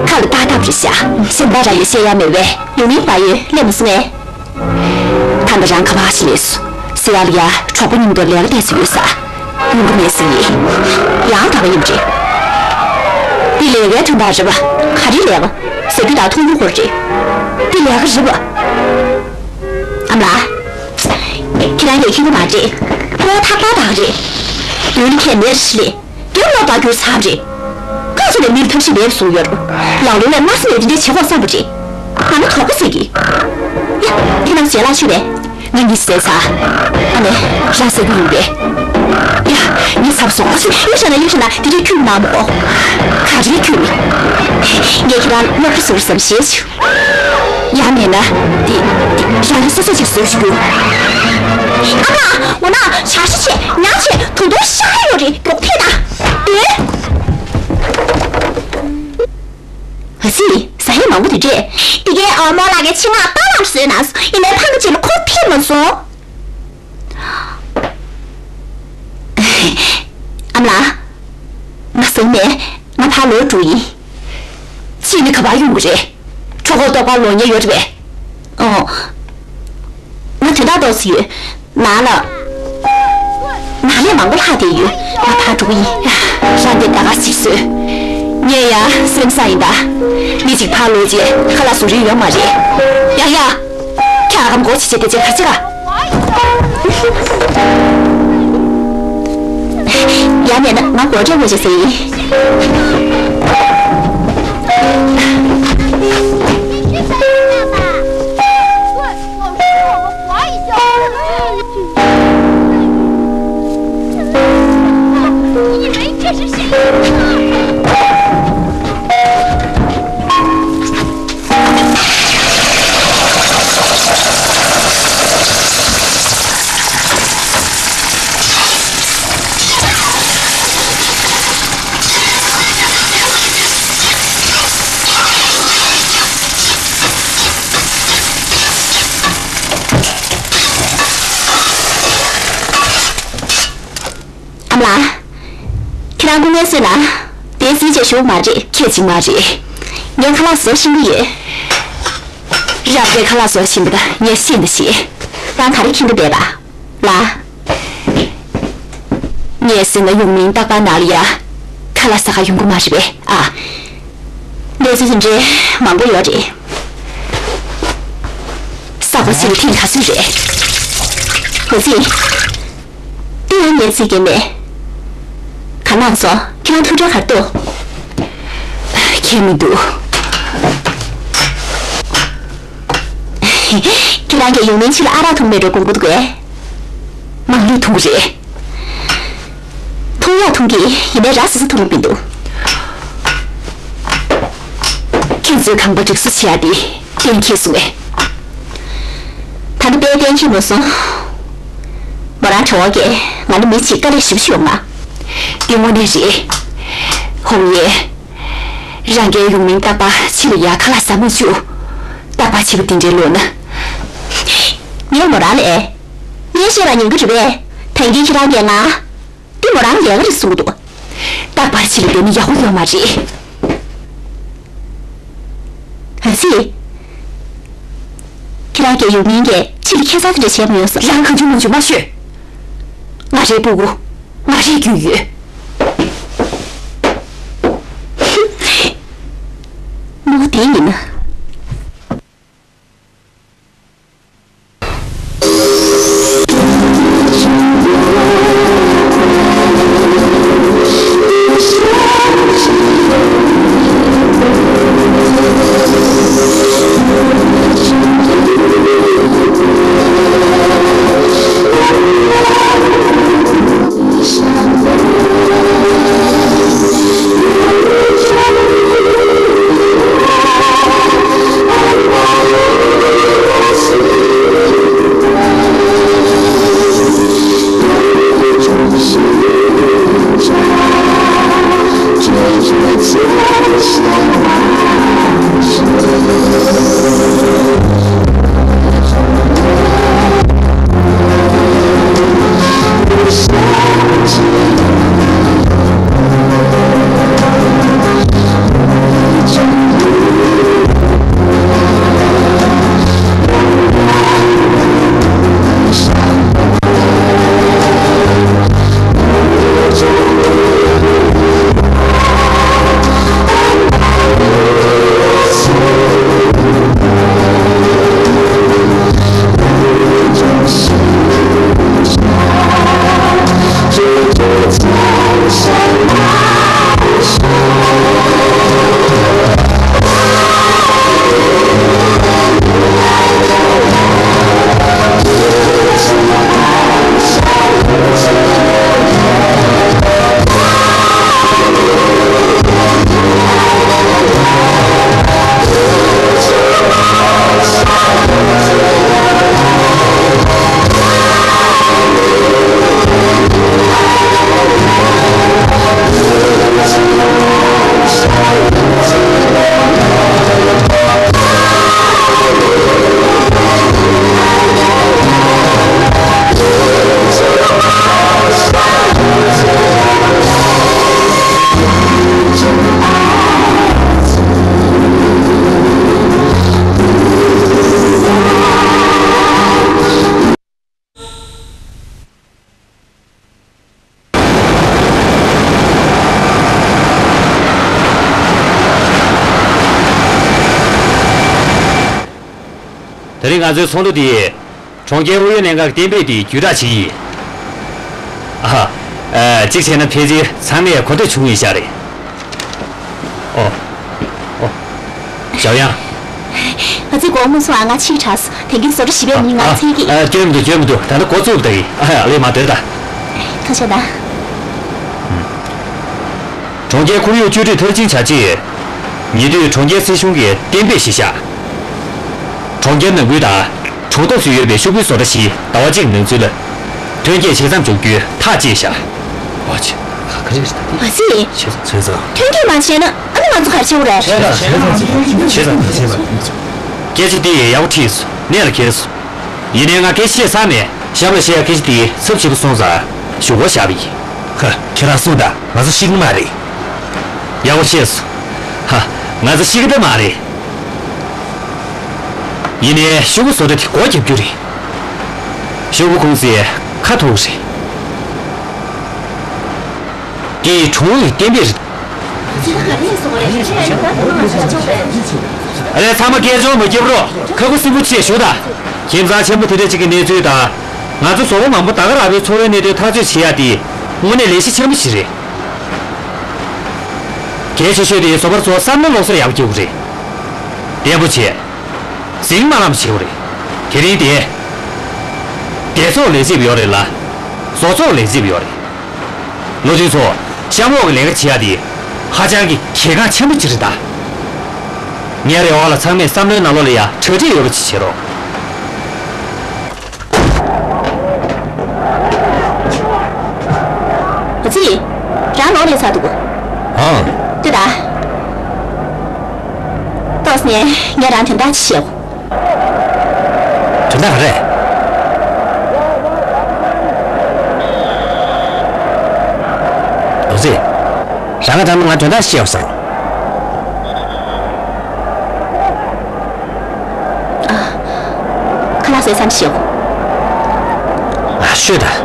ཁ་ལ་ཏག་ཏག་རེད་ཤག་གཞན་དག་རང་གི་བཤད་ཡ་མེད་པས། ཡུལ་མིའི་བལ་ཡུལ་སླེབས་མ་སོང་ངས། ད་ལྟ་རང་ཁ་བ་ཞིག་ལས་སུ་སི་ཡ་ལ་ཡ་གྲོགས་པོ་མཉམ་དུ་ལས་ཀ་བལྟས་སུ་ཡོད་ས། ཡོང་གི་མེད་ཟེར་ཡིན། ཡང་དག་པ་ཡིན་པ་རེད། འདི་ལས་ཀའི་དོན་དག་རེད་པ། ག་རེ་ལས་ཀ་ཟེར་རྒྱུ་དང་མཐོང་རྒྱུ་ཧོར་རེད། འདི་ལས་ཀ་རེད་པ། ཨ་མ་ལགས། ཁྱེད་རང་ལས་ཁྱོད་ཀྱི་མ་རེད། ཁོ་ཐག་པ་དག་རེད། དོན་ཁས་ནེར་ཞི་ལས། རྒྱབ་ལོག་བདག་རྒྱུ་ཚང་རེད། ཁ་ཚོ་ནས་མིར་ཐབས་ཤེས་མེད་བཟོ་ཡོད། ལག་ལོ་ལ་མནའ་ས་མེད་དེ་འདྲའི་བྱེད་ཁོག་བསམ་པ་རེད། ང་ནི་དོགས་པ་ཟེར་གི། ཡ། ཁྱེད་རང་ཞལ་ལག་མཆོད་པས། ང་གཉིད་སད་ཚར། ཨ་ནེ། རང་ཟ་རྒྱུ་ཡིན་པས། ཡ། ངས་ཚབ་སོང་། ཨ་ཤི། གཡུག་བཞག་ན་གཡུག་བཞག་ན་དེ་འདྲའི་ཁྱུག་མི་གནང་མོ། ག་རེ་ཁྱུག་མི། ངས་ཁྱེད་རང་སློབ་གྲྭ་ཟུར་བསམ་ཤེས་བྱུང་། ཡང་མེད་ན། འདི། འདི། རང་གི་སོ་སོ་ཅིག་བཟོས་ཤིག་རྒྱུ། ཨ་མ། འོ་ན་བྱ་ཤི་ཆེ་ཉག་ཆེ་དུང་དུང་ཤ་ཡོད་རེད། མགྱོགས་ཐེ་ད། ཨེ། ཨ་ཙི། ཟ་ཡས་མང་པོ་དེ་འདྲས། དེ་གའི་ཨ་མོ་ལགས་ཀྱིས་ཆེད་མངགས་རྟ་གླང་བཟོས་གནང་སོང་། ཡིན་ནའི་ཕ་གི་རྗེས་ལ་ཁོ་ཕེབས་མ་སོང་། ཨ་མ་ལགས། ང་ཟ་གི་མེད། ང་ཕར་ལོག་འགྲོ་ཡིན། ཁྱེད་ནི་ག་པར་ཡོང་གི་རེད། གྲོད་ཁོག་ལྟོགས་པ་ལོག་ཉེན་ཡོད་རེད་པས། ཨོ། ང་དོན་དག་ཏོག་ཙམ་ཡོད། ནང་ལ། ནང་ལས་མང་པོ་ལྷག་བསྡད་ཡོད། ང་ཕར་འགྲོ་གི་ཡིན། རང་དེ་ད་ག་ཅིག་བཟོས། ངས་ཡ་སེམས་བཟང་ཡིན་ད། མི་གཅིག་ཕར་ལོག་རྗེས་ཁ་ལག་བཟོ་རིན་ཡོད་མ་རེད། ཡ་ཡ། ཁྱེད་ཨ་ཁམ་སྒོ་ཕྱི་བྱེད་དེ་རྗེས་ག་ཅི་ག་ཡང་མེད་ན་ང་སྒོ་འགྲམ་ལ་ཅིག་ཟེར་ཡིན། ཨ་མ་ལགས། ཁྱེད་རང་སྐུ་ངལ་གསོས་ན། དེ་སྲིད་ཅེས་ཞུ་མ་རེད། ཁྱེད་ཅིག་མ་རེད། ངས་ཁ་ལག་བཟོ་ཤེས་ཀྱི་ཡོད། རང་གིས་ཁ་ལག་བཟོ་ཤེས་པ་ད་ངས་ཤེས་ད་ཤེས། རང་ག་རེ་མཁྱེན་གྱི་འདུག་པ། ལགས། ངས་ཟེར་ན་ཡུང་མིང་རྟག་པར་ནང་ལ་ཡ། ཁ་ལག་ཟ་ག་ཡོང་གི་མ་རེད་པས་ཨ། གནས་ཚུལ་དེ་འདྲའི་མང་པོ་ཡོད་རེད། ཟ་ག་ཟེར་ཐེངས་ག་ཚོད་རེད། འོ་ཙི། དེ་ཡང་ངས་བརྩི་གི་མེད། ག་ནང་སོང་། ཁྱེད་རང་ཐུགས་ཁྲལ་ག་རེ་འདུག་ཁྱད་མི་འདུག་ཁྱེད་རང་གིས་ཡུང་མིང་ཕྱི་ལ་ཨ་རག་འཐུང་མེད་འགྲོ་དགོངས་ཀྱི་འདུག་གས། མང་ཉུང་འཐུང་གི་རེད། འཐུང་ཡག་འཐུང་གི་ཡིན་ནའི་ར་བཟི་བཟི་འཐུང་གི་མི་འདུག་ཁྱེད་ཚོས་ཁང་པ་སྒྲིག་བཟོ་བྱེད་ཡག་དེ་གཏན་འཁེལ་སོང་ངས། ད་ནི་དཔེ་གཏན་འཁེལ་མ་སོང་། མོ་རང་གྲོད་ཁོག་གིས་ང་ལ་མི་གཅིག་དཀའ་ལས་ཞེ་པོ་ཞིག་ཡོང་ང་། དེ་དངོས་གནས་རེད། ཧོང་ཡེ། རང་གིས་ཡུང་མིང་རྟག་པར་ཕྱི་ལ་ཡ་ཁ་ལག་ཟ་མ་བཅུག་རྟག་པར་བྱེད་པ་དེ་འདྲའི་ལོ་ན། ངས་མོ་རང་ལས། ངས་བཤད་པ་ཉན་གྱི་རེད་པས། ད་གིན་ཁྱེད་རང་གིས་ང་། འདི་མོ་རང་ལས་ཀ་རེད་གསུང་གི་འདུག་རྟག་པར་ཕྱི་ལ་བསྡད་ན་ཡག་པོ་ཡོད་མ་རེད། ཨ་ཙི། ཁྱེད་རང་གིས་ཡུང་མིང་གིས་ཕྱི་ལ་ཁྱད་མཚར་དེ་འདྲ་བྱས་མ་ཡོང་ས། རང་གང་བྱུང་མང་བྱུང་མ་ཤོད། ང་རའི་སྤུ་གུ། ང་རའི་རྒྱུས་ཡོད། མོ་དེ་ཡིན་ན། དེ་རིང་ང་ཚོའི་ཚོགས་འདུ་འདི་གྲོང་ཁྱེར་ཨུ་ཡོན་ལྷན་ཁང་གི་གཏན་འབེབས་དེ་བརྒྱུད་བསྒྲགས་བྱས་ཡིན། ཨ་ཧ། ཨ། གཅིག་བྱས་ན་ཕལ་ཆེར་ཚང་མས་གོ་ཐོས་བྱུང་ཡོད་ཤག་རེད། ཨོ། ཨོ། ཞའོ་ཡང་། ཨ་ཙི། དགོངས་མ་ཚོམས་ཨ། ང་ཕྱིར་དྲགས་སོང་། དེང་གི་བཟོ་གྲྭ་བཞི་པའི་མི་ང་འཚོལ་གྱི། ཨ། སྐྱོན་མི་འདུག་སྐྱོན་མི་འདུག་ད་ལྟ་འགོ་བཙུགས་པ་ད་ཡིན། ཨ་ཧ། ལས་མ་སྡོད་ད། ཐུགས་རྗེ་གནང་། གྲོང་ཁྱེར་ཁོར་ཡུག་བཅོས་སྒྲིག་མཐར་ཕྱིན་བྱ་ཆེད། ཉེ་དུས་གྲོང་ཁྱེར་སྲིད་གཞུང་གིས་གཏན་འབེབས་ཤིག་བཞག་གྲོང་ཁྱེར་ནང་ཁུལ་དང་གྲོང་ཐོག་སུ་ཡོད་པའི་ཤོག་བུའི་བཟོ་གྲྭ་བཞི་ཟླ་བ་གཅིག་ནང་ཚུད་ལ་ཐོན་སྐྱེད་ཇེ་མཚམས་འཇོག་རྒྱུའི་ཐག་བཅད་བཞག་ཨོ་ཆེ། ག་རེ་རེད་ད་དེ། ཨ་ཙི། ཆེ་ཙང་ཆེ་ཙང་། ཐོན་སྐྱེད་མ་བྱས་ན་ཨ་ནི་ང་ཚོ་ག་རེ་བྱེད་དགོས་རེད། ཆེ་ཙང་ཆེ་ཙང་ཆེ་ཙང་ཆེ་ཙང་། སྐད་ཆ་འདི་ཡག་པོ་དྲིས་སོང་། གནད་ལ་འཁེལ་སོང་། ཡིན་ནའི་ང་སྐད་ཆ་བཤད་ཚར་ནས་གཤམ་ལ་བཤད་ཡ་སྐད་ཆ་དེ་ཚབས་ཆེ་པོ་སོང་ཙང་ཞུ་སྒོ་བཞག་པ་ཡིན། ཧ། ཁྱེད་རང་གསུངས་དང་། ང་ཚོ་ཤི་གི་མ་རེད། ཡག་པོ་བཤད་སོང་། ཧ། ང་ཚོ་ཤི་གི་ད་མ་རེད། ཡིན་ནའི་ཤོག་བུ་བཟོ་གྲྭ་དེ་སྒོ་བརྒྱབ་རྒྱུ་རེད། ཤོག་བུ་ཁུངས་སེ་ཁ་ཐོར་གི་རེད། དེ་གྲོང་ཨུད་གཏན་འབེབས་རེད། ཨ་ལས། ཚང་མ་སྐད་ཆ་མ་རྒྱབ་རོགས། ཁ་ཁུ་སིམ་པོ་བྱས་བཞུགས་དང་། ཁྱིམ་ཚང་ཆེན་པོ་དེ་འདྲ་ཅིག་གི་གནས་ཚུལ་དང་། ང་ཚོ་བཟོ་པ་མང་པོ་ད་ག་རང་བའི་འཚོ་བའི་གནད་དོན་ཐག་གཅོད་བྱེད་ཡ་དེ་དངོས་གནས་ལས་གཞི་ཆེན་པོ་ཞིག་རེད། གལ་ཆེ་ཤོས་དེ་བཟོ་པ་ཚོ་བསམ་བློ་ལོག་སར་ཡག་པོ་རྒྱག་དགོས་རེད། བརྟན་པོ་བྱས། འཛིང་མ་ལངས་པ་བྱེད་དགོས་རེད། དེ་རིང་དེ། སྡེ་ཚོགས་ལས་བྱེད་པ་ཡོད་རེད་ལ། བཟོ་ཚོགས་ལས་བྱེད་པ་ཡོད་རེད། བློ་མཐུན་ཚོ། གཤམ་འོག་གི་ལས་ཀ་བྱེད་ཡ་དེ་ཧ་ཅང་གི་གལ་འགངས་ཆེན་པོ་ཅིག་རེད་ད། ངའི་རེ་བ་ལ་ཚང་མས་བསམ་བློའི་ནང་ལོགས་ལ་ཡ་གྲ་སྒྲིག་ཡོད་པ་ཅིག་བྱེད་རོགས། ཨ་ཙི། རང་ལོག་སླེབས་ཚར་འདུག་ཨང་། ལྟོས་དང་། ཏོག་ཙམ་ནས་ངས་རང་དོན་དག་ཅིག་བཤད་འོ། དོན་དག་ག་རེ། རྡོ་རྗེ། རང་ག་དྲང་མོ་ང་དོན་དག་བཤད་འོ་ཟེར། ཨ། ཁ་ལག་བཟས་ཙམ་ཞིག་ཨ། ཤོད་དང་།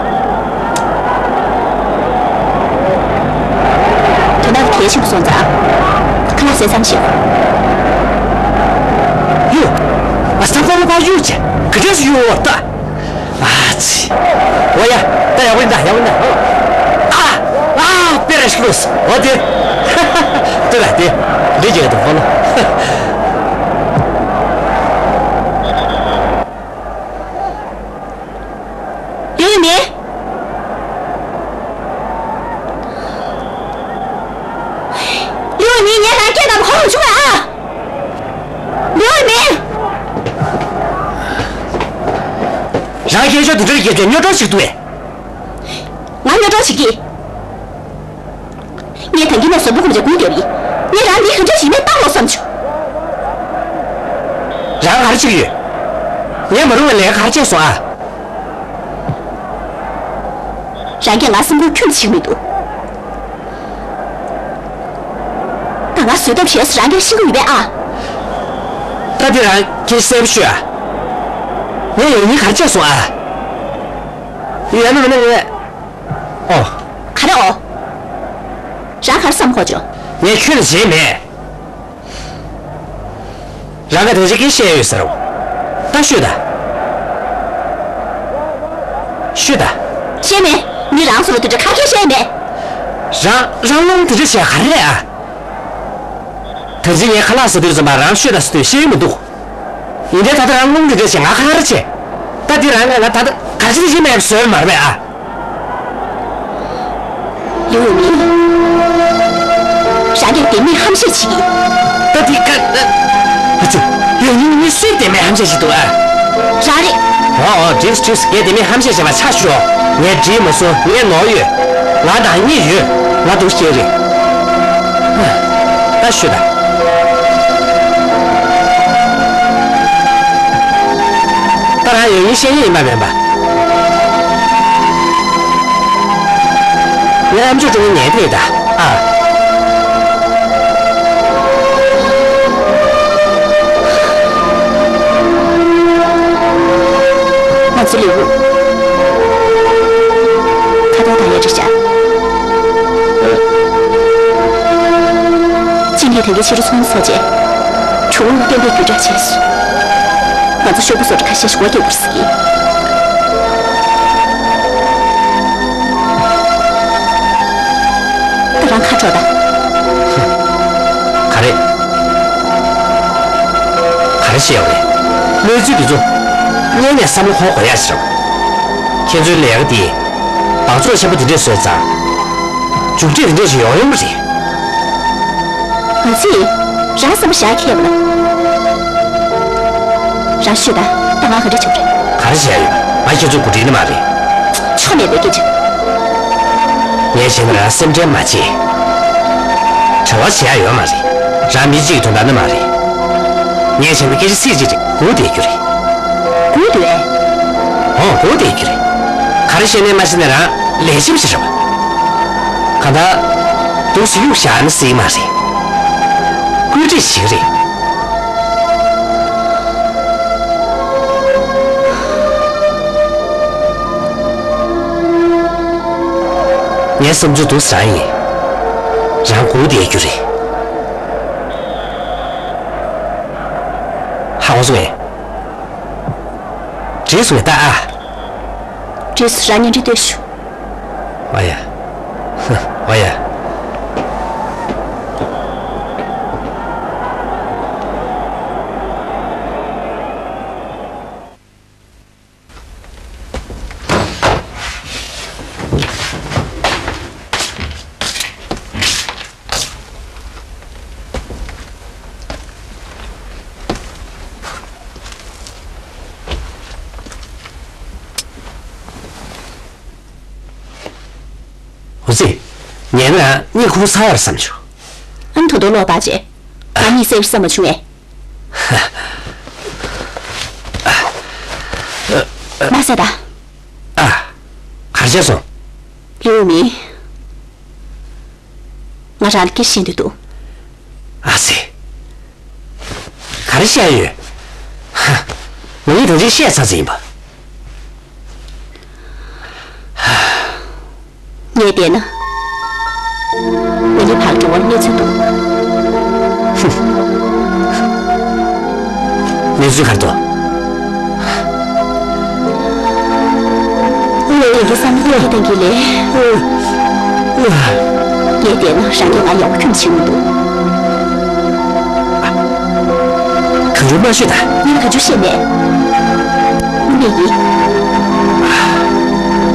དོན་དག་གལ་ཆེན་པོ་སོང་ཙང་། ཁ་ལག་བཟས་ཙམ་ཞིག་གཡུག་ཨ། ས་ཁོ་མོ་ཁོ་གཡུག་ཅེ། ག་འདྲས་གཡུག་ད། ཨ་ཙི། འོ་ཡ། ད་ཡག་པོ་ཡིན་ད། ཡག་པོ་ཡིན་ད། ཨ། ཨ། དཔེ་ར་ཤི་ལོས། འོ་དེ། ལྟོས་ར་དེ། འདི་རྒྱལ་དུ་ཧོ་ལོ། ལིའུ་ཝེ་མིན། ལིའུ་ཝེ་མིན། ངས་རང་སྐད་དམ་གོ་རུ་བྱུང་ཨ། ལིའུ་ཝེ་མིན། རང་སྐད་ཤོད་དུ་འགྲོ་གི་སྐད་ཆ་སྨྱོ་སྒྲོག་ཞིག་འདུག་ཨེ། ང་སྨྱོ་སྒྲོག་བྱེད་ཀྱི། ངས་ད་གིན་ནས་བཟོ་པོ་ཁོམ་ཆ་སྒུག་བསྡད་པ་ཡིན། ངས་རང་འདི་ག་འདྲ་ཞིག་མེད་བཏང་ལོག་བསམ་བྱུང་། རང་ག་རེ་བྱེད་ཀྱི་ཡོད། ངས་མ་རུང་བའི་ལས་ཀ་ག་རེ་བྱས་སོང་ཨ། རང་གིས་ང་སེམས་ཁུར་ཁྱོན་ནས་བྱེད་ཀྱི་མི་འདུག་ད་ང་བཟོད་ཐབས་བྱས་སོང་། རང་གིས་ཤེས་ཀྱི་ཡོད་པས་ཨ། ད་འདི་རང་ཁྱེད་གསལ་པོ་ཤོད་ཨ། ངས་ཡང་སྙིང་ག་རེ་བྱས་སོང་ཨ། ཡོད་ན་མེད་ན་ངས། ཨོ། ག་རེ་ཨོ། རང་ག་རེ་བསམ་གོ་བྱུང་། ངས་ཁྱོད་ལ་བྱས་མེད། རང་ག་དེ་ཅིག་གིས་བཤད་ཡོད་ཟེར་རོ། ད་ཤོད་ད། ཤོད་ད། བཤད་མེད། མི་རང་ཚོ་ལ་དེ་འདྲ་ག་གེ་བཤད་མེད། རང་རང་རླུང་དེ་འདྲ་བྱས་ག་རེ་རེད་ཨ། ད་ཅི་ངས་ཁ་ལག་ཟ་དུས་ཙམ་པ་རང་ཤོད་ད་ཟེར་དུས་བཤད་ཡོད་མི་འདུག་ཡིན་དེ་ད་ལྟ་རང་རླུང་དེ་འདྲ་བྱས་ང་ག་རེ་བྱས། ད་འདི་རང་ངས་ང་ད་ལྟ་ག་ཅི་ཞིག་མེད་བཟོས་མ་རེད་ཨ། ལིའུ་ཡུ་མིང་། རང་གིས་བདེན་མེད་ཧམ་བཤད་བྱེད་ཀྱི། ད་འདི་ཀ་ཨ་ཙི། ལིའུ་ཡུ་མིང་ནི་སུས་བདེན་མེད་ཧམ་བཤད་བྱེད་འདུག་ཨ། རང་རེད། ཨོ་ཨོ་འགྲིགས་འགྲིགས། ངས་བདེན་མེད་ཧམ་བཤད་བྱས་པ་ཆ་ཞོག་ངས་འགྲིག་མ་སོང་། ངས་ནོར་ཡོད། ང་དང་གཉིས་ཡོད། ང་འདུག་སྐྱེལ་རེད། ད་ཤོད་ད། ད་རང་ཡོད་ཡིན་བཤད་ཡིན་ཡིན་པ་མིན་པ། ངའི་ཨམ་ཅོག་ཀྲུང་ངེ་ཉལ་དེ་ད་ཨ། ང་ཚོ་ལེའུ། ཁ་ཐོག་དང་ཡ་བྲིས་བྱ། ཅི་ངས་དེང་གི་ཕྱི་དྲོ་ཚོང་ཚོགས་རྗེས། གྲུ་གུ་བསྟན་པའི་རྒྱུ་འབྲས་བྱས་སོང་། ང་ཚོ་ཤོག་བུ་བཟོ་གྲྭ་ཁ་ཤས་ཤིག་སྒོ་རྒྱག་དགོས་ཟེར་གྱི། ད་རང་ཁ་དྲོ་ད། ག་རེ། ག་རེ་བཤད་ཡོད་རེད། གནས་ཚུལ་འདི་ཚོ་སྔོན་ནས་བསམ་བློ་འཁོར་དགོས་ཡ་ཞིག་རེད། ཁྱེད་ཚོའི་ལས་ཀ་འདི་སྦགས་བཙོག་ཆེན་པོ་འདི་འདྲས་བཟོས་ཙང་། མཇུག་འབྲས་འདི་འདྲས་ཞིག་ཡོང་ཡོང་གི་རེད། ང་ཚོས་རང་བསམ་བློ་བཞག་མཁས་པ་ལ། རང་ཤོད་ད། ད་ང་ག་འདྲ་བྱུང་རེད། ག་རེ་བྱས་ཡོད། ང་ཁྱེད་ཚོའི་འགོ་ཁྲིད་ནི་མ་རེད། ཆོ་མེད་པའི་སྐད་ཆ། ངས་བྱས་ན་རང་སེམས་ཁྲལ་མ་བྱེད། བྲེལ་བ་བྱེད་ཡ་ཡོད་མ་རེད། རང་མི་གཅིག་གི་དོན་དག་ནི་མ་རེད། ངས་བྱས་ན་སྐད་ཆ་ཚིག་གཅིག་རེད། སྒུག་བསྡད་རྒྱུ་རེད། སྒུག་སྡོད། ཨོ་སྒུག་བསྡད་རྒྱུ་རེད། ག་རེ་བཤད་ནས་མ་བཤད་ནས་རང་ལས་བྱེད་པ་ཞིག་རེད་པ། གང་ལྟར་འདུག་སེ་གཡུག་བཞག་ན་སྲིད་མ་རེད། བཀོད་སྒྲིག་ཞིག་རེད། ངའི་བསམ་ཚུལ་འདུག་སེ་རང་ཡིན། རང་སྒུག་བསྡད་རྒྱུ་རེད། ཧ་གོ་སོང་ངས། འགྲིག་སོང་ངས་ད་ཨ། འགྲིག་སོང་། རང་གཉེན་སྒྲིག་ལྟོས་ཤོག་ཨ་ཡ། ཧ། ཨ་ཡ། འོ་ཙི། ཉལ་ན་གཉིད་ཁུག་ཚར་བར་བསམ་བྱུང་། ཨ་ནི་ད་དུང་ལོག་བར་བྱས། ང་གཉིད་སད་པའི་བསམ་པ་བྱུང་ངས། མ་ཟེར་ད། ཨ། གར་བྱས་སོང་། ལིའུ་མིང་། ང་རང་ལ་སྐད་ཆ་བཤད་འདོད་འདུག་ཨ་ཙི། ག་རེ་བཤད་ཡོད། ཧ། ང་གཉིས་ད་ཅིག་བཤད་ཚར་ཚར་ཡིན་པ། ངས་བལྟས་ན། ང་གཉིས་བར་འགྲོ་བར་གནས་ཚུལ་འདུག་ཧུམ། གནས་ཚུལ་ག་རེ་འདུག་ངས་ཡི་གེ་བསམ་ཡས་ཀྱི་དང་གི་ལས། ངས་བལྟས་ན་རང་གིས་ང་ཡག་པོ་ཁྱོན་བྱེད་མི་འདུག་གང་བྱུང་མ་ཤོད་ད། ངས་གང་བྱུང་བཤད་མེད། དངོས་གནས་ཡིན།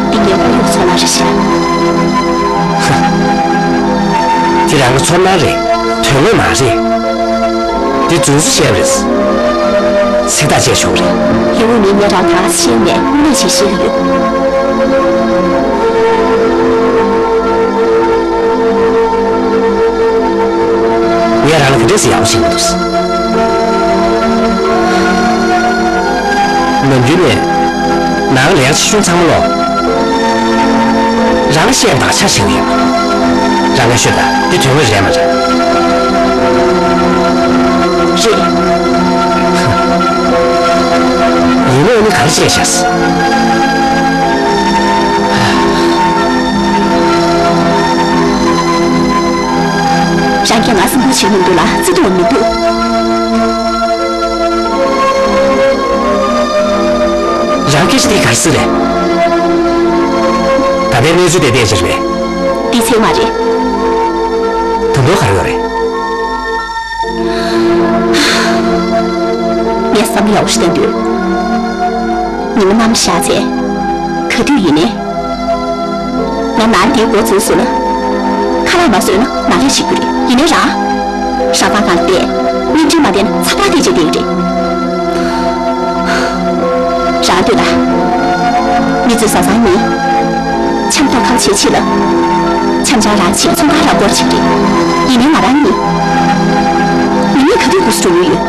འདི་ངའི་ཁོར་ཡུག་ཚོར་སྣང་རེད་ཤག་དེ་རང་གི་ཚོར་སྣང་རེད། དོན་དངོས་མ་རེད། འདི་རྫུན་བཟོ་བྱས་པ་རེད། ཚིག་ཐག་བཅད་ཆོག་གི་རེད། ཡིན་ནའི་ངས་རང་ད་ག་ཚོད་བཤད་ནས་དངོས་གནས་ཅིག་བཤད་ཀྱི་ཡོད། འདྲེས་ཡག་པོ་ཞིག་མི་འདུག་ནམ་རྒྱུན་ནས་ནང་ལས་ཀ་ཆེ་ཆུང་ཚང་མ་ལོག་རང་བཤད་མ་ཆ་ཞིག་ཡོད། རང་ག་ཤོད་ད། འདི་དོན་དངོས་རེད་མ་རེད། རེད། ཡིན་ནའི་ཨ་ནི་ག་རེ་བྱས་ཤག་རང་གིས་ང་སེམས་ཁུར་བྱེད་མི་འདུག་ལ་བརྩི་འདོད་མི་འདུག་རང་སྐད་ཆ་དེ་ག་རེ་ཟེར་རེད། ད་ལྟའི་གནས་ཚུལ་དེ་བལྟས་ཚར་བས། དེ་ཚད་མ་རེད། ད་དུང་ག་རེ་ཡོད་རེད། ངས་བསམ་བློ་ཡག་པོ་ཞིག་བཏང་དུས། ཉི་མ་ནམ་བཞག་ཚེ། ག་དུས་ཡིན་ནའི། ང་ནང་འདིའི་འགོ་འཛུགས་སོང་ན། ཁ་ལག་མ་བཟོས་ན་ནང་ལས་བྱེད་རྒྱུ་རེད། ཡིན་ནའི་རང་། ཞག་པ་གང་བལྟས། བརྙན་འཕྲིན་མ་བལྟས་ན་ཚ་བ་དེ་བྱེད་བསྡད་ཀྱི་རེད། རང་འདོད་ལ། མི་ཚོས་བཟའ་ཚང་གཉིས། འཆམ་ཐོག་ཁ་བྱེད་ཆེད་ལ། འཆམ་འཆམ་རང་བྱེད་ཚོང་ཁང་རང་སྐོར་བྱེད་ཀྱི་རེད། ཡིན་ནའི་ང་རང་གཉིས། ནི་མི་ག་དུས་འདུག་སེ་འགྲོ་མྱོང་ཡོད།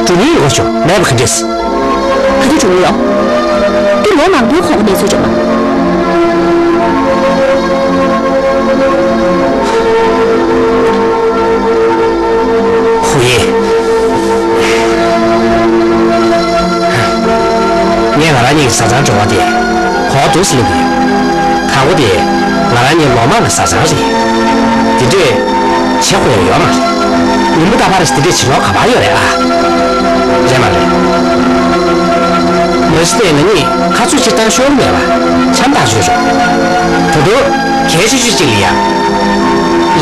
འགྲོ་མྱོང་ཡོད་པ་ཤོག་མེད་པ་ག་འདྲས། ག་དུས་འགྲོ་མྱོང་ཡོད། འདི་ལོ་མང་པོའི་གོང་གི་གནས་ཚུལ་རེད་མ། ཧུ་ཡེ། ངས་ང་རང་གཉིས་ཀྱི་བཟའ་ཚང་འབྲེལ་བ་དེ་གོ་བ་འདུག་སེ་ལེན་གྱི་ཡོད། དང་པོ་དེ་ང་རང་གཉིས་ལོ་མང་གི་བཟའ་ཚང་རེད། དེ་འདྲས་བྱེད་དགོས་ཡ་ཡོད་མ་རེད། ཉིན་མོ་རྟག་པར་དེ་འདྲས་བྱེད་ལོང་ག་པར་ཡོད་རེད་ཨ། རེད་མ་རེད། མ་གཞི་དེ་ང་གཉིས་ཁ་རྩོད་ཅིག་བཏང་ཤོར་མེད་པ་འཆམ་ཐག་ཆོད་རེད། ད་དུང་གལ་ཆེ་ཤོས་གཅིག་ལ་ཡ།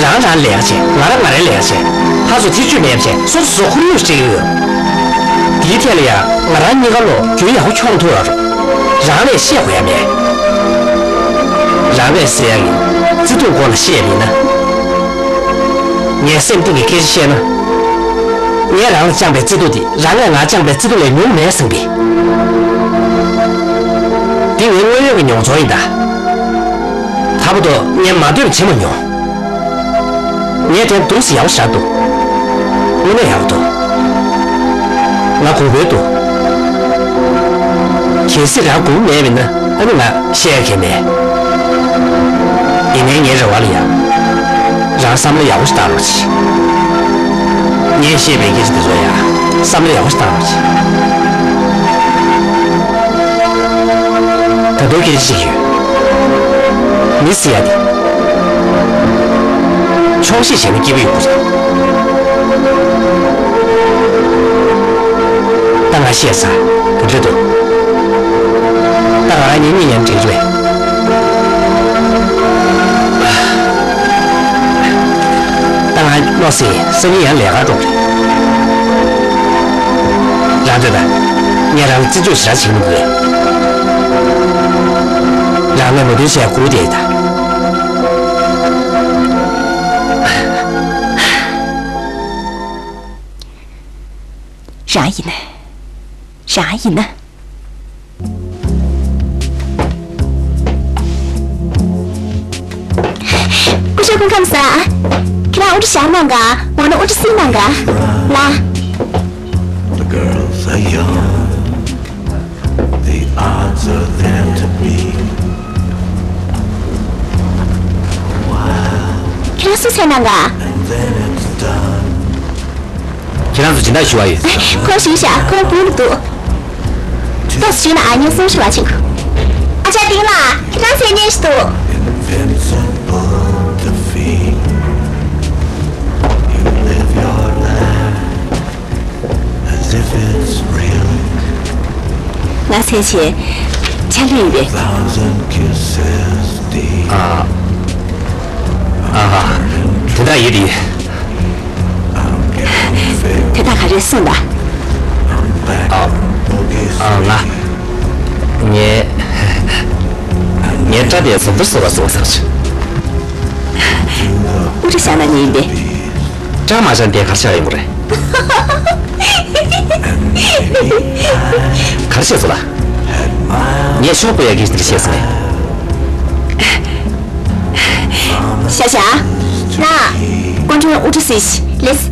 རང་རང་ལས་ཀ་བྱེད། ང་རང་ང་རང་ལས་ཀ་བྱེད། ཕར་ཚུར་ཐེ་བྱུས་མེད་པ་བྱས་སོ་སོ་སོ་ཁོར་ཡུག་སྤྲད་ཀྱི་ཡོད། དེའི་ཐད་ལ་ཡང་ང་རང་གཉིས་ཀ་ལོ་རྒྱུས་ཡག་པོ་འཁྱོངས་ཐུབ་ཡོད་རེད། རང་ལས་བཤད་དགོས་ཡ་མེད། རང་ངས་ཟེར་ཡ་གི་བརྩེ་དུང་སྐོར་ལ་བཤད་པ་ཡིན་ན། ངས་སེམས་གཏིང་གི་སྐད་ཆ་བཤད་ན། ངས་རང་ལ་བཅངས་པའི་བརྩེ་དུང་དེ་རང་ངས་ང་བཅངས་པའི་བརྩེ་དུང་ལས་ཉུང་མེད་བསམ་གི། འདི་ངའི་དངོས་ཡོད་ཀྱི་མྱོང་ཚོར་ཡིན་ད། ད་བར་དུ་ངས་མ་འདོད་པ་བྱེད་མ་མྱོང་། ངས་དེ་འདུག་སེ་ཡག་པོ་བཞག་འདུག་དངོས་གནས་ཡག་པོ་འདུག་ང་སྒུག་པའི་འདུག་གལ་སྲིད་རང་སྒུག་མེད་པ་ཡིན་ན་ཨ་ནི་ང་བཤད་ཡ་གང་ཡང་མེད། ཡིན་ནའི་ངའི་རེ་བ་ལ་ཡ། རང་བསམ་བློ་ཡག་པོ་ཞིག་བཏང་རོགས་གྱིས། ངས་བཤད་པའི་སྐད་ཆ་དེ་ཚོ་ཡ་བསམ་བློ་ཡག་པོ་ཞིག་བཏང་རོགས་གྱིས། ད་དུང་སྐད་ཆ་ཞིག་ཡོད། མི་ཟེར་ཡ་དེ། ཆོག་ཤེས་བྱས་ན་སྐྱིད་པོ་ཡོང་གི་རེད། ད་ང་བཤད་ཚར། ག་འདྲ་འདུག་ད་ང་རང་གཉིས་གཉིས་ཉན་འགྲིག་རེད། ད་ང་བློ་སེང་སང་ཉིན་ཡང་ལས་ཀར་འགྲོ་གི་རེད། རང་འདོད་ད། ངས་རང་ལ་བརྩི་འཇོག་ཞེ་དྲག་བྱེད་ཀྱི་མི་འདུག་གས། རང་ངས་མོས་མཐུན་བྱས་སྒུག་བསྡད་ཡིན་ད། རང་ཡིན་ན། རང་ཡིན་ན། སྐུ་ཞབས་སྐུ་ཁམས་བཟང་། ཁྱེད་རང་དབུ་སྐྲ་བཞར་གནང་ག་འོ་ན་དབུ་སྐྲ་བསིལ་གནང་ག་ལ། The girls are young. The odds are there to be. ཁྱེད་རང་སུ་ཚད་གནང་ག And then it's done. ཁྱེད་རང་ཚོ་སྦྱིན་བདག་ཞུ་བ་ཡོད། ཁོང་ཞུས་བཞག་ཁོང་བུ་ལ་འདུག་ཏོག་ཙམ་ཞུས་ན་ཨ་མྱེས་གསུང་ཞུ་བ་ཕྱིན། ཨ་ཅག་ཏིང་ལགས་ཁྱེད་རང་ཚོའི་གནས་ཤིག་འདུག Invincible defeat. You live your life as if it's real. ང་ཚེ་ཆེ་ཆ་ལུས་ཡིན་པས། Thousand kisses deep. ཨ་ཨ་དེ་འདྲ་ཡིན་དེ། དེ་དག་ག་རེ་གསུངས་དང་། ཨ་ཨ་ང་ངའི་ངའི་སྐྲ་དེ་ཟུམ་པར་བཟོ་བ་བཟོ་བ་ཟེར་ཆེ། དབུ་སྐྲ་བཞར་ན་ཉེས་ཡིན་པས། སྐྲ་མ་བཞར་དེ་ག་རེ་བྱས་ཡོང་གི་རེད། ག་རེ་བྱས་སོང་ལ། ངས་ཤོག་བུ་ཡ་གི་འདིར་བཤད་སོང་ངས། ཤ་ཤ། ན། ཀོན་ཀྲོན་དབུ་སྐྲ་སིལ་ལེས།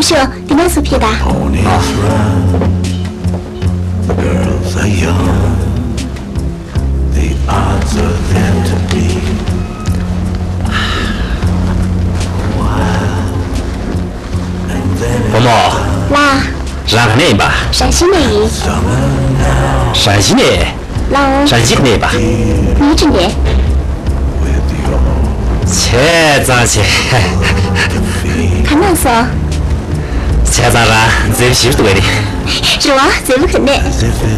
ཅོ། འདི་ནས་སུ་ཕེབས་ད། Ponies run. The girls are young. The odds are there to be. Wild. And then བུ་མོ། ལགས། རང་ག་ནས་ཡིན་པ། རང་ཞིང་ནས་ཡིན། རང་ཞིང་ནས། ལའོ། རང་གཅིག་གནས་པ། ཉི་ཁྲི་ནས། བྱས་ཙང་བྱས། ག་ན་སོང་། བྱས་ཙང་རང་མཛེས་པོ་ཞིག་འདུག་གས་རེད། རེད་བ། མཛེས་པོ་ག་ནས།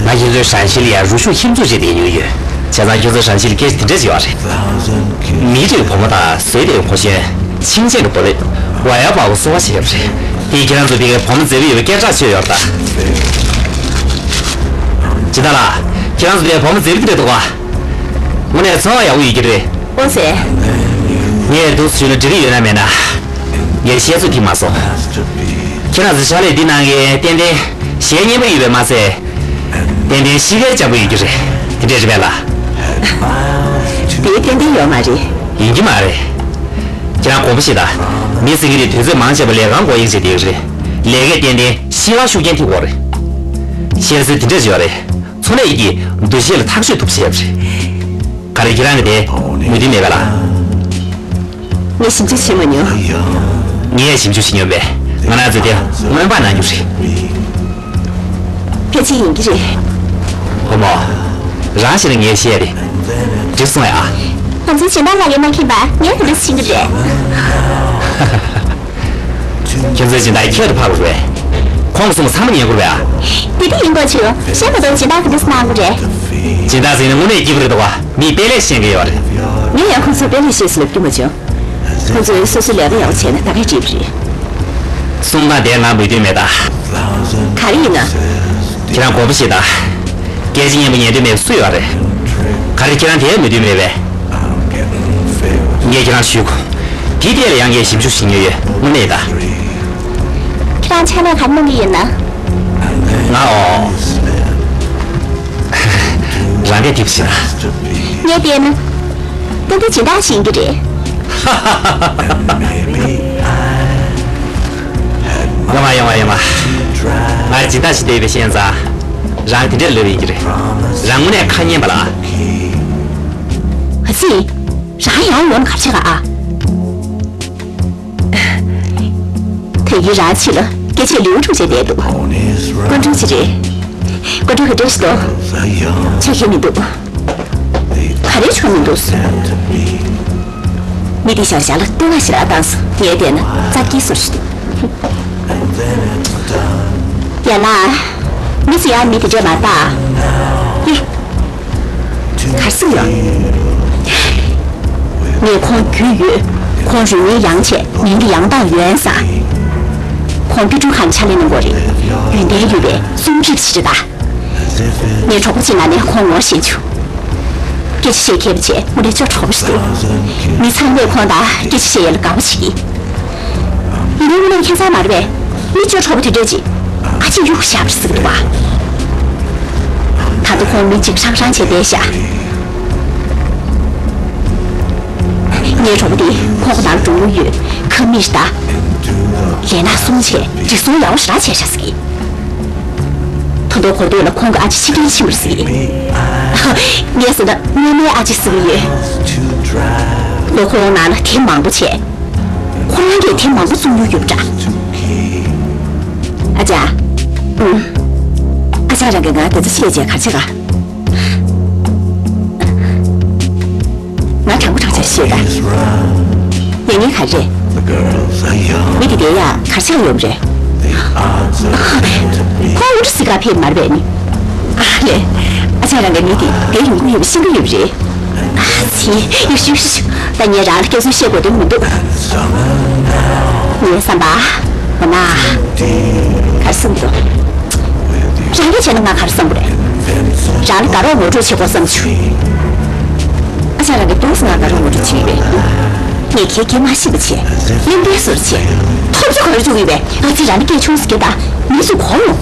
ང་ཁྱེད་ཚོའི་ཧྲང་ཞི་ལ་ཡ་རུ་ཤུགས་ཁྱིམ་ཚུགས་བྱས་བསྡད་མྱོང་ཡོད། བྱས་ཙང་ཁྱེད་ཚོའི་ཧྲང་ཞི་ལ་སྐད་ཆ་དེ་འདྲས་ཡོད་རེད། མི་རིགས་བུ་མོ་དང་བཟོས་ཏེ་གོ་ཤེས། ཆིང་ཅན་གྱི་བུ་ལེབ། ཝ་ཡ་པ་བུ་གསོ་བ་བྱས་པ་རེད། དེས་ཁྱེད་རང་ཚོ་དེ་གའི་བུ་མོ་མཛེས་པོ་ཡོད་པའི་སྐད་གྲགས་ཆོད་ཡོད་རེད་ད། ཇི་ལྟར་ལགས། ཁྱེད་རང་ཚོ་དེ་བུ་མོ་མཛེས་པོ་དེ་འདྲ་འདུག་ག་དངོས་གནས་ཚོར་བ་ཡག་པོ་ཡོད་ཀྱི་རེད། ཨོ་ཙི། ངས་འདུག་ཞུས་ན་འགྲིག་གི་ཡོད་ན་མེད་ན། ངས་བཤད་ཚོད་ཐིག་མ་སོང་། ཁྱེད་རང་ཚོ་ཕྱག་ལས་འདི་གནང་མཁན་ཏན་ཏན་གཞས་སྙན་པོ་ཡོད་པས་མ་ཚད། ཏན་ཏན་གཤིས་ཀ་ཡང་འཇམ་པོ་ཡོད་ཀྱི་རེད། དེ་འདྲས་རེད་པས་ལགས། དེ་ཏན་ཏན་ཡོད་མ་རེད། ཡིན་གྱི་མ་རེད། ཁྱེད་རང་དགོངས་པ་བཞེས་དང་། མི་ཟེར་མཁན་དེ་དུས་ཚོད་མང་ཆེ་བ་ལས་ཀ་མགོ་གཡེང་བྱས་བསྡད་ཀྱི་རེད། ལས་ཀས་ཏན་ཏན་གཤིས་ཀ་ཤུགས་རྐྱེན་ཐེབས་ཀྱི་ཡོད་རེད། བཤད་སྲོལ་དེ་འདྲས་ཡོད་རེད། འཚོ་གནས་ཀྱི་འདུ་ཤེས་ལ་ཐག་གཅོད་ཐུབ་བྱས་པ་རེད། ག་རེ་ཁྱེད་རང་གིས་དེ་མོས་མཐུན་མེད་པས་ལགས། ངས་ཞིབ་འཇུག་བྱེད་མ་མྱོང་། ངས་ཞིབ་འཇུག་བྱེད་མྱོང་པས། ང་རང་ཚོས་དེ་སྔོན་དཔག་གནང་རྒྱུ་རེད། ཕལ་ཆེར་ཡིན་གྱི་རེད། བུ་མོ། རང་ཞིག་ལ་ངས་བཤད་དེ། འགྲིག་སོང་ཡ། ང་ཚོའི་སྦྱིན་བདག་ལགས་ཀྱིས་མ་མཁྱེན་པར་ངས་ག་འདྲ་ཟེར་ཡིན་གྱི་རེད། ཁྱོད་ཚོའི་སྦྱིན་བདག་ཁྱད་དུ་འཕགས་པ་རེད། ཁོང་གསུངས་ཚང་མ་ཉན་དགོས་རེད་ཨ། དེ་འདྲ་ཡིན་དགོས་ཆེ། ཤེས་མ་ཐུབ་སྦྱིན་བདག་ག་འདྲ་གནང་དགོས་རེད། སྦྱིན་བདག་ཟེར་ན་དངོས་གནས་སྐྱིད་པོ་རེད་འདུག་བ། མིས་དཔེ་ལེགས་ཤེས་ཀྱི་ཡོད་རེད། ངས་ཡང་ཁོང་ཚོར་དཔེ་ལེགས་ཤེས་སུ་ལབ་རྒྱུ་མ་བྱུང་། ཁོང་ཚོས་སོ་སོའི་ལས་ཀ་ཡག་པོ་བྱས་ན་ད་གས་འགྲིག་པ་རེད། གསུངས་དང་དེ་ང་མོས་མཐུན་མེད་ད། ག་རེ་ཡིན་ན། ཁྱེད་རང་དགོངས་པ་བཞེས་དང་། སྐད་ཆ་སྙན་པོ་ཉན་འདོད་མེད་པ་སུ་ཡོད་རེད། ག་རེ་ཁྱེད་རང་དེར་མོས་མཐུན་མེད་པས། ངས་ཁྱེད་རང་ཞུ། དེའི་ཐད་ལ་ཡང་ངས་ཞིབ་འཇུག་བྱེད་མྱོང་ཡོད་དངོས་གནས་ད། ཁྱེད་རང་ཕྱག་ལས་ག་རེ་གནང་གི་ཡོད་ན། ང་ཨོ། རང་གིས་དེབ་ཤེས་ན། ངས་བལྟས་ན། ཏན་ཏན་སྦྱིན་བདག་ཞིག་ཡིན་གྱི་རེད། ཡོང་བ་ཡོང་བ་ཡོང་བ། ང་སྦྱིན་བདག་ཞིག་བལྟས་པའི་ཤེས་ཙང་། རང་དེ་འདྲར་ལབ་ཡིན་གྱི་རེད། རང་དངོས་གནས་ཁ་ཉན་པ་ལ། ཨ་ཙི། རང་ཡང་ཡོང་ན་ག་བྱེད་ག་ཨ། དེ་ཡིན་རང་ཕྱི་ལ་སྐད་ཆ་ལེའུ་དྲུག་བྱས་བསྡད་འདུག་སྐུ་མགྲོན་ཅི་རེད། སྐུ་མགྲོན་ག་འདྲ་ཞིག་འདུག་ཆ་ཤེས་མི་འདུག་ག་རེ་བྱུང་མི་འདུག་མི་དེ་ཞག་ཞག་ལ་ལྟོས་ང་ཞིག་ལ་བཏང་སོང་ངས་བལྟས་ན་རྩ་སྐྱིད་སོར་ཞིག་འདུག་ཡ་ལ། མི་ཚོ་ཡང་མི་དེ་འདྲས་མ་རེད་པ། ཧི། གར་སོང་ཡོད། ངས་ཁོང་རྒྱུས་ཡོད། ཁོང་རུས་མིང་ཡང་ཆེ་མིང་གི་ཡང་དག་ཡོན་ས། ཁོང་དཀྱུས་ཁང་ཕྱག་ལས་གནང་གོ་རེད། ཡོན་ཏན་ཡོད་པའི་སུམ་ཁྲིད་ཞིག་རེད་ད། ངའི་གྲོགས་པོ་གཅིག་ང་ནས་ཁོང་ངོ་ཤེས་བྱུང་། སྐད་ཆ་བཤད་མཁས་པ་བྱས་དངོས་གནས་ཅོ་གྲོགས་པོ་ཞིག་འདུག་མི་ཚང་མས་ཁོང་དང་སྐད་ཆ་བཤད་ཡ་ལ་དགའ་པོ་བྱེད་ཀྱི། ཡིན་ནའི་དངོས་གནས་ཁྱད་མཚར་མ་རེད་པས། མི་ཅོ་གྲོགས་པོ་དེ་འདྲས་ཅིག་ཨ་ཅེ་གཡུག་བཞག་པ་ཟེར་གི་འདུག་བ། ད་དུང་ཁོང་མི་གཅིག་ཧྲང་ཧྲང་བྱས་བསྡད་ཤག་ངའི་གྲོགས་པོ་དེ་ཁོང་ཁོ་ནང་འགྲོ་ཡོད་ཁ་མིག་ད། ལས་ན་སོང་བྱས་འགྲིག་སོང་ཡག་པོ་ཞེ་དྲག་བྱས་ཤག་ཟེར་གི། ད་དུང་གོ་ཐོས་ལ་ཁོང་གི་ཨ་ཅེ་ཕྱི་རྒྱལ་ཕྱིན་པ་རེད་ཟེར་གི། ངས་ཟེར་ན་སྔོན་མའི་ཨ་ཅེ་ཟེར་གི་ཡོད། ལོ་ཁོ་རང་ནང་ལ་དེབ་མང་པོ་བྱས། ཁོ་རང་གིས་དེབ་མང་པོ་བཙུགས་མྱོང་ཡོད་པ་འདྲ། ཨ་ཅག་ཨུམ། ཨ་ཅག་རང་གིས་ང་དེ་ཚོ་བཤད་བྱས་ག་རེ་བྱེད་ག་ང་དྲང་པོ་དྲང་བཞག་བཤད་ད། ཡིན་ནའི་ག་རེ་རེད། མི་དེ་དེ་ཡ་ག་རེ་བྱས་ཡོད་པ་རེད། ཁོང་འུ་ཚོ་སི་ག་ཕེབས་མ་རེད་པས་ནི། ཨ་ལེ། ཨ་ཅག་རང་གིས་མི་དེ་དེ་ཡོང་གི་ཡོད་པ་ཤེས་ཀྱི་ཡོད་པ་རེད། ཨ་ཙི། ཡ་ཤུ་ཤུ་ཤུ། ད་ངས་རང་ལ་སྐད་ཆ་བཤད་དགོས་དོན་མི་འདུག་ངའི་བསམ་པ། འོ་ན། ག་རེ་བསམ་འདུག་རང་གིས་བྱས་ན་ང་ག་རེ་བསམ་དགོས་རེད། རང་ལ་དགའ་རོགས་ངོ་སྤྲོད་བྱེད་དགོས་བསམ་བྱུང་། ཨ་ཅག་རང་གིས་ཏོག་ཙམ་ང་དགའ་རོགས་ངོ་སྤྲོད་བྱེད་ཀྱི་ཡོད་པས། ངས་ཁྱེད་སྐད་མ་ཤེས་པ་བྱས། གླེན་པའི་བཟོ་བྱས། ཐོབ་ཚོད་ག་རེ་བཅུག་ཡོད་པས། ཨ་ཙི། རང་ནི་སྐད་ཆུང་ཟེར་གྱི་ད། མི་ཚོས་གོ་ཡོང་།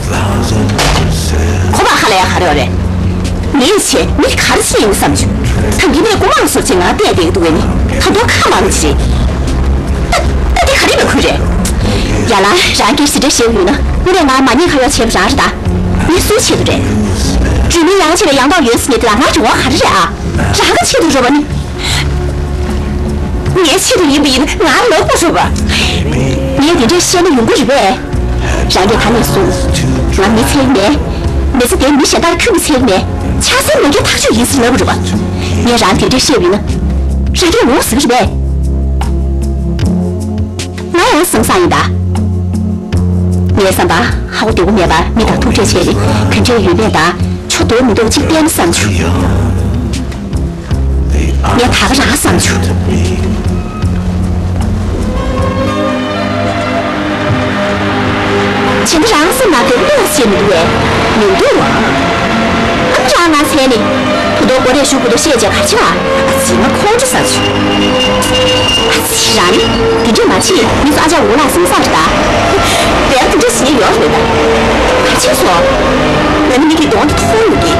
གོ་བ་ཧ་ལས་ཡ་ག་རེ་ཡོད་རེད། ངས་བྱས་མི་ག་རེ་བྱས་ཡིན་བསམ་བྱུང་། ད་འདི་ནས་རྐུ་མ་ལ་སོགས་བྱས་ང་བལྟས་བསྡད་ཀྱི་འདུག་གས་ནི། ད་དུང་ཁ་མང་ཅི་རེད། ད་ད་འདི་ག་རེ་མི་ཁུལ་རེད། ཡ་ལ། རང་སྐད་ཞེ་དྲག་བཤད་ཀྱི་ཡོད་ན། དངོས་གནས་ང་མ་ཉེས་ཁ་གཡོག་བྱས་པ་རང་རེད་ད། ངས་སུའི་ཆེད་དུ་རེད། རུས་མིང་ཡང་ཆེ་བའི་ཡང་ཐོག་ཡོད་ཟེར་ནས་དེ་ལ་ང་རེ་བ་ག་རེ་རེད་ཨ། རང་གི་ཆེད་དུ་རེད་བ་ནི། ངའི་ཆེད་དུ་ཡིན་པ་ཡིན་ན་ང་ལོག་པ་རེད་བ། ངས་དེ་འདྲས་བཤད་ན་ཡོང་གི་རེད་པས། རང་གིས་ད་ནས་བཟུང་། ང་མི་ཚེ་ནས། མི་ཚེ་དེ་མི་གཞན་དག་ཁྱོད་ཀྱི་ཚེ་ནས་ཆགས་སེམས་མེད་མཁན་ཐག་ཆོད་ཡིན་ཟེར་ལབ་པ་རེད་བ། ངས་རང་དེ་འདྲས་བཤད་པ་ཡིན་ན། རང་གིས་ངོ་ཟིན་གི་རེད་པས། ང་ཡང་བཟང་བཟང་ཡིན་ད། ངའི་བསམ་པ། ཧ་གོ་བདེ་པོ་མེད་པར་མི་དང་ཐུག་འཕྲད་བྱས་ཏེ་ག་འདྲས་ཡོད་མེད་དང་ཆོ་འདུག་མི་འདུག་ཅིག་བལྟས་ན་བསམ་བྱུང་། ངས་ད་ག་རང་བསམ་བྱུང་། བྱས་ན་རང་སེམས་ནང་དེ་བློས་བྱས་མི་འདུག་བས། མི་འདུག་བ། ཨ་ཅག་ང་ཚེ་ནི། བུ་ཐོ་སྒོ་རེ་ཞུ་བུ་ཐོ་ཤེས་བྱས་ག་ཆེ་བ། ཨ་ཙི་ང་ཁོང་ཁྲོ་ཟ་བྱུང་། ཨ་ཙི་རང་ནི། དེ་འདྲས་མ་བྱེད། མི་ཚོ་ཨ་ཅག་འོ་ལག་སེང་སང་རེད་ད། དེ་ཡང་དེ་འདྲས་ཟེར་ཡོད་རེད་ད། ག་ཆེ་སོང་། ང་ནི་མི་གི་གདོང་དེ་མཐོང་ཡོད་ཀི།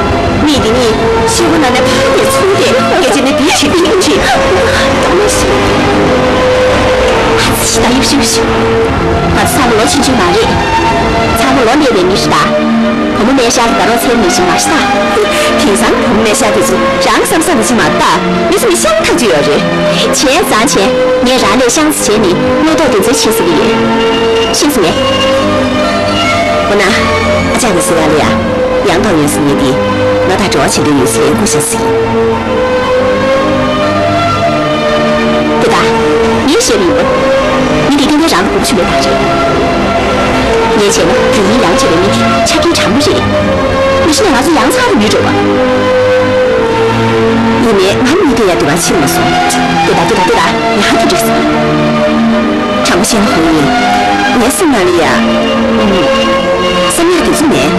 མི་དེ་ནི་ཤེས་བུ་ན་ནས་ཕར་དེ་ཚུར་དེ་སྐད་ཆ་ནི་དེ་བྱེད་དེ་ཡིན་གི། ཨ་ཙི་ད་ཡུག་ཤུག་ཤུག་ང་ཚང་མ་ལོ་ཆུང་ཆུང་མ་རེད། ཚང་མ་ལོ་འདས་པའི་མི་རེད་ད། བུ་མོ་སྨན་ཤར་དེ་ད་རུང་འཚེར་མི་ཞིག་མ་ཤི་ད། དེང་སང་བུ་མོ་སྨན་ཤར་དེ་ཚོ་རང་བསམ་བསམ་ཞིག་མ་ད། མི་ཚོ་མི་ཤང་ཐག་ཆོད་ཡོད་རེད། བྱས་ཙང་བྱས། ངས་རང་ལས་ཤང་ཙི་བྱས་ནས་དངོས་ཐོག་དེ་ཚོའི་ཆེད་ཟེར་གི་ཡོད། ཤེས་སོང་ངས། འོ་ན། ཨ་ཅག་གི་སེ་ག་ལ་ཡ། ཡང་དག་ཡོད་ཟེར་ངས་དེ། ང་དང་འབྲེལ་བ་བྱེད་འདོད་ཡོད་ཟེར་ལས་ཁུ་ཤ་ཟིག་དེ་ད། ངས་བཤད་པ་ཡིན་པ། མི་དེ་ཏན་ཏན་རང་གི་གོ་ཆུ་མེད་པ་རེད། ངས་བྱས་ན་རུས་མིང་ཡང་བྱས་པའི་མི་དེ་ཆ་རྐྱེན་དྲང་པོ་རེད། མི་ཤི་ནས་ང་ཚོ་ཡང་ཚང་རུ་མི་འགྲོ་བ། ཡིན་ནའི་ང་མི་དེ་ཡ་དེ་བ་ཕྱིར་མ་སོང་། དེ་ད་དེ་ད་དེ་ད་ཡང་དེ་འགྲིག་སོང་། དྲང་པོ་བཤད་ན་ཧོ་ཡིན། ངའི་སེམས་ནང་ལ་ཡ། བསམ་ཡག་དེ་ཚོ་མེད།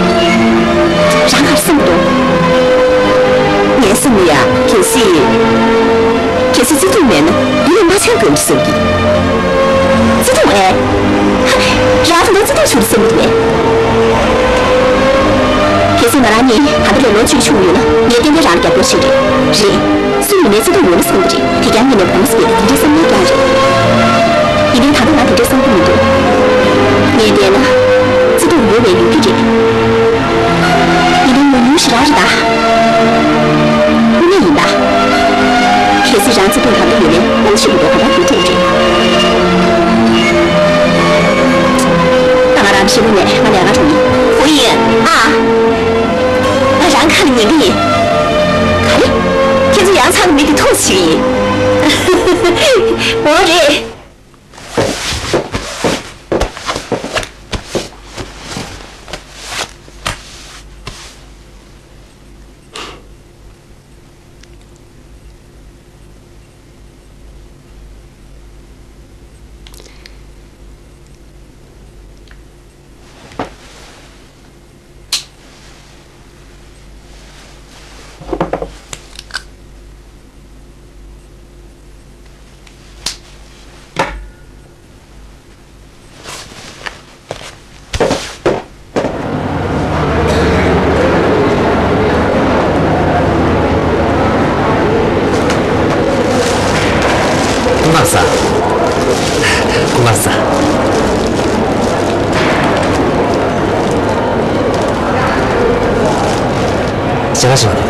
རང་གར་སེམས་གཏོང་། ངའི་སེམས་ལ་ཡ་གལ་སྲིད། གལ་སྲིད་བརྩེ་དུང་མེད་ན་འདི་ལས་མ་ཆགས་དགོས་འདྲ་བསམ་གི། བརྩེ་དུང་ཨེ། ཧ། རང་དང་བརྩེ་དུང་བྱུང་སེམས་མི་འདུག་ཨེ། གལ་སྲིད་ང་རང་གཉིས་ད་ལྟ་ལས་ལོ་བཅུ་ཆུང་ཡོད་ན་ངས་ཏན་ཏན་རང་ལ་རྒྱབ་སྐྱོར་བྱེད་རེད། རེད། སུ་ཡིན་ནའི་བརྩེ་དུང་ཡོད་ན་བསམ་གི་རེད། དེ་རྐྱང་ངས་ནས་གོང་སྤེལ་དེ་འདྲའི་བསམ་ངན་རྐྱང་རེད། ཡིན་ནའི་ད་ལྟ་ང་དེ་འདྲའི་བསམ་གི་མི་འདུག་ངས་བལྟས་ན། བརྩེ་དུང་ཡོད་པའི་ཡོད་ཀྱི་རེད། ཡིན་ནའི་ཉུང་ཉུང་ཞིག་རང་རེད་ད། དངོས་གནས་ཡིན་ད། གལ་སྲིད་རང་བརྩེ་དུང་གང་འདྲ་ཡོད་ནའི་རྨང་གཞི་མི་འདུག་ག་ད་གྱུར་ཐུབ་ཀྱི་རེད། ད་ང་རང་ཤི་ལུགས་ནས་ང་ལས་ཀ་རུ་ཡིན། ཧུ་ཡིན། ཨ། ང་རང་ཁ་ལ་ཉན་གི་ཡིན། ག་རེ། ཁྱེད་ཚོ་ཡང་ཚང་མི་དེ་ཐུགས་ཆེ་གི་ཡིན། འོ་རེད། སྐུ་ངག་ས། སྐུ་ངག་ས། ཞེ་དྲག་ཞེ་དྲག་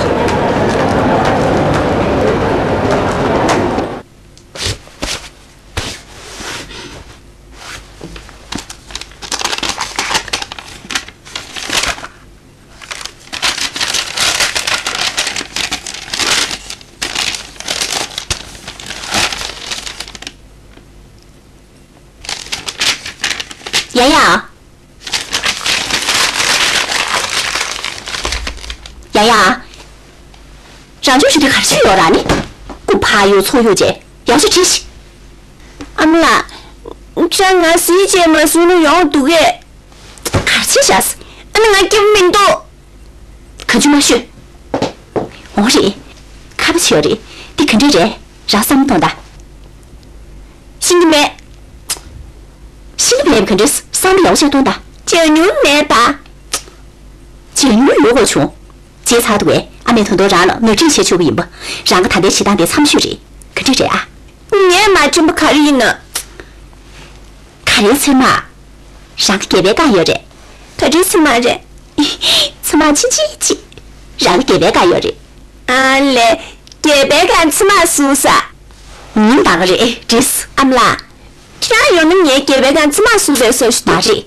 ཡ་ཡ། ཡ་ཡ། རང་ཕྱོགས་ཞུ་དུས་གར་ཆུ་ཡོད་ར་ནི། སྐུ་ཕ་ཡོད་ཚོ་ཡོད་ཅེས་ཡག་ཤོས་བྲིས་ཤིག་ཨ་མ་ལགས། ཅག་ང་གཟི་བྱས་མ་བཟུང་ན་ཡོང་འདུག་གས། གར་ཆུ་བཞག་ཨ་ནི་ང་སྐྱིད་པོ་མི་འདུག་ག་ཆུ་མ་ཤོད། འོ་རེད། ཁ་པ་ཆེ་བ་རེད། འདི་ག་འདྲས་རེད། རང་བསམ་བློ་གཏོང་ད། ཤེས་ཀྱི་མེད། ཤེས་ཀྱི་མེད་པ་ག་འདྲས་བསམ་བློ་ཡག་པོ་བྱས་གཏོང་ད། བྱས་མྱོང་མེད་པ། བྱས་མྱོང་ཡོད་དགོས་བྱུང་། བྱས་ཚར་འདུག་བས་ཨ་མས་ད་དུང་རང་ལ་ངོ་སྤྲོད་བྱེད་ཆོག་གི་ཡིན་པ། རང་གི་ད་ལྟའི་བྱེད་སྟངས་དེ་འཚམ་ཤོས་རེད། ག་འདྲས་རེད་ཨ། ངས་མ་དྲན་པ་ག་རེ་ཡིན་ན། ག་རེ་ཚེར་མ། རང་གི་སྒལ་པའི་སྒང་ཡོད་རེད། ག་རེ་ཟེར་མ་རེད། ཚོད་མ་ཆེ་ཆེ་ཆེ། རང་གི་སྒལ་པའི་སྒང་ཡོད་རེད། ཨ་ལས། སྒལ་པའི་སྒང་ཚོད་མ་ཟུག་ས། ཉིན་འདག་རེད་དྲིས། ཨ་མ་ལགས། ཁྱེད་རང་ཡོང་ན་ངའི་སྒལ་པའི་སྒང་ཚོད་མ་ཟུག་རེད་བཟོ་ཞིག་མ་རེད།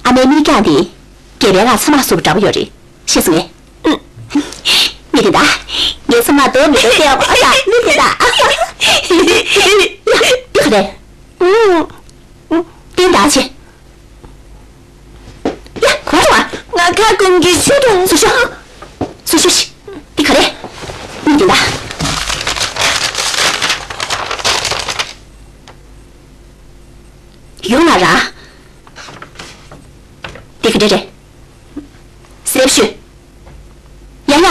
ཨ་མའི་མིག་རྒྱང་དེ། སྒལ་པའི་སྒང་ཚོད་མ་ཟུག་འདྲ་པོ་ཡོད་རེད། ཤེས་སོང་ངས། མི་དེ་ད། ངའི་ཚོད་མ་འདུག་མི་འདུག་བལྟས་ཡོང་ཨ་ད་མི་དེ་ད། ཡ། འདི་ག་རེད། ཏན་ཏན་ཆེ། ཡ། གོ་བ། ང་ཁ་སྐོམ་གྱི་ཆུ་དང་། སུ་ཤོ། སུ་ཤོ་ཤི། འདི་ག་རེད། མི་དེ་ད། ཡོང་ན་ར། འདི་ག་འདྲ་རེད། སེབ་ཤུ། ཡ་ཡ།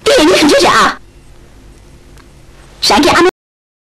འདི་ཡ་ནི་ག་འདྲ་རེད་ཨ། རང་གི་ཨ་མ།